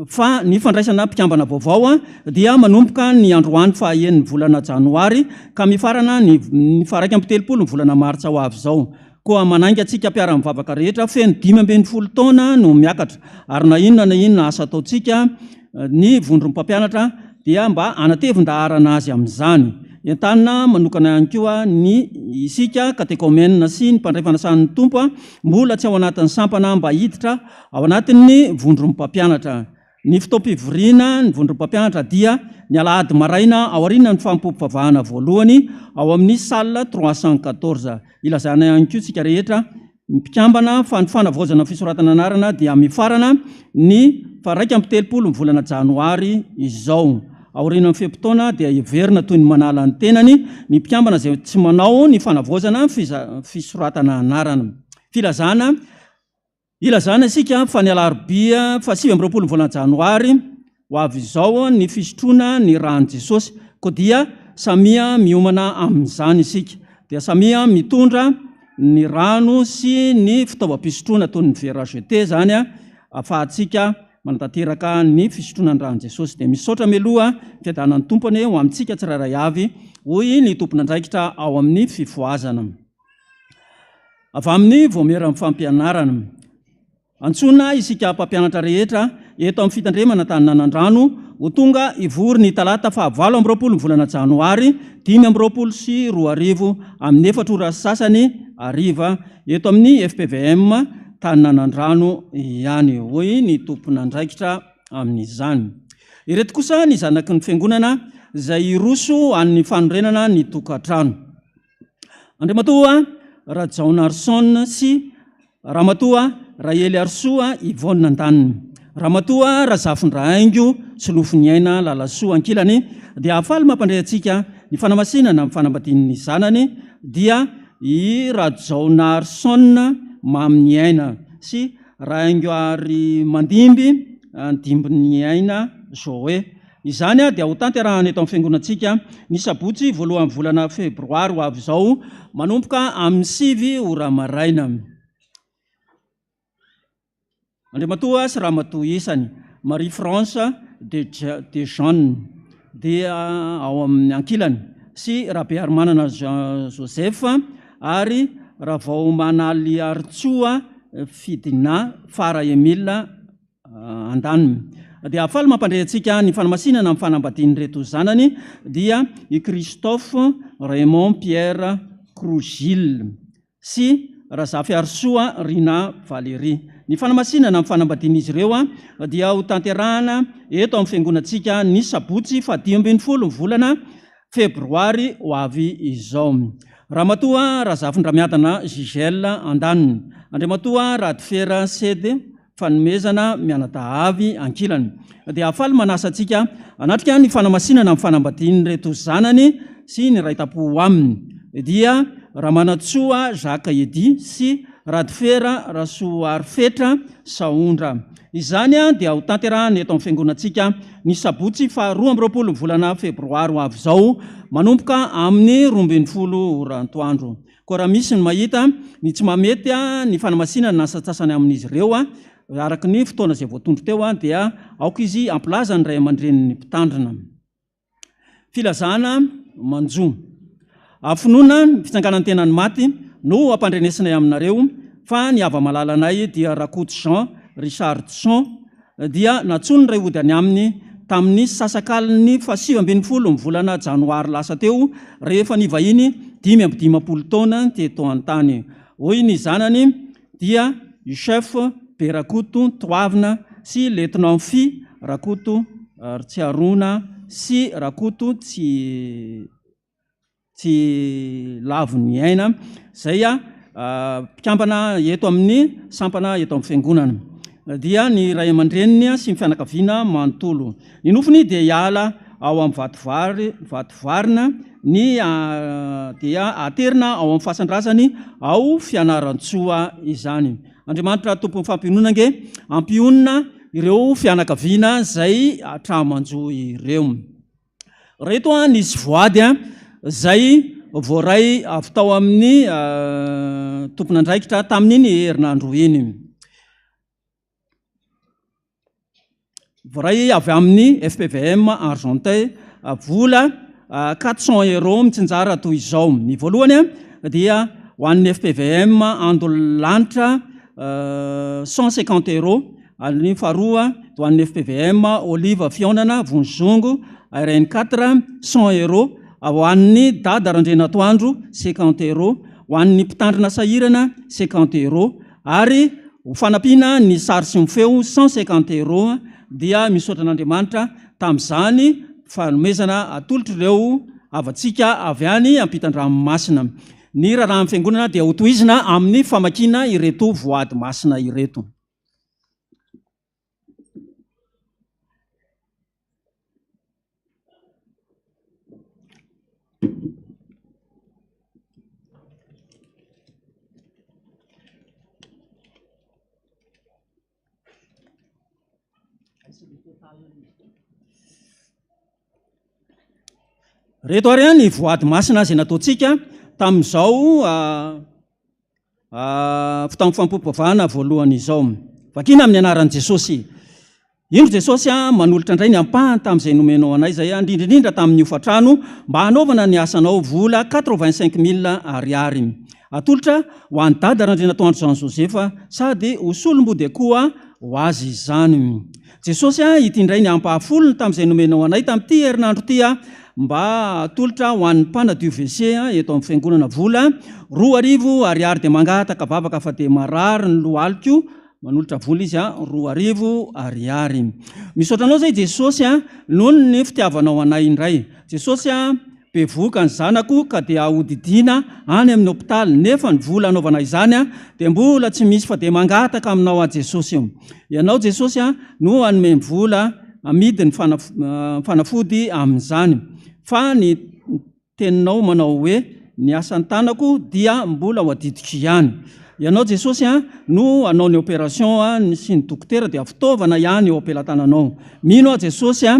fa ny fandraisana mpikambana vaovao dia manomboka ny androany faha enin'ny volana janoary ka mifarana ny ny faha 31 ny volana martsa ho avy izao. Koa manainga antsika mpiara-mivavaka rehetra feno 15 taona no miakatra, ary na inona na inona asa ataontsika, ny vondron'ny mpampianatra dia mba hanatevin-daharana azy amin'izany. Entanina manokana ihany koa ny isika katekomena sy ny mpandray fanasan'ny Tompo mbola tsy ao anatin'ny sampana mba hiditra ao anatin'ny vondron'ny mpampianatra. Ny fotoam-pivoriana ny vondron'ny mpampianatra dia ny alahady maraina aorian'ny fanompoam-pivavahana voalohany ao amin'ny salle 314. Ilazana ihany koa isika rehetra ny mpikambana fa ny fanavaozana ny fisoratana anarana dia mifarana ny faha 31 ny volana janoary izao. Aorian'ny fe-potoana dia heverina toy ny manala ny tenany ny mpikambana izay tsy manao ny fanavaozana fisoratana anarana. Filazana Ilazana isika fa ny alarobia faha 29 ny volana janoary ho avy izao ny fisotroana ny ràn'i Jesosy, koa dia samia miomana amin'izany isika. Dia samia mitondra ny rano sy ny fitaovam-pisotroana toy ny verre à jeter izany ahafahantsika. manatanteraka ny fisotroana ny ran'i Jesosy. Dia misaotra mialoha ny fiadanan'ny Tompo anie ho amintsika tsirairay avy, hoy ny tompon'andraikitra ao amin'ny fifohazana. Avy amin'ny Vaomieran'ny Fampianarana. Antsoina isika mpampianatra rehetra eto amin'ny Fitandremana Antaninanandrano ho tonga hivory ny talata faha 28 ny volana janoary 2025 amin'ny efatra ora sy sasany hariva eto amin'ny fpvm Taninanandrano ihany, hoy ny tompon'andraikitra amin'izany. Ireto kosa ny zanaky ny fiangonana izay hiroso an'ny fanorenana ny tokantrano. Andriamatoa Rajaonarison sy Ramatoa Raheliarisoa Yvonne andaniny, Ramatoa Razafindrahaingo Solofoniaina Lalasoa ankilany dia faly mampandre antsika ny fanamasinana amin'ny fanambadian'ny zanany dia i Rajaonarison Maminiaina sy Rahaingoarimandimby Dimbiniaina Zoé. Izany dia hotanterahana eto amin'ny fiangonantsika ny sabotsy voalohan'ny volana febroary ho avy izao manomboka amin'ny 9 ora maraina. Andriamatoa sy Ramatoa isany, Marie France de de Jeanne dia ao amin'ny ankilany sy Rabearimanana Jean Joseph ary Ravaomanaliaritsoa Fidinah Fara Emile Andaniny. Dia faly mampandre antsika ny fanamasinana amin'ny fanambadian'ireto zanany dia i Christophe Raymond Pierre Crouzil sy Razafiarisoa Rina Valérie. Ny fanamasinana amin'ny fanambadian'izy ireo dia ho tanterahana eto amin'ny fiangonantsika ny sabotsy faha-15 ny volana febroary ho avy izao. Ramatoa Razafindramiadana Gigel andaniny, Andriamatoa Radifera Sedy Fanomezana mianadahy ankilany. Dia faly manasa antsika hanatrika ny fanamasinana ny fanambadian'ireto zanany sy ny iray tampo aminy dia Ramanantsoa Jacques Eddy sy Radifera Rasoarifetra Sahondra. Izany dia ho tanterahana eto amin'ny fiangonantsika ny sabotsy faha 22 ny volana febroary ho avy izao manomboka amin'ny 12 ora antoandro. Koa raha misy ny mahita ny tsy mahamety ny fanamasinana ny sasantsasany amin'izy ireo, araka ny fotoana izay voatondro teo, dia aoka izy hampilaza ny ray aman-drenin'ny mpitandrina. Filazana manjo. Amin'ny finoana ny fitsanganan'ny tenan'ny maty no ampandrenesinay aminareo fa ny hava-malalanay dia Rakoto Jean Richardson, dia nantsoin'ny ray hody any aminy tamin'ny sasakalin'ny faha-19 ny volana janoary lasa teo rehefa nivahiny 55 taona teto an-tany. Hoy ny zanany dia i Chef Be Rakoto Toavina sy Lieutenant Fy Rakoto Tsiarona sy Rakoto Tsy tsy lavo ny aina, izay mpikambana eto amin'ny sampana eto amin'ny fiangonana, dia ny ray aman-dreniny sy ny fianakaviana manontolo. Ny nofony dia hiala ao amin'ny vatovary, vatovarina, ny dia aterina ao amin'ny fasan-drazany ao Fianarantsoa izany. Andriamanitra Tompon'ny fampionona ange hampionona ireo fianakaviana izay hatramanjo ireo. Ireto nisy voady izay voaray avy tao amin'ny tompon'andraikitra tamin'iny herinandro iny. Voaray avy amin'ny FPVM Argenteuil vola 400 euros mitsinjara toy izao. Ny voalohany dia ho an'ny FPVM Andolanitra 150 euros. Ary ny faharoa dia ho an'ny fpvm Olive Fihaonana Vonizongo RN 4 100 euros, ho an'ny Dada Randrianatoandro 50 euros, ho an'ny mpitandrina sahirana 50 euros ary ho fanampiana ny sary sy ny feo 150 euros dia misaotra an'Andriamanitra tamin'izany fanomezana atolotr'ireo havantsika avy any ampitan-dranomasina. Ny raharahan'ny fiangonana dia hotohizina amin'ny famakiana ireto voady masina ireto. Reto ary ny voady masina izay nataontsika tamin'izao fotoam-fampivavahana voalohany izao. Vakina amin'ny anaran'i Jesosy. Indro Jesosy a, manolotra indray ny ampahany tamin'izay nomenao anay izay, indrindra indrindra tamin'ny hofantrano mba hanaovana ny asanao, vola 85 mille ariary. Atolotra ho an'i Dada Randrianatoandro Jean Joseph sady ho solombody akoho ho azy izany. Jesosy a, ity indray ny ampahafolony tamin'izay nomenao anay tamin'ity herinandro ity a, mba atolotra ho an'ny mpanadio WC eto amin'ny fiangonana vola 2000 ariary dia mangataka vavaka fa dia marary ny lohaliko manolotra vola izy a 2000 ariary. Misaotra anao zay Jesosy a noho ny fitiavanao anay indray. Jesosy a Bevohoka ny zanako ka dia hodidiana any amin'ny hopitaly nefa ny vola hanaovana izany dia mbola tsy misy fa dia mangataka aminao aho Jesosy o. Ianao Jesosy no hanome ny vola amidy ny fanafody amin'izany fa ny teninao manao hoe ny asan-tanako dia mbola ho adidiko ihany. Ianao Jesosy no hanao ny operation sy ny dokotera dia fitaovana ihany eo am-pelatananao. Mino aho Jesosy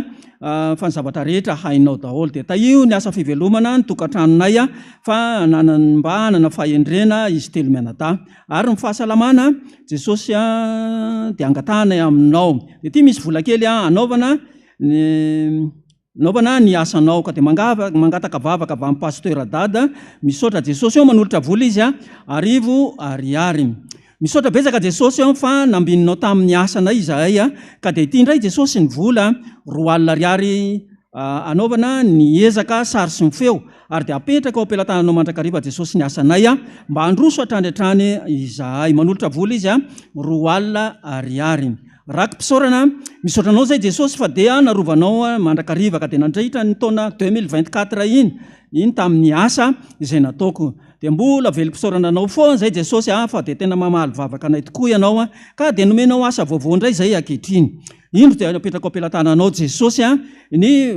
fa ny zavatra rehetra hainao daholo. Dia tahio ny asa fivelomana ny tokantranonay fa mba hanana fahendrena izy telo mianadahy. Ary ny fahasalamana Jesosy dia angatahanay aminao. Dia ity misy vola kely hanaovana ny Naovana ny asanao ka dia mangataka vavaka avy amin'ny Pasteur Dada. Misaotra Jesosy ô manolotra vola izy 1000 ariary. Misaotra betsaka Jesosy ô fa nambininao tamin'ny asanay izahay ka dia ity indray Jesosy ny vola 20 ariary anaovana ny ezaka sary sy ny feo ary dia apetraka ao am-pelatananao mandrakariva Jesosy ny asanay mba handroso hatrany hatrany izahay. Manolotra vola izy 20 ariary. Raki-pisaorana, Misaotra anao izay Jesosy fa dia narovanao mandrakariva ka dia nandritra ny taona 2024 iny iny tamin'ny asa izay nataoko. Dia mbola velom-pisaorana anao foana izay Jesosy a fa dia tena mamaly vavaka anay tokoa ianao a ka dia nomenao asa vaovao indray izay ankehitriny. Indro dia apetrako am-pelatananao Jesosy a ny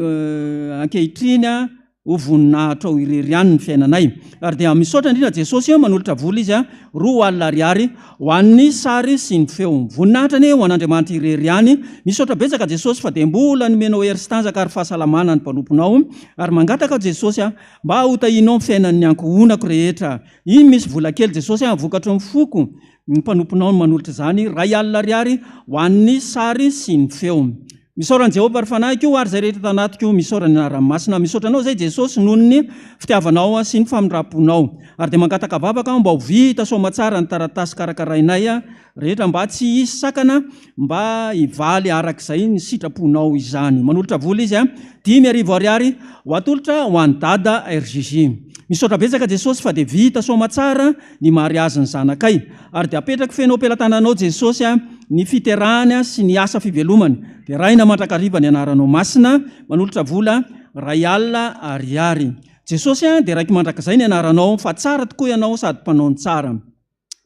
ankehitriny a Ho voninahitrao irery ihany ny fiainanay. Ary dia misaotra indrindra Jesosy eo manolotra vola izy 20 ariary ho an'ny sary sy ny feo. Voninahitra anie ho an'Andriamanitra irery ihany. Misaotra betsaka Jesosy fa dia mbola nomenao hery sy tanjaka ary fahasalamana ny mpanomponao. Ary mangataka aho Jesosy a mba ho tahianao ny fiainan'ny ankohonako rehetra. Iny misy vola kely Jesosy a vokatry ny foko ny mpanomponao no manolotra izany 10 ariary ho an'ny sary sy ny feo. Misaora an'i Jehovah ry fanahiko ary izay rehetra tanatiko, misaora ny anarany masina. Misaotra anao izay Jesosy noho ny fitiavanao sy ny famindram-ponao. Ary dia mangataka vavaka aho mba ho vita soamatsara ny taratasy karakarainay rehetra mba tsy hisy sakana mba hivaly araka izay ny sitraponao izany. Manolotra vola izy 5000 ariary ho atolotra ho an'i Dada RJJ. Misaotra betsaka Jesosy fa dia vita soamatsara ny mariazin'ny zanakay. Ary dia apetrako feno am-pelatananao Jesosy a, ny fiterahany sy ny asa fivelomany. Deraina mandrakariva ny anaranao masina, manolotra vola 10 ariary. Jesosy a, deraiko mandrakizay ny anaranao fa tsara tokoa ianao sady mpanao ny tsara.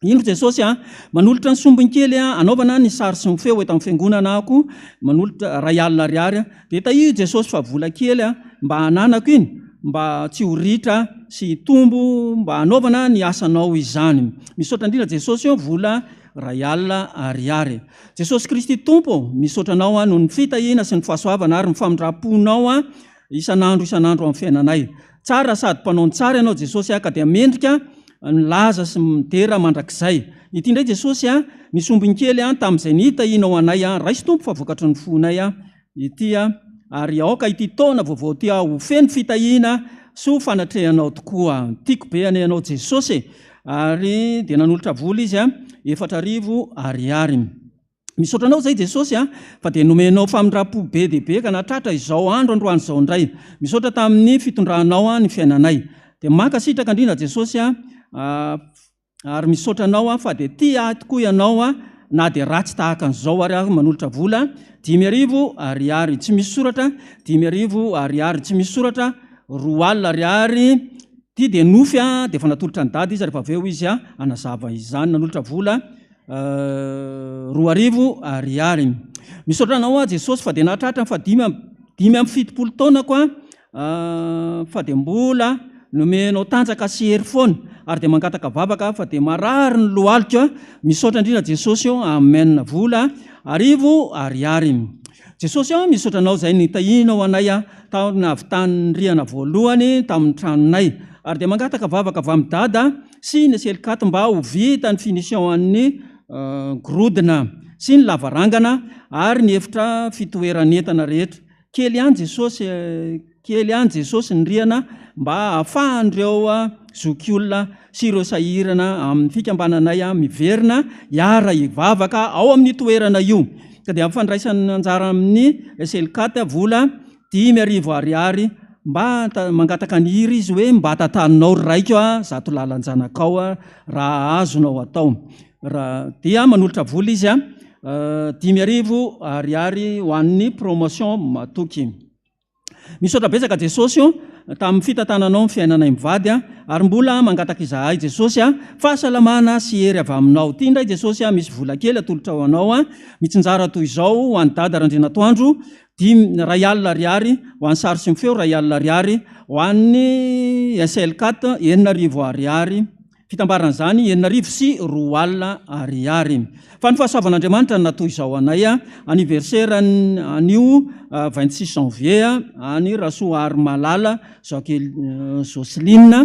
Indro Jesosy a, manolotra ny sombiny kely anaovana ny sary sy ny feo eto amin'ny fiangonana ako, manolotra 10 ariary. Dia tahio Jesosy fa vola kely mba hananako iny, mba tsy ho ritra sy hitombo mba hanaovana ny asanao izany. Misaotra indrindra Jesosy ô, vola 10 ariary. Jesosy Kristy Tompo ô, misaotra anao aho noho ny fitahiana sy ny fahasoavana ary ny famindram-ponao isan'andro isan'andro amin'ny fiainanay. Tsara sady mpanao ny tsara ianao Jesosy ka dia mendrika ny laza sy midera mandrakizay. Ity indray Jesosy a, ny sombiny kely tamin'izay nitahianao anay, raiso Tompo fa vokatry ny fonay ity ary aoka ity taona vaovao ity ho feno fitahiana sy ho fanatrehanao tokoa. Tiako be anie ianao Jesosy e! Ary dia nanolotra vola izy 4000 ariary. Misaotra anao izay Jesosy a, fa dia nomenao famindram-po be dia be ka nahatratra izao andro androany izao indray. Misaotra tamin'ny fitondranao ny fiainanay. Dia mankasitraka indrindra Jesosy a, ary misaotra anao aho fa dia tia ahy tokoa ianao na dia ratsy tahaka an'izao ary aho. Manolotra vola 5000 ariary tsy misy soratra, 5000 ariary tsy misy soratra, 20 ariary. Ity dia nofy a, dia efa natolotra ny dada izy rehefa avy eo izy a hanazava izany. Nanolotra vola 2000 ariary. Misaotra anao aho Jesosy fa dia nahatratra ny fahadimy 75 taonako a, fa dia mbola nomenao tanjaka sy hery foana ary dia mangataka vavaka fa dia marary ny lohalika. Misaotra indrindra Jesosy ô, amen. Vola 1000 ariary. Jesosy ô, misaotra anao izay nitahianao anay taona avy tany rihana voalohany tamin'ny tranonay ary dia mangataka vavaka avy amin'ny dada sy ny selikaty mba ho vita ny finition an'ny gorodona. sy ny lavarangana ary ny efitra fitoeran'entana rehetra. Kely ihany Jesosy kely ihany Jesosy ny rihana mba hahafahan'ireo zokiolona sy ireo sahirana amin'ny fikambananay miverina hiara hivavaka ao amin'io toerana io. Ka dia amin'ny fandraisana anjara amin'ny SLCAT vola 5000 ariary mba mangataka ny hira izy hoe mba tantaninao ry raiko a, zato lalan-janakao a, raha azonao atao. Raha dia manolotra vola izy a, 5000 ariary ho an'ny promotion matoky. Misaotra betsaka Jesosy o, tamin'ny fitantananao ny fiainanay mivady a, ary mbola mangataka izahay Jesosy a, fahasalamana sy hery avy aminao. Ity indray Jesosy a, misy vola kely atolotra ho anao a, mitsinjara toy izao ho an'i Dada Randrianatoandro, dimy, iray alina ariary, ho an'ny sary sy ny feo iray alina ariary, ho an'ny SL quatre 6000 ariary. Fitambaran'izany, 2006 ariary. Fa ny fahasoavan'Andriamanitra no natoy izao anay, anniversaire anio 26 janvier an'i Rasoaharimalala Jocelyne.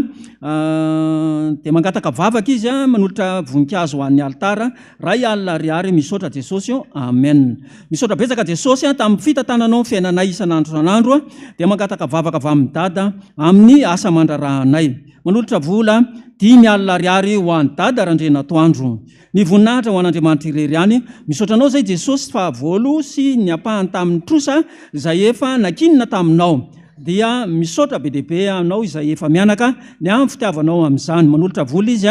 Dia mangataka vavaka izy, manolotra voninkazo ho an'ny alitara, 1000 ariary. Misaotra Jesosy o. Amen. Misaotra betsaka Jesosy tamin'ny fitantananao ny fiainanay isan'andro isan'andro. Dia mangataka vavaka avy amin'i Dada amin'ny asa aman-draharahanay. Manolotra vola 50 ariary ho an'i Dada Randrianatoandro. Ny voninahitra ho an'Andriamanitra irery ihany. Misaotra anao izay Jesosy fa voaloa sy ny ampahany tamin'ny trosa izay efa nakinina taminao. Dia misaotra be dia be anao izay efa mianaka ny amin'ny fitiavanao amin'izany. Manolotra vola izy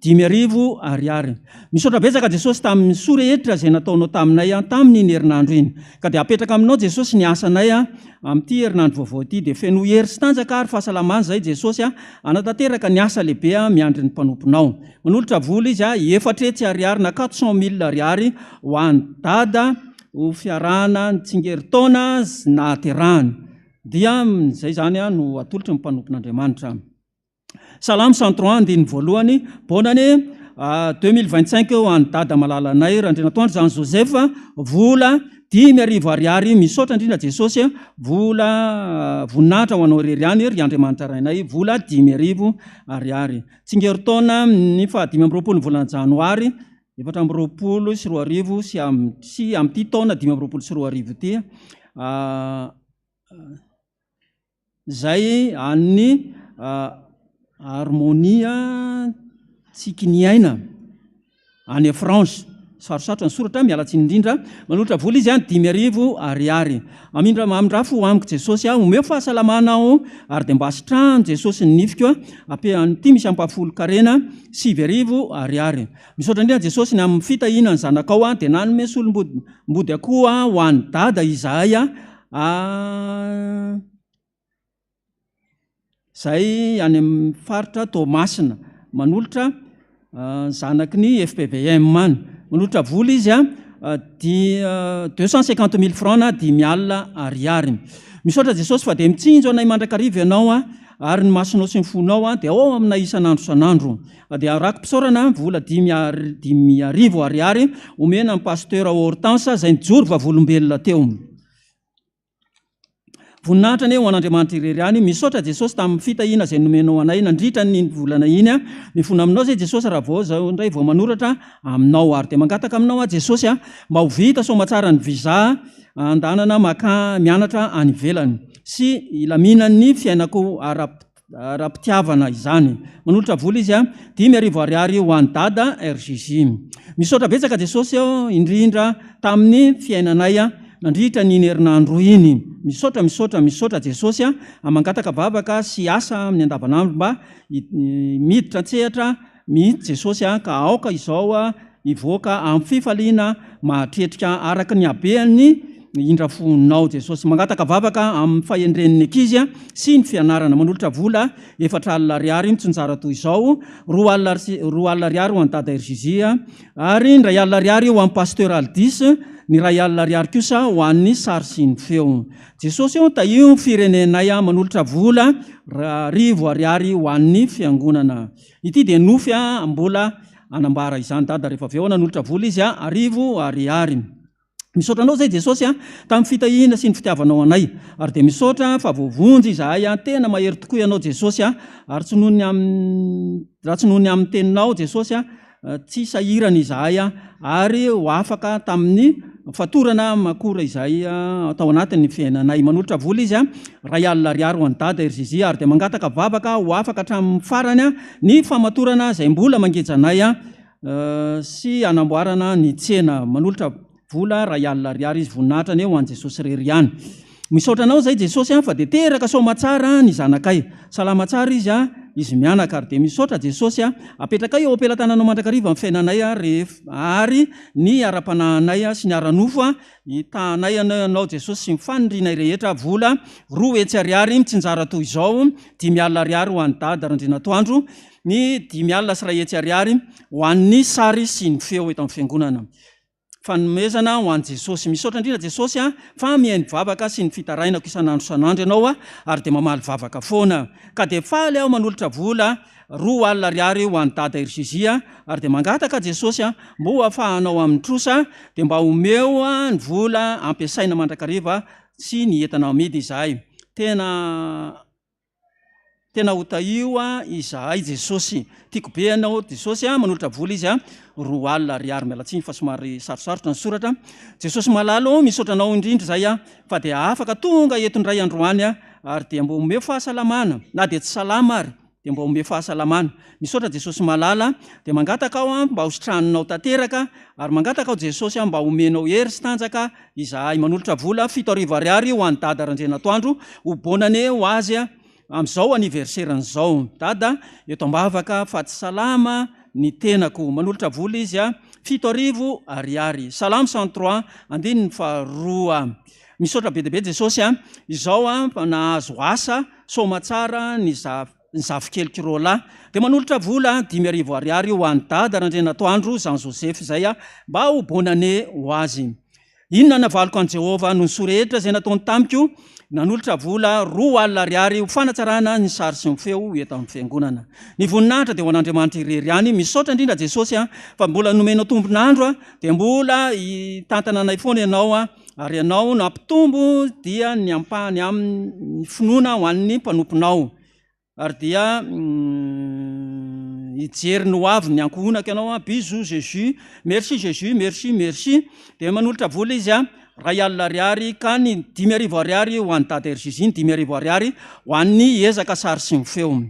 5000 ariary. Misaotra betsaka Jesosy tamin'ny soa rehetra izay nataonao taminay tamin'iny herinandro iny. Ka dia apetraka aminao Jesosy ny asanay Amin'ity herinandro vaovao ity dia fenoy hery sy tanjaka ary fahasalamana izay Jesosy a, hanatanteraka ny asa lehibe miandry ny mpanomponao. Manolotra vola izy a, 400 ariary na 400 mille ariary ho an'i Dada ho fiarahana ny tsingerin-taona nahaterahany. Dia izay izany no atolotry ny mpanompon'Andriamanitra. Salamo 103 andininy voalohany, Bonne année 2025 ho an'i Dada malalanay Randrianatoandro Jean Joseph, vola 5000 ariary, misaotra indrindra Jesosy, vola voninahitra ho anao irery ihany ry Andriamanitra Rainay, vola 5000 ariary. Tsingerin-taona ny faha 25 ny volana janoary 2024 sy sy amin'ity taona 2025 ity. Izay an'ny Harmonia Tsikiniaina any France. Sarosarotra ny soratra, miala tsiny indrindra. Manolotra vola izy an, 5000 ariary. Amindra mamindrafo amiko Jesosy aho, omeo fahasalamana aho ary dia mba sitrano Jesosy ny nifiko. Ampian'ity misy ampahafolon-karena, 9000 ariary. Misaotra indrindra Jesosy ny amin'ny fitahiana ny zanakao an, dia nanome solom-body mbody akoho ho an'i Dada izahay an. A Izay any amin'ny faritra Toamasina. Manolotra ny zanaky ny FPVM any. Manolotra vola izy a, di 250 mille francs na 50 000 ariary. Misaotra Jesosy fa dia mitsinjo anay mandrakariva Ianao a, ary ny masonao sy ny fonao a dia ao aminay isan'andro isan'andro. Dia raki-pisaorana vola 5000 ariary omena an'i Pasteur Hortense izay nijoro vavolombelona teo. Voninahitra anie ho an'Andriamanitra irery ihany. Misaotra Jesosy tamin'ny fitahiana izay nomenao anay nandritra an'iny volana iny. Mifona aminao izay Jesosy raha vao izao indray vao manoratra aminao ary dia mangataka aminao aho Jesosy mba ho vita soamatsara ny visa andanana maka mianatra any ivelany sy hilaminan'ny fiainako ara ara-pitiavana izany. Manolotra vola izy, 5000 ariary ho an'i Dada RJJ. Misaotra betsaka Jesosy ô, indrindra tamin'ny fiainanay nandritra an'iny herinandro iny. Misaotra, misaotra, misaotra Jesosy a. Mangataka vavaka sy asa amin'ny andavanandro mba miditra an-tsehatra mihitsy Jesosy a, ka aoka izao hivoaka amin'ny fifaliana mahatretrika araka ny habean'ny indra-fonao Jesosy. Mangataka vavaka amin'ny fahendren'ny ankizy sy ny fianarana. Manolotra vola 40 ariary mitsinjara toy izao, 20 ariary ho an'i Dada RJJ ary ny 1000 ariary ho an'i Pasteur Aldis, ny 1000 ariary kosa ho an'ny sary sy ny feo. Jesosy ô, tahio ny firenenay, manolotra vola 1000 ariary ho an'ny fiangonana. Ity dia nofy a, mbola hanambara izany dada rehefa avy eo, nanolotra vola izy a, 1000 ariary. Misaotra anao izay Jesosy a, tamin'ny fitahiana sy ny fitiavanao anay. Ary dia misaotra fa voavonjy izahay a, tena mahery tokoa ianao Jesosy a, ary tsy noho ny amin'ny, raha tsy noho ny amin'ny teninao Jesosy a. tsy sahirana izahay ary ho afaka tamin'ny fatorana makora izay tao anatin'ny fiainanay. Manolotra vola izy, 1000 ariary ho an'i Dada ry Zizi ary dia mangataka vavaka ho afaka hatramin'ny farany ny famatorana izay mbola mangeja anay sy hanamboarana ny tsena. Manolotra vola 1000 ariary izy. Voninahitra anie ho an'i Jesosy irery ihany. Misaotra anao izay Jesosy an fa dia teraka soamatsara ny zanakay. Salama tsara izy an, izy mianaka ary dia misaotra Jesosy an. Apetrakay eo am-pelatananao mandrakariva ny fiainanay an rehef ary ny ara-panahinay sy ny ara-nofo an, hitahanay anao Jesosy sy ny fanirianay rehetra, vola 200 ariary mitsinjara toy izao, 50 ariary ho an'i Dada Randrianatoandro, ny 150 ariary ho an'ny sary sy ny feo eto amin'ny fiangonana. Fanomezana ho an'i Jesosy. Misaotra indrindra Jesosy a, fa mihaino vavaka sy ny fitarainako isan'andro isan'andro Ianao a, ary dia mamaly vavaka foana. Ka dia faly aho manolotra vola 20 ariary ho an'i Dada ery Zizi a, ary dia mangataka Jesosy a, mba ho afahanao amin'ny trosa, dia mba omeo ny vola ampiasaina mandrakariva sy ny entana amidy izahay. Tena. Tena ho tahio izahay Jesosy. Tiako be ianao Jesosy a, manolotra vola izy a, 20 ariary, miala tsiny fa somary sarosarotra ny soratra. Jesosy malala ô, misaotra anao indrindra izay a, fa dia afaka tonga eto indray androany a, ary dia mba omeo fahasalamana, na dia tsy salama ary dia mba omeo fahasalamana. Misaotra Jesosy malala, dia mangataka aho a mba ho sitraninao tanteraka, ary mangataka aho Jesosy a mba omenao hery sy tanjaka izahay. Manolotra vola 7000 ariary ho an'i Dada Randrianatoandro ho bonne année ho azy amin'izao anniversaire-ny izao. Dada, eto am-bavaka fa tsy salama ny tenako. Manolotra vola izy 7000 ariary. Salamo 103 andininy faharoa. Misaotra be dia be Jesosy a, izao a nahazo asa soamatsara ny za. ny zafikeliko roalahy dia manolotra vola 5000 ariary ho an'i Dada Randrianatoandro Jean Joseph izay mba ho bonne année ho azy. Inona navaliko an'i Jehovah noho ny soa rehetra izay nataony tamiko? Nanolotra vola 20 ariary ho fanatsarana ny sary sy ny feo eto amin'ny fiangonana. Ny voninahitra dia ho an'Andriamanitra irery ihany. Misaotra indrindra Jesosy fa mbola nomenao tombon'andro dia mbola hitantana anay foana ianao ary ianao no hampitombo dia ny ampahany amin'ny finoana ho an'ny mpanomponao. Ary dia hijery ny ho avy ny ankohonako ianao an, bisous Jesus, merci Jesus, merci, merci. Dia manolotra vola izy an, 1000 ariary ka ny 5000 ariary ho an'i Dada RJJ, ny 5000 ariary ho an'ny ezaka sary sy ny feo.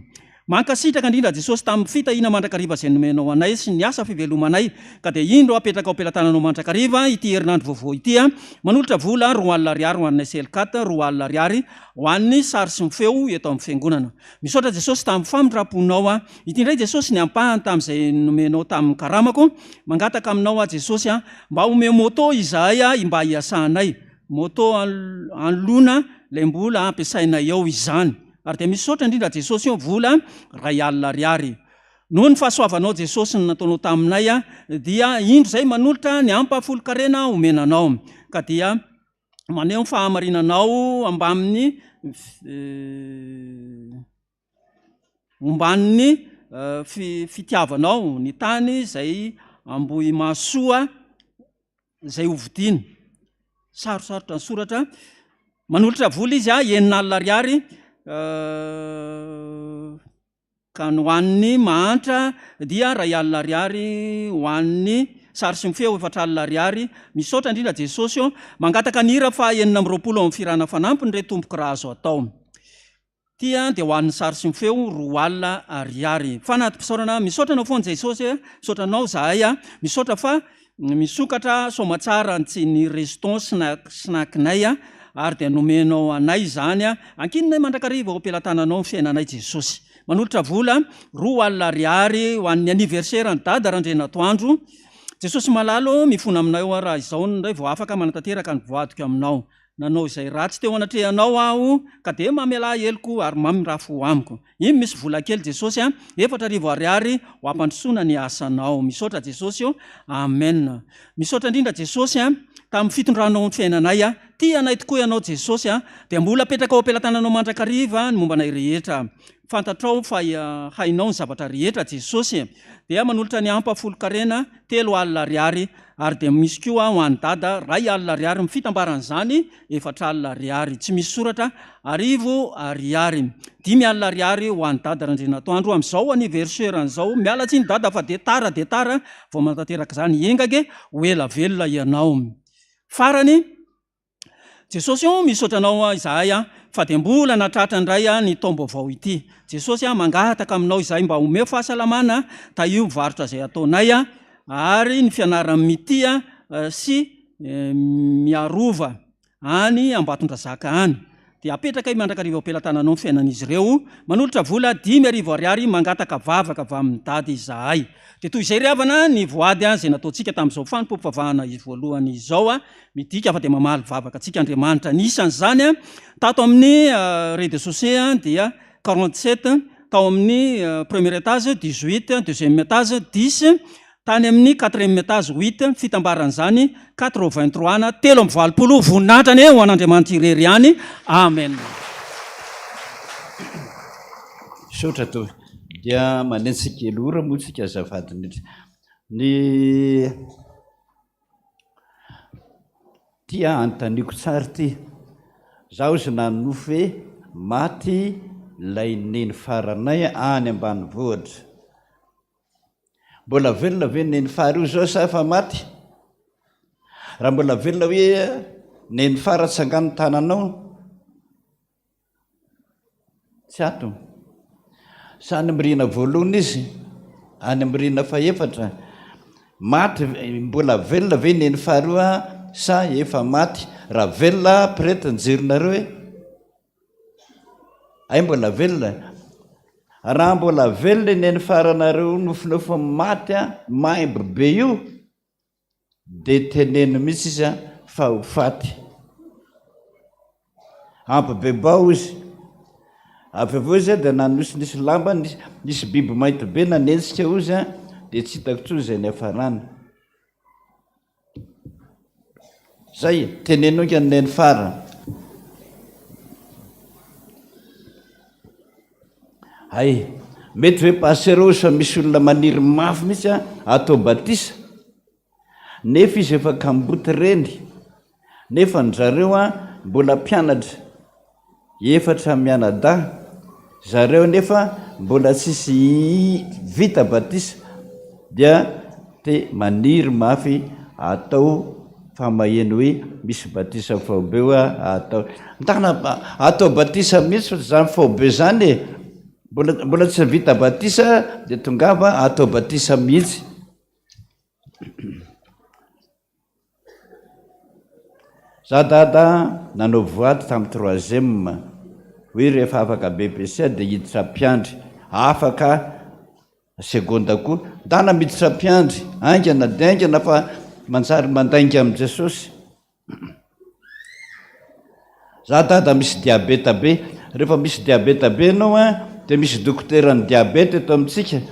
Mankasitraka indrindra Jesosy tamin'ny fitahiana mandrakariva izay nomenao anay sy ny asa fivelomanay ka dia indro apetraka ao am-pelatananao mandrakariva ity herinandro vaovao ity an, manolotra vola 20 ariary ho an'ny SLCAT, 20 ariary Ho an'ny sary sy ny feo eto amin'ny fiangonana. Misaotra Jesosy tamin'ny famindram-ponao aho. Ity indray Jesosy ny ampahany tamin'izay nomenao tamin'ny karamako. Mangataka aminao aho Jesosy a, mba omeo moto izahay a, mba hiasanay. Moto anoloana ilay mbola ampiasainay ao izany. Ary dia misaotra indrindra Jesosy o, vola 1000 ariary. Noho ny fahasoavanao Jesosy ny nataonao taminay a, dia indro izay manolotra ny ampahafolon-karena omena anao. Ka dia. maneho ny fahamarinanao ambamin'ny omban'ny fitiavanao ny tany izay Ambohimahasoa izay hovidiana. Sarosarotra ny soratra. Manolotra vola izy a, 6000 ariary. Ka ny ho an'ny mahantra dia 1000 ariary, ho an'ny sary sy ny feo 4000 ariary. Misaotra indrindra Jesosy ô. Mangataka ny hira faha 26 ao amin'ny fihirana fanampiny re tompoko raha azo atao. Ity dia ho an'ny sary sy ny feo 20 ariary. Fanati-pisaorana, misaotra anao foana Jesosy, misaotra anao zahay, misaotra fa Misokatra soamatsara ny ny reston snack-nay ary dia nomenao anay izany. Ankininay mandrakariva ao am-pelatananao ny fiainanay Jesosy. Manolotra vola 20 ariary ho an'ny anniversaire an'i Dada Randrianatoandro. Jesosy malala ô, mifona aminay aho raha izao indray vao afaka manatanteraka ny voadiko aminao. Nanao izay ratsy teo anatrehanao aho, ka dia mamelà heloko ary mamindrafo amiko. Iny misy vola kely Jesosy a, 4000 ariary ho ampandrosoana ny asanao. Misaotra Jesosy o. Amen. Misaotra indrindra Jesosy a, tamin'ny fitondranao ny fiainanay a. Tia anay tokoa Ianao Jesosy a! Dia mbola apetraka ao am-pelatananao mandrakariva ny momba anay rehetra. Fantatrao fa hainao ny zavatra rehetra Jesosy. Dia manolotra ny ampahafolon-karena, 30 ariary, ary dia misy koa ho an'i Dada, 1000 ariary, ny fitambaran'izany 40 ariary. Tsy misy soratra, arivo ariary. 50 ariary ho an'i Dada Randrianatoandro amin'izao anniversaire izao. Miala tsiny Dada fa dia tara dia tara vao manatanteraka izany. Enga ange ho ela velona ianao. Farany, Jesosy o, misaotra Anao izahay fa dia mbola nahatratra indray ny taom-baovao ity. Jesosy a, mangataka Aminao izahay mba omeo fahasalamana, tahio ny varotra izay ataonay ary ny fianaran'ny mitia sy miarova any Ambatondrazaka any. Dia apetrakay mandrakariva eo am-pelatananao ny fiainan'izy ireo. Manolotra vola 5000 ariary mangataka vavaka avy amin'i Dada izahay. Dia toy izay ry havana ny voady izay nataontsika tamin'izao fanompoam-pivavahana voalohany izao. Midika fa dia mamaly vavaka antsika Andriamanitra. Ny isan'izany tato amin'ny rez-de-chaussée dia 47, tao amin'ny premier étage 18, deuxième étage 10, Tany amin'ny quatrième étage huit, fitambaran'izany 83 na 83, voninahitra anie ho an'Andriamanitra irery ihany, Amen. Misaotra Tompoko. Dia manenjika kely ora moa tsika azafady indrindra. Ny Ty anontaniako tsara ity. Zaho izy nanonofy hoe maty ilay neny faranay any ambanivohitra. Mbola velona ve Nenifara io zao sa efa maty? Raha mbola velona hoe Nenifara tsangano ny tananao. Tsy ato. Sa any amin'ny rihana voalohany izy? Any amin'ny rihana fahefatra? Maty, mbola velona ve Nenifara io sa efa maty? Raha velona, prêtre ny jironareo e. Hay mbola velona. Raha mbola velona i nenifaranareo nofinofiny maty a, maimbo be io, dia teneno mihitsy izy a fa ho faty. Ampibebao izy. Avy aveo izy dia nanosy nisy lamba, nisy biby mainty be nanenjika ozy a, dia tsy hitako intsony izay niafarany. Zay, teneno inga ny nenifara. Hay, mety ve pasteur ozy fa misy olona maniry mafy mihitsy a, atao batisa, nefa izy efa kamboty reny, nefa ny zareo a mbola mpianatra. Efatra mianadahy zareo nefa mbola tsisy vita batisa dia te maniry mafy atao fa maheno hoe misy batisa faobe hoa atao. Ndana atao batisa mihitsy fa zany faobe zany e! Mbola mbola tsy vita batisa dia tongava atao batisa mihitsy. Za dada nanao voady tamin'ny troisième hoe rehefa afaka BEPC dia hiditra mpiandry, afaka seconde koa, ndana miditra mpiandry, haingana dia haingana fa manjary mandainga amin'i Jesosy. Za dada misy diabeta be, rehefa misy diabeta be ianao an, dia misy dokoteran'ny diabeta eto amintsika,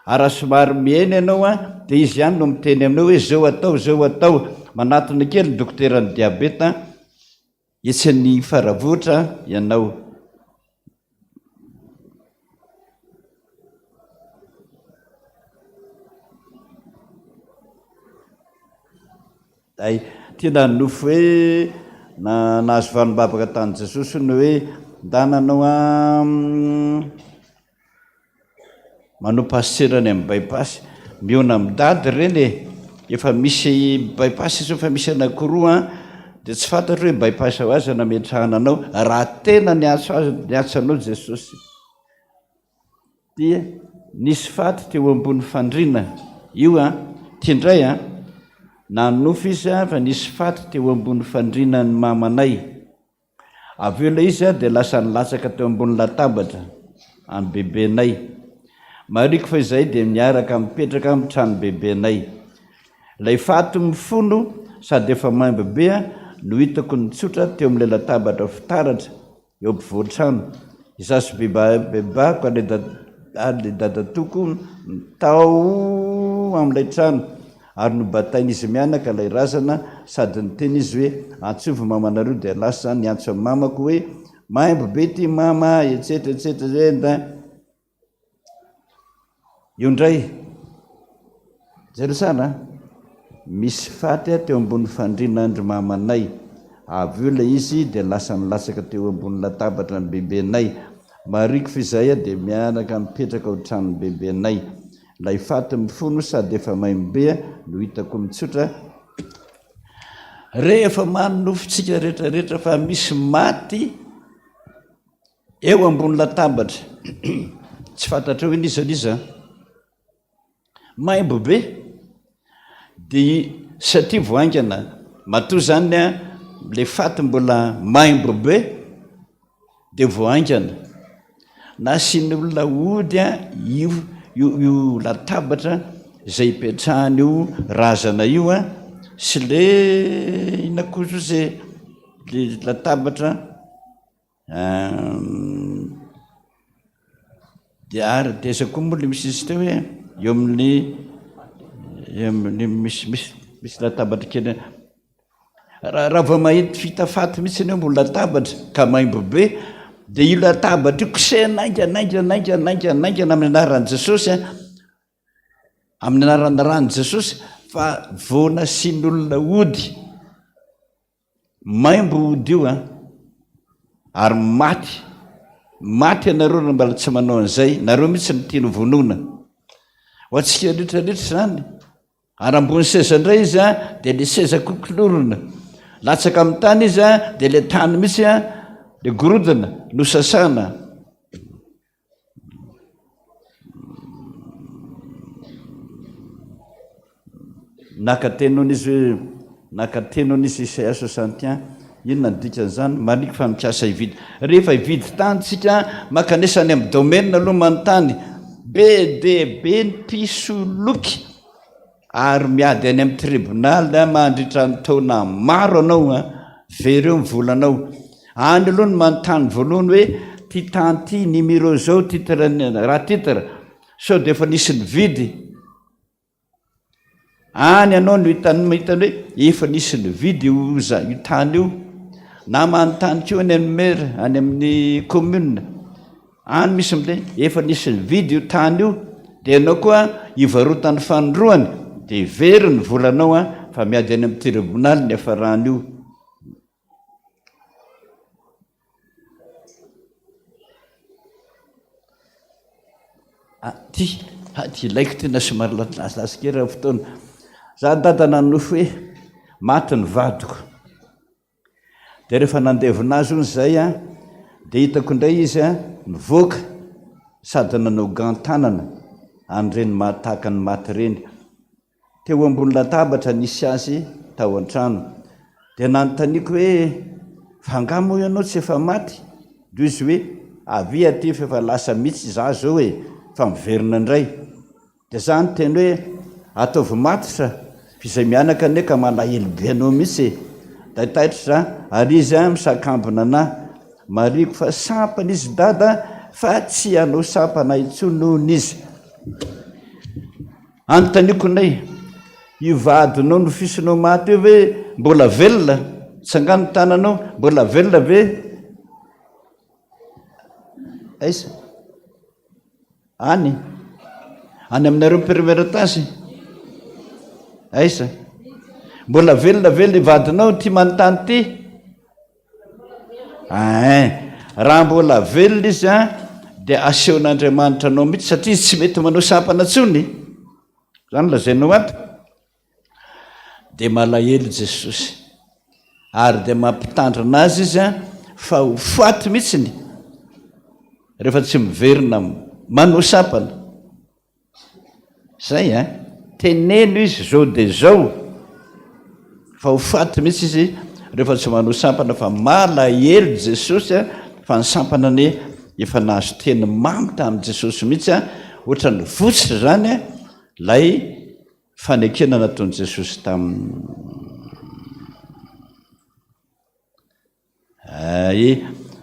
ary raha somary mihena ianao an, dia izy ihany no miteny aminao hoe zao atao, zao atao, manatona kely ny dokoteran'ny diabeta etsy any Faravohitra ianao. Hay, tena nofy hoe na nahazo valim-bavaka tany Jesosy hono hoe ndana anao an manao pasitera any amin'ny bypass, mihaona amin'i dada ireny e, efa misy bypass izao efa misy anankiroa an, dia tsy fantatro hoe bypass ho aiza nametrahana anao raha tena niantso azy niantso anao Jesosy. Dia nisy faty teo ambony fandriana. Io an, ty indray an, nanonofy izy fa nisy faty teo ambony fandrianan'ny mamanay. Avy eo ilay izy dia lasa nilatsaka teo ambony latabatra an'i bebenay. Marihiko fa izahay dia miaraka mipetraka amin'ny trano bebenay. Ilay faty mifono sady efa maimbo be no hitako nitsotra teo amin'ilay latabatra fitaratra. eo ampovoan-trano. Izaho sy bebako ary ilay dadatoako tao amin'ilay trano. Ary nobatain'izy mianaka ilay razana sady niteny izy hoe antsovy mamanareo dia lasa niantso an'i mamako hoe maimbo be ity mama a etsetra etsetra etsetra. Io indray, jereo tsara a, misy faty teo ambony fandriana-ndry mamanay, avy eo ilay izy dia lasa nilatsaka teo ambony latabatra ny bebenay, marihiko fa izahay dia miaraka mipetraka ao tranon'ny bebenay. Ilay faty mifono sady efa maimbo be no hitako mitsotra. Rehefa manonofy tsika rehetra rehetra fa misy maty eo ambony latabatra, tsy fantatrao hoe n'iza n'iza, maimbo be, dia satria vao haingana, matoa izany an, ilay faty mbola maimbo be, dia vao haingana nasian'ny olona ody io io io latabatra izay ipetrahan'io razana io an, sy le inona koa ozy e, le latabatra dia ary dia aiza koa moa le misy izy teo hoe eo amin'ny eo amin'ny misy misy misy latabatra kely. Raha vao mahita vita faty mihitsy ianao ambony latabatra ka maimbo be dia io latabatra io kosehina haingana haingana haingana haingana haingana amin'ny anaran'i Jesosy a, amin'ny anaran'ny ran'i Jesosy fa vao nasian'olona ody, maimbo ody io a, ary maty, maty ianareo raha mbola tsy manao an'izay, nareo mihitsy no tiany hovonoina. Ho antsika rehetra rehetra izany. Ary ambony seza indray izy an, dia le seza koa kilorona. Latsaka amin'ny tany izy an, dia le tany mihitsy an, le gorodona nosasana. Naka teny hono izy hoe, naka teny hono izy Isaia 61, inona ny dikan'izany? Marihiko fa mikasa hividy. Rehefa hividy tany tsika, mankanesa any amin'ny domaine aloha manontany, be dia be ny mpisoloky ary miady any amin'ny tribunal mandritra ny taona maro anao an, very eo ny volanao. Any aloha no manontany voalohany hoe ty tany ty, numéro zao, titre, raha titre, sao dia efa nisy nividy. Any ianao no hitan'ny mahita ny hoe efa nisy nividy io za io tany io, na manontany koa any amin'ny maire, any amin'ny commune, any misy miteny efa nisy nividy io tany io, dia ianao koa hivarotany fanindroany dia very ny volanao an, fa miady any amin'ny tribonaly ny hiafaran'io. Ty, ty ilaiko tena somary lasilasy kely raha fotoana. Za dada nanonofy hoe maty ny vadiko. Dia rehefa nandevina azy hono izay an, dia hitako indray izy an, nivoaka sady nanao gant tanana an'ireny mahataka ny maty ireny. Teo ambony latabatra nisy azy tao an-trano. Dia nanontaniako hoe, Fa angaha moa ianao tsy efa maty? Dia hoy izy hoe, Avia aty fa efa lasa mihitsy izaho izao e, fa miverina indray. Dia izaho niteny hoe, Ataovy matotra fa izay mianaka anie ka malahelo be anao mihitsy e. Taitaitra izaho ary izy misakambina anà. Marihiko fa sampana izy dada fa tsy hanao sampana intsony hono izy. Anontaniako nay, io vadinao nofisinao maty io ve mbola velona? Tsangano ny tananao, mbola velona ve? Aiza? Any? Any aminareo premier étage? Aiza? Mbola velona ve le vadinao ity manontany ity? Ein, raha mbola velona izy an, dia asehon'Andriamanitra anao mihitsy satria izy tsy mety manao sampana intsony. Zany lazainao ato. Dia malahelo Jesosy. Ary dia mampitandrina azy izy an, fa ho faty mihitsiny rehefa tsy miverina manao sampana. Zay an! Teneno izy zao dia zao fa ho faty mihitsy izy rehefa tsy manao sampana fa malahelo Jesosy an, fa ny sampana anie efa nahazo teny mamy tamin'i Jesosy mihitsy an, ohatran'ny votsotra izany an, ilay fanekena nataon'i Jesosy tamin'ny. Ae,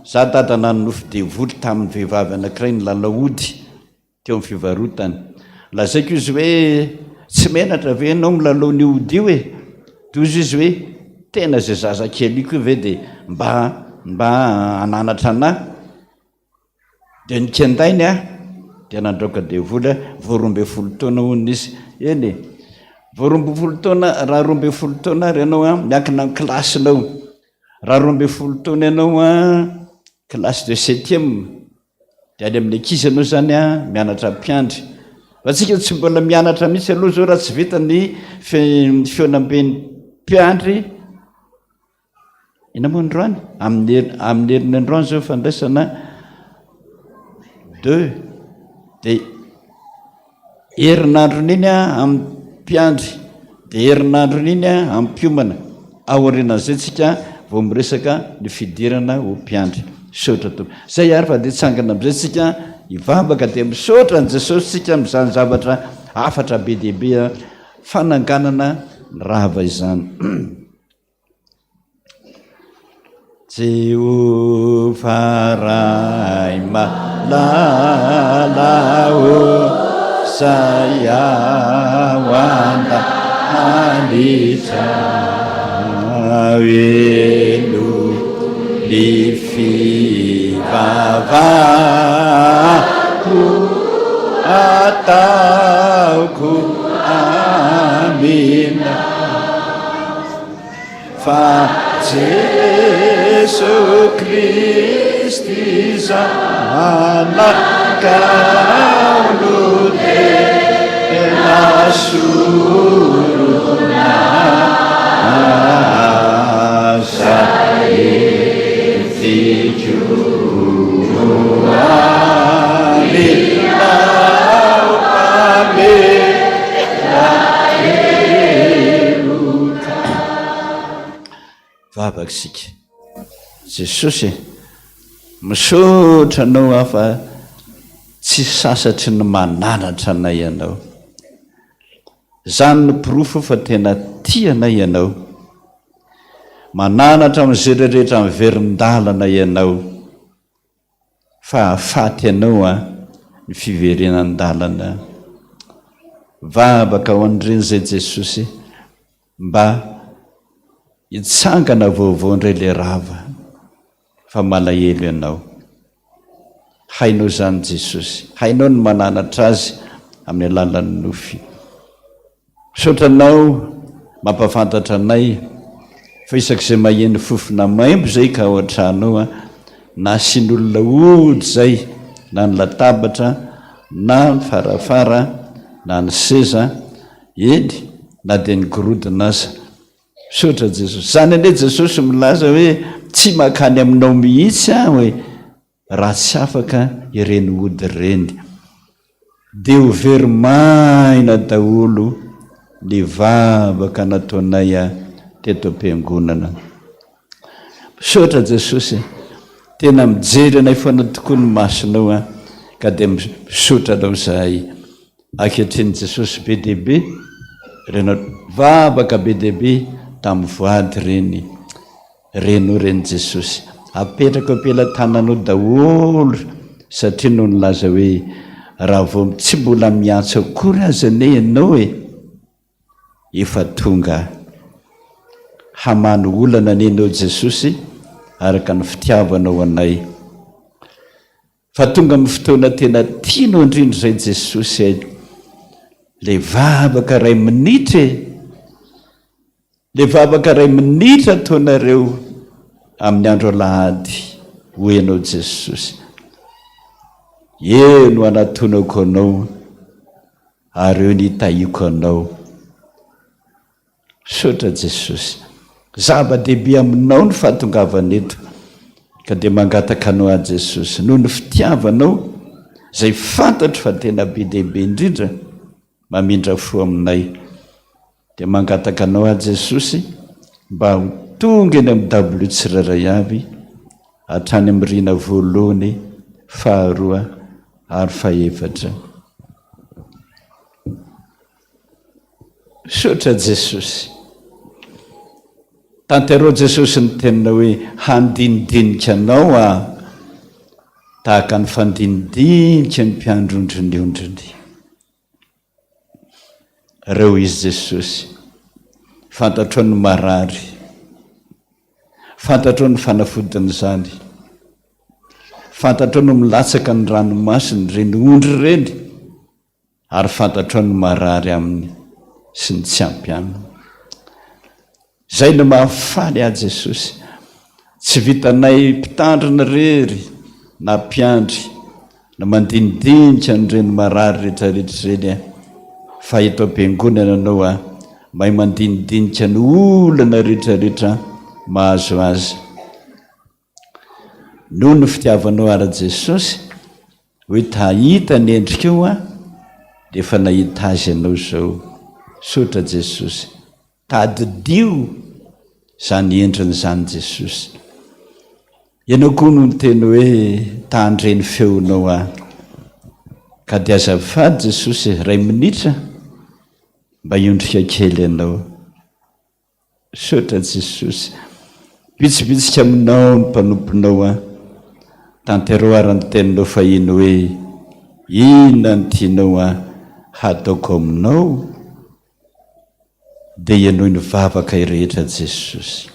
za dada nanonofy devoly tamin'ny vehivavy anankiray nilalao ody teo amin'ny fivarotany. Lazaiko izy hoe. Tsy menatra ve ianao milalao an'io ody io e? Dia hozy izy hoe, tena izay zazakely io koa ve dia mba mba hananatra anà? Dia nikendainy aho, dia nandraoka devoly aho, vao 12 taona hono izy. Eny e, vao 12 taona, raha 12 taona ary ianao an, miankina amin'ny kilasinao. Raha 12 taona ianao an, classe de septième, dia any amin'ny ankizy ianao izany an, mianatra mpiandry. Fa tsika tsy mbola mianatra mihitsy aloha izao raha tsy vita ny fihaonamben'ny mpiandry. Inona moa androany? Amin'ny herin- amin'ny herin'ny androany izao fandraisana deux dia herinandron'iny a amin'ny mpiandry dia herinandron'iny a amin'ny mpiomana. Aorianan'izay tsika vao miresaka ny fidirana ho mpiandry. Misaotra Tompo. Zay ary fa dia hitsangana amin'izay tsika hivavaka dia misaotra an'i Jesosy tsika amin'izany zavatra hafatra be dia be fananganana ny rava izany. Jehovah Ray malala ô, Zay ao an-danitra, heno ny fivavahako ataoko. Amena. Fa Jeso Kristy Zanakao no tena sorona Zay entiko aminao Mpamela heloka. Vavaka isika. Jesosy e, misaotra Anao aho fa tsy sasatry ny mananatra anay Ianao. Izany no porofo fa tena tia anay Ianao. Mananatra amin'izay rehetra miverin-dalana Ianao. Fa hahafaty anao an ny fiverenan-dalana. Vavaka ho an'ireny izay Jesosy mba hitsangana vaovao indray le rava fa malahelo ianao. Hainao izany Jesosy. Hainao ny mananatra azy amin'ny alalan'ny nofy. Misaotra anao mampafantatra anay fa isak'izay maheno fofona maimbo izay ka ao an-trano ao an, na asian'olona ody izay na ny latabatra na ny farafara na ny seza, eny na dia ny gorodona aza. Misaotra Jesosy. Izany anie Jesosy milaza hoe tsy mankany aminao mihitsy aho e. Raha tsy afaka ireny ody ireny dia ho very maina daholo ny vavaka nataonay teto am-piangonana. Misaotra Jesosy e! Tena mijery anay foana tokoa ny masonao an, ka dia misaotra anao izahay. Ankehitriny Jesosy be dia be ireny vavaka be dia be tamin'ny voady ireny. Reno reny Jesosy. Apetrako am-pelatananao daholo satria no nilaza hoe raha vao tsy mbola miantso akory aza anie ianao e, efa tonga aho. Hamano olana anie ianao Jesosy araka ny fitiavanao anay. Fa tonga amin'ny fotoana tena tianao indrindra izay Jesosy e, le vavaka iray minitra e. Le vavaka iray minitra ataonareo amin'ny andro alahady hoy ianao Jesosy. Eo no anatonako anao ary eo ny hitahiako anao. Misaotra Jesosy. Zava-dehibe aminao ny fahatongavana eto ka dia mangataka anao aho Jesosy noho ny fitiavanao izay fantatro fa tena be dia be indrindra mamindra fo aminay. Dia mangataka anao aho Jesosy mba ho tonga eny amin'ny dabilio tsirairay avy, hatrany amin'ny rihana voalohany, faharoa ary fahefatra. Misaotra Jesosy. Tanterao Jesosy ny teninao hoe handinidinika anao aho tahaka ny fandinidinika ny mpiandry ondry ny ondriny. Reo izy Jesosy. Fantatrao ny marary. Fantatrao ny fanafodin'izany. Fantatrao no milatsaka ny ranomasony, ireny ondry ireny. Ary fantatrao ny marary aminy sy ny tsy ampy aminy. Izay no mahafaly ahy Jesosy. Tsy vitanay mpitandrina irery na mpiandry na mandinidinika an'ireny marary rehetrarehetra ireny aho fa eto am-piangonana ianao aho mahay mandinidinika ny olana rehetrarehetra mahazo azy. Noho ny fitiavanao ara Jesosy hoe ta hahita ny endrikao aho dia efa nahita azy ianao izao. Misaotra Jesosy. Tadidio izany endriny izany Jesosy. Ianao koa no niteny hoe ta handre ny feonao aho. Ka dia azafady Jesosy iray minitra mba hiondrika kely ianao. Misaotra Jesosy. Bitsibitsika aminao ny mpanomponao an. Tanterao ary ny teninao fahiny hoe inona no tianao an hataoko aminao dia henoy ny vavakay rehetra Jesosy.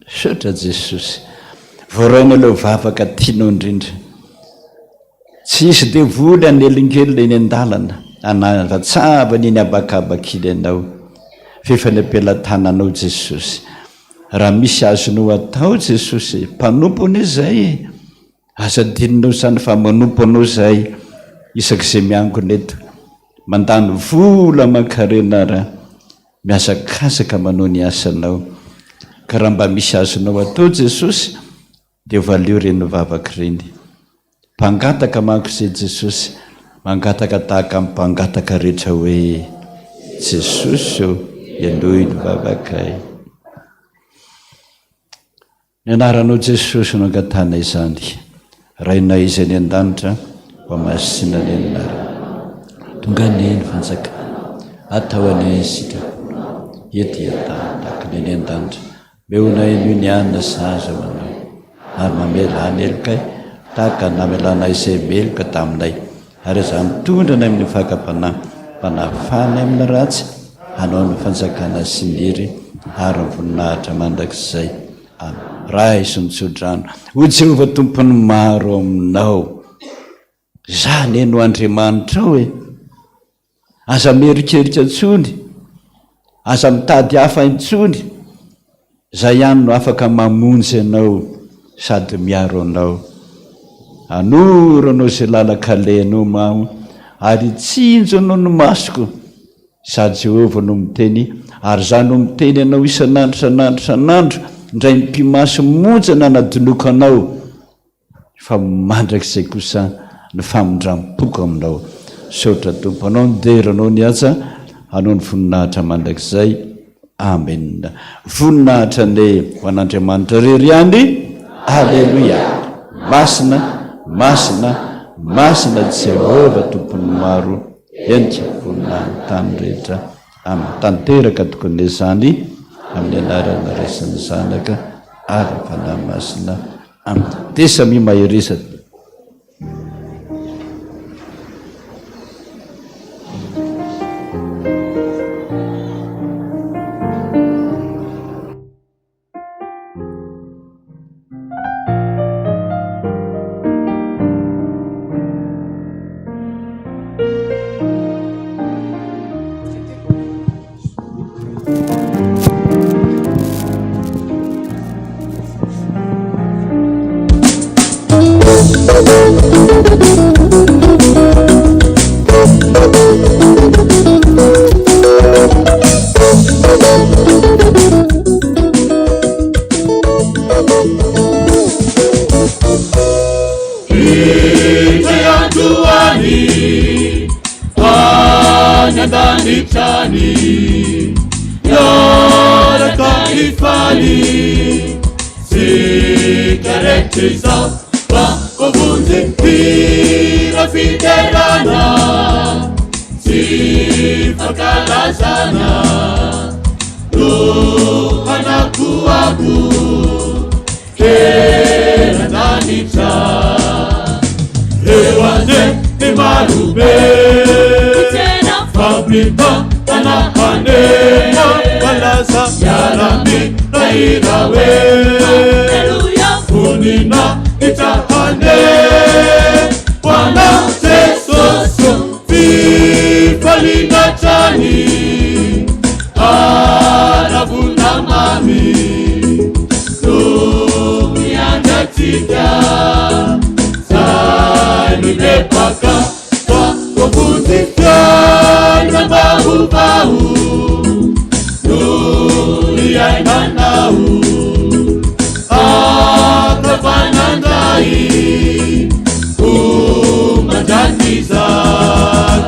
Misaotra Jesosy. Voarainao ilay vavaka tianao indrindra. Tsy hisy devoly hanelingelina eny an-dalana, hanavatsavana eny habakabaka iny ianao. F'efa ny am-pelatananao Jesosy. Raha misy azonao atao Jesosy e, mpanompo anie izay e, aza adinonao izany fa manompo anao izahay isak'izay miangona eto, mandany vola aman-karena ary mihazakazaka manao ny asanao, ka raha mba misy azonao atao Jesosy dia valio ireny vavaka ireny. Mpangataka manko izay Jesosy, mangataka tahaka ny mpangataka rehetra hoe, Jesosy ô, henoy ny vavakay. Ny anaranao Jesosy no angatahana izany. Rainay izay any an-danitra, hohamasina anie ny anaranao. Tonga anie ny fanjakanao, atao anie ny sitraponao, ety an-tany tahaka ny any an-danitra. Mehonay anio ny hanina sahaza ho anao, ary mamelà ny helokay, tahaka ny namelanay izay meloka taminay, ary aza mitondra anay amin'ny fakam-panahy, fa nafahanay amin'ny ratsy, hanao ny fanjakana sy ny hery ary ny voninahitra mandrakizay. Amen. Raiso ny tsodrano. O Jehovah Tompon'ny maro aminao. Izaho anie no Andriamanitrao e. Aza mieritreritra intsony, aza mitady hafa intsony, Izaho ihany no afaka mamonjy anao sady miaro anao. Hanoro anao izay lalan-kalehanao aho, ary hitsinjo anao ny masoko. Izaho Jehovah no miteny, ary Izaho no miteny anao isan'andro isan'andro isan'andro, indray mipi-maso monja nanadinoako anao. Fa mandrakizay kosa ny famindram-poko aminao. Misaotra Tompo. Anao ny dera, Anao ny haja, Anao ny voninahitra mandrakizay. Amen. Voninahitra anie ho an'Andriamanitra irery ihany. Aleloia. Masina, masina, masina Jehovah Tompon'ny maro. Henika voninahin'ny tany rehetra. Amen. Tanteraka tokoa izany amin'ny anaran'ny Ray sy ny Zanaka ary ny Fanahy Masina. Amen. Dia samia mahereza. an-danitra any, miaraka hifaly Tsika rehetra izao fa voavonjy hira fiderana sy fankalazana no hanakoako Heran-danitra Reo anjely marobe Fampitantana hanena Malaza miara-mihira hoe Voninahitra hane Ho anao Jesosy Fifaliana hatrany Haravoana mamy No miandry antsika Zay mibebaka Fa voavonjy fiainam-baovao No iainanao Hakavanan-dray Ho mandrakizay.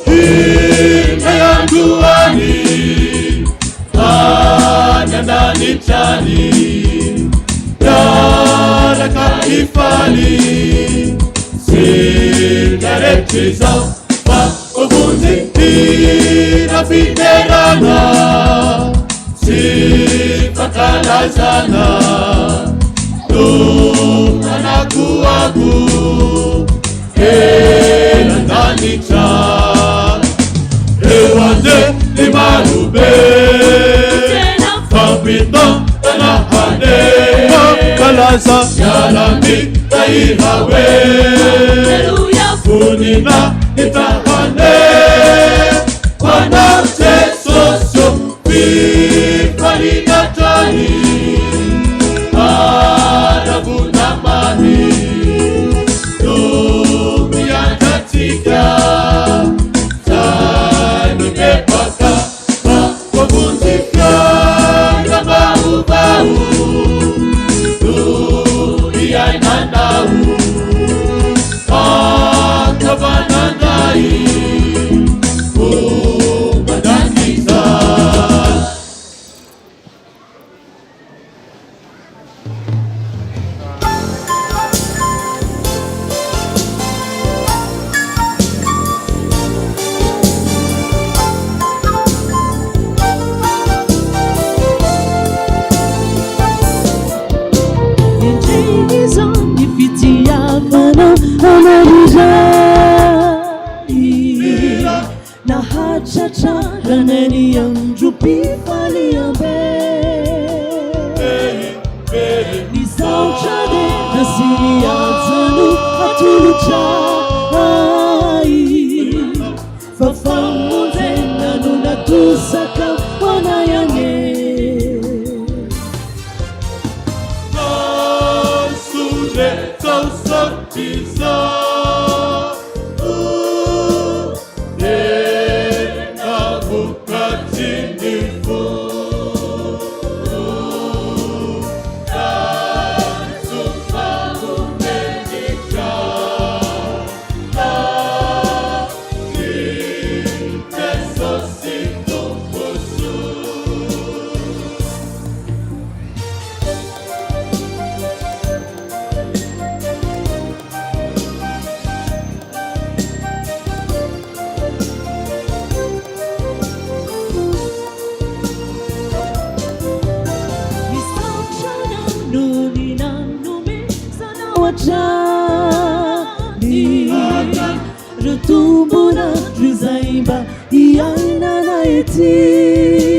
Indray andro any, any an-danitra any, miaraka hifaly, isika rehetra izao fa voavonjy hira fiderana sy fankalazana no hanakoako eny an-danitra. Reo anjely marobe fampitantana hanena kalaza miara-mihira hoe voninahitra hane ho anao Jesosy ô fifaliana hatrany haravoana mamy no miandry antsika zay mibebaka fa voavonjy fiainam-baovao no iainanao Ankavananay ho mandrakizay. Endrey izao ny fitiavanao anay iray Nahatratrarana ny androm-pifaliam-be Ny saotra dera sy ny haja no atolotra ahy Fa famonjena no natosaka ho anay anie. Misaotra anao noho ny nanomezanao hatrany ireo tombon'andro izay mba hiainana ety.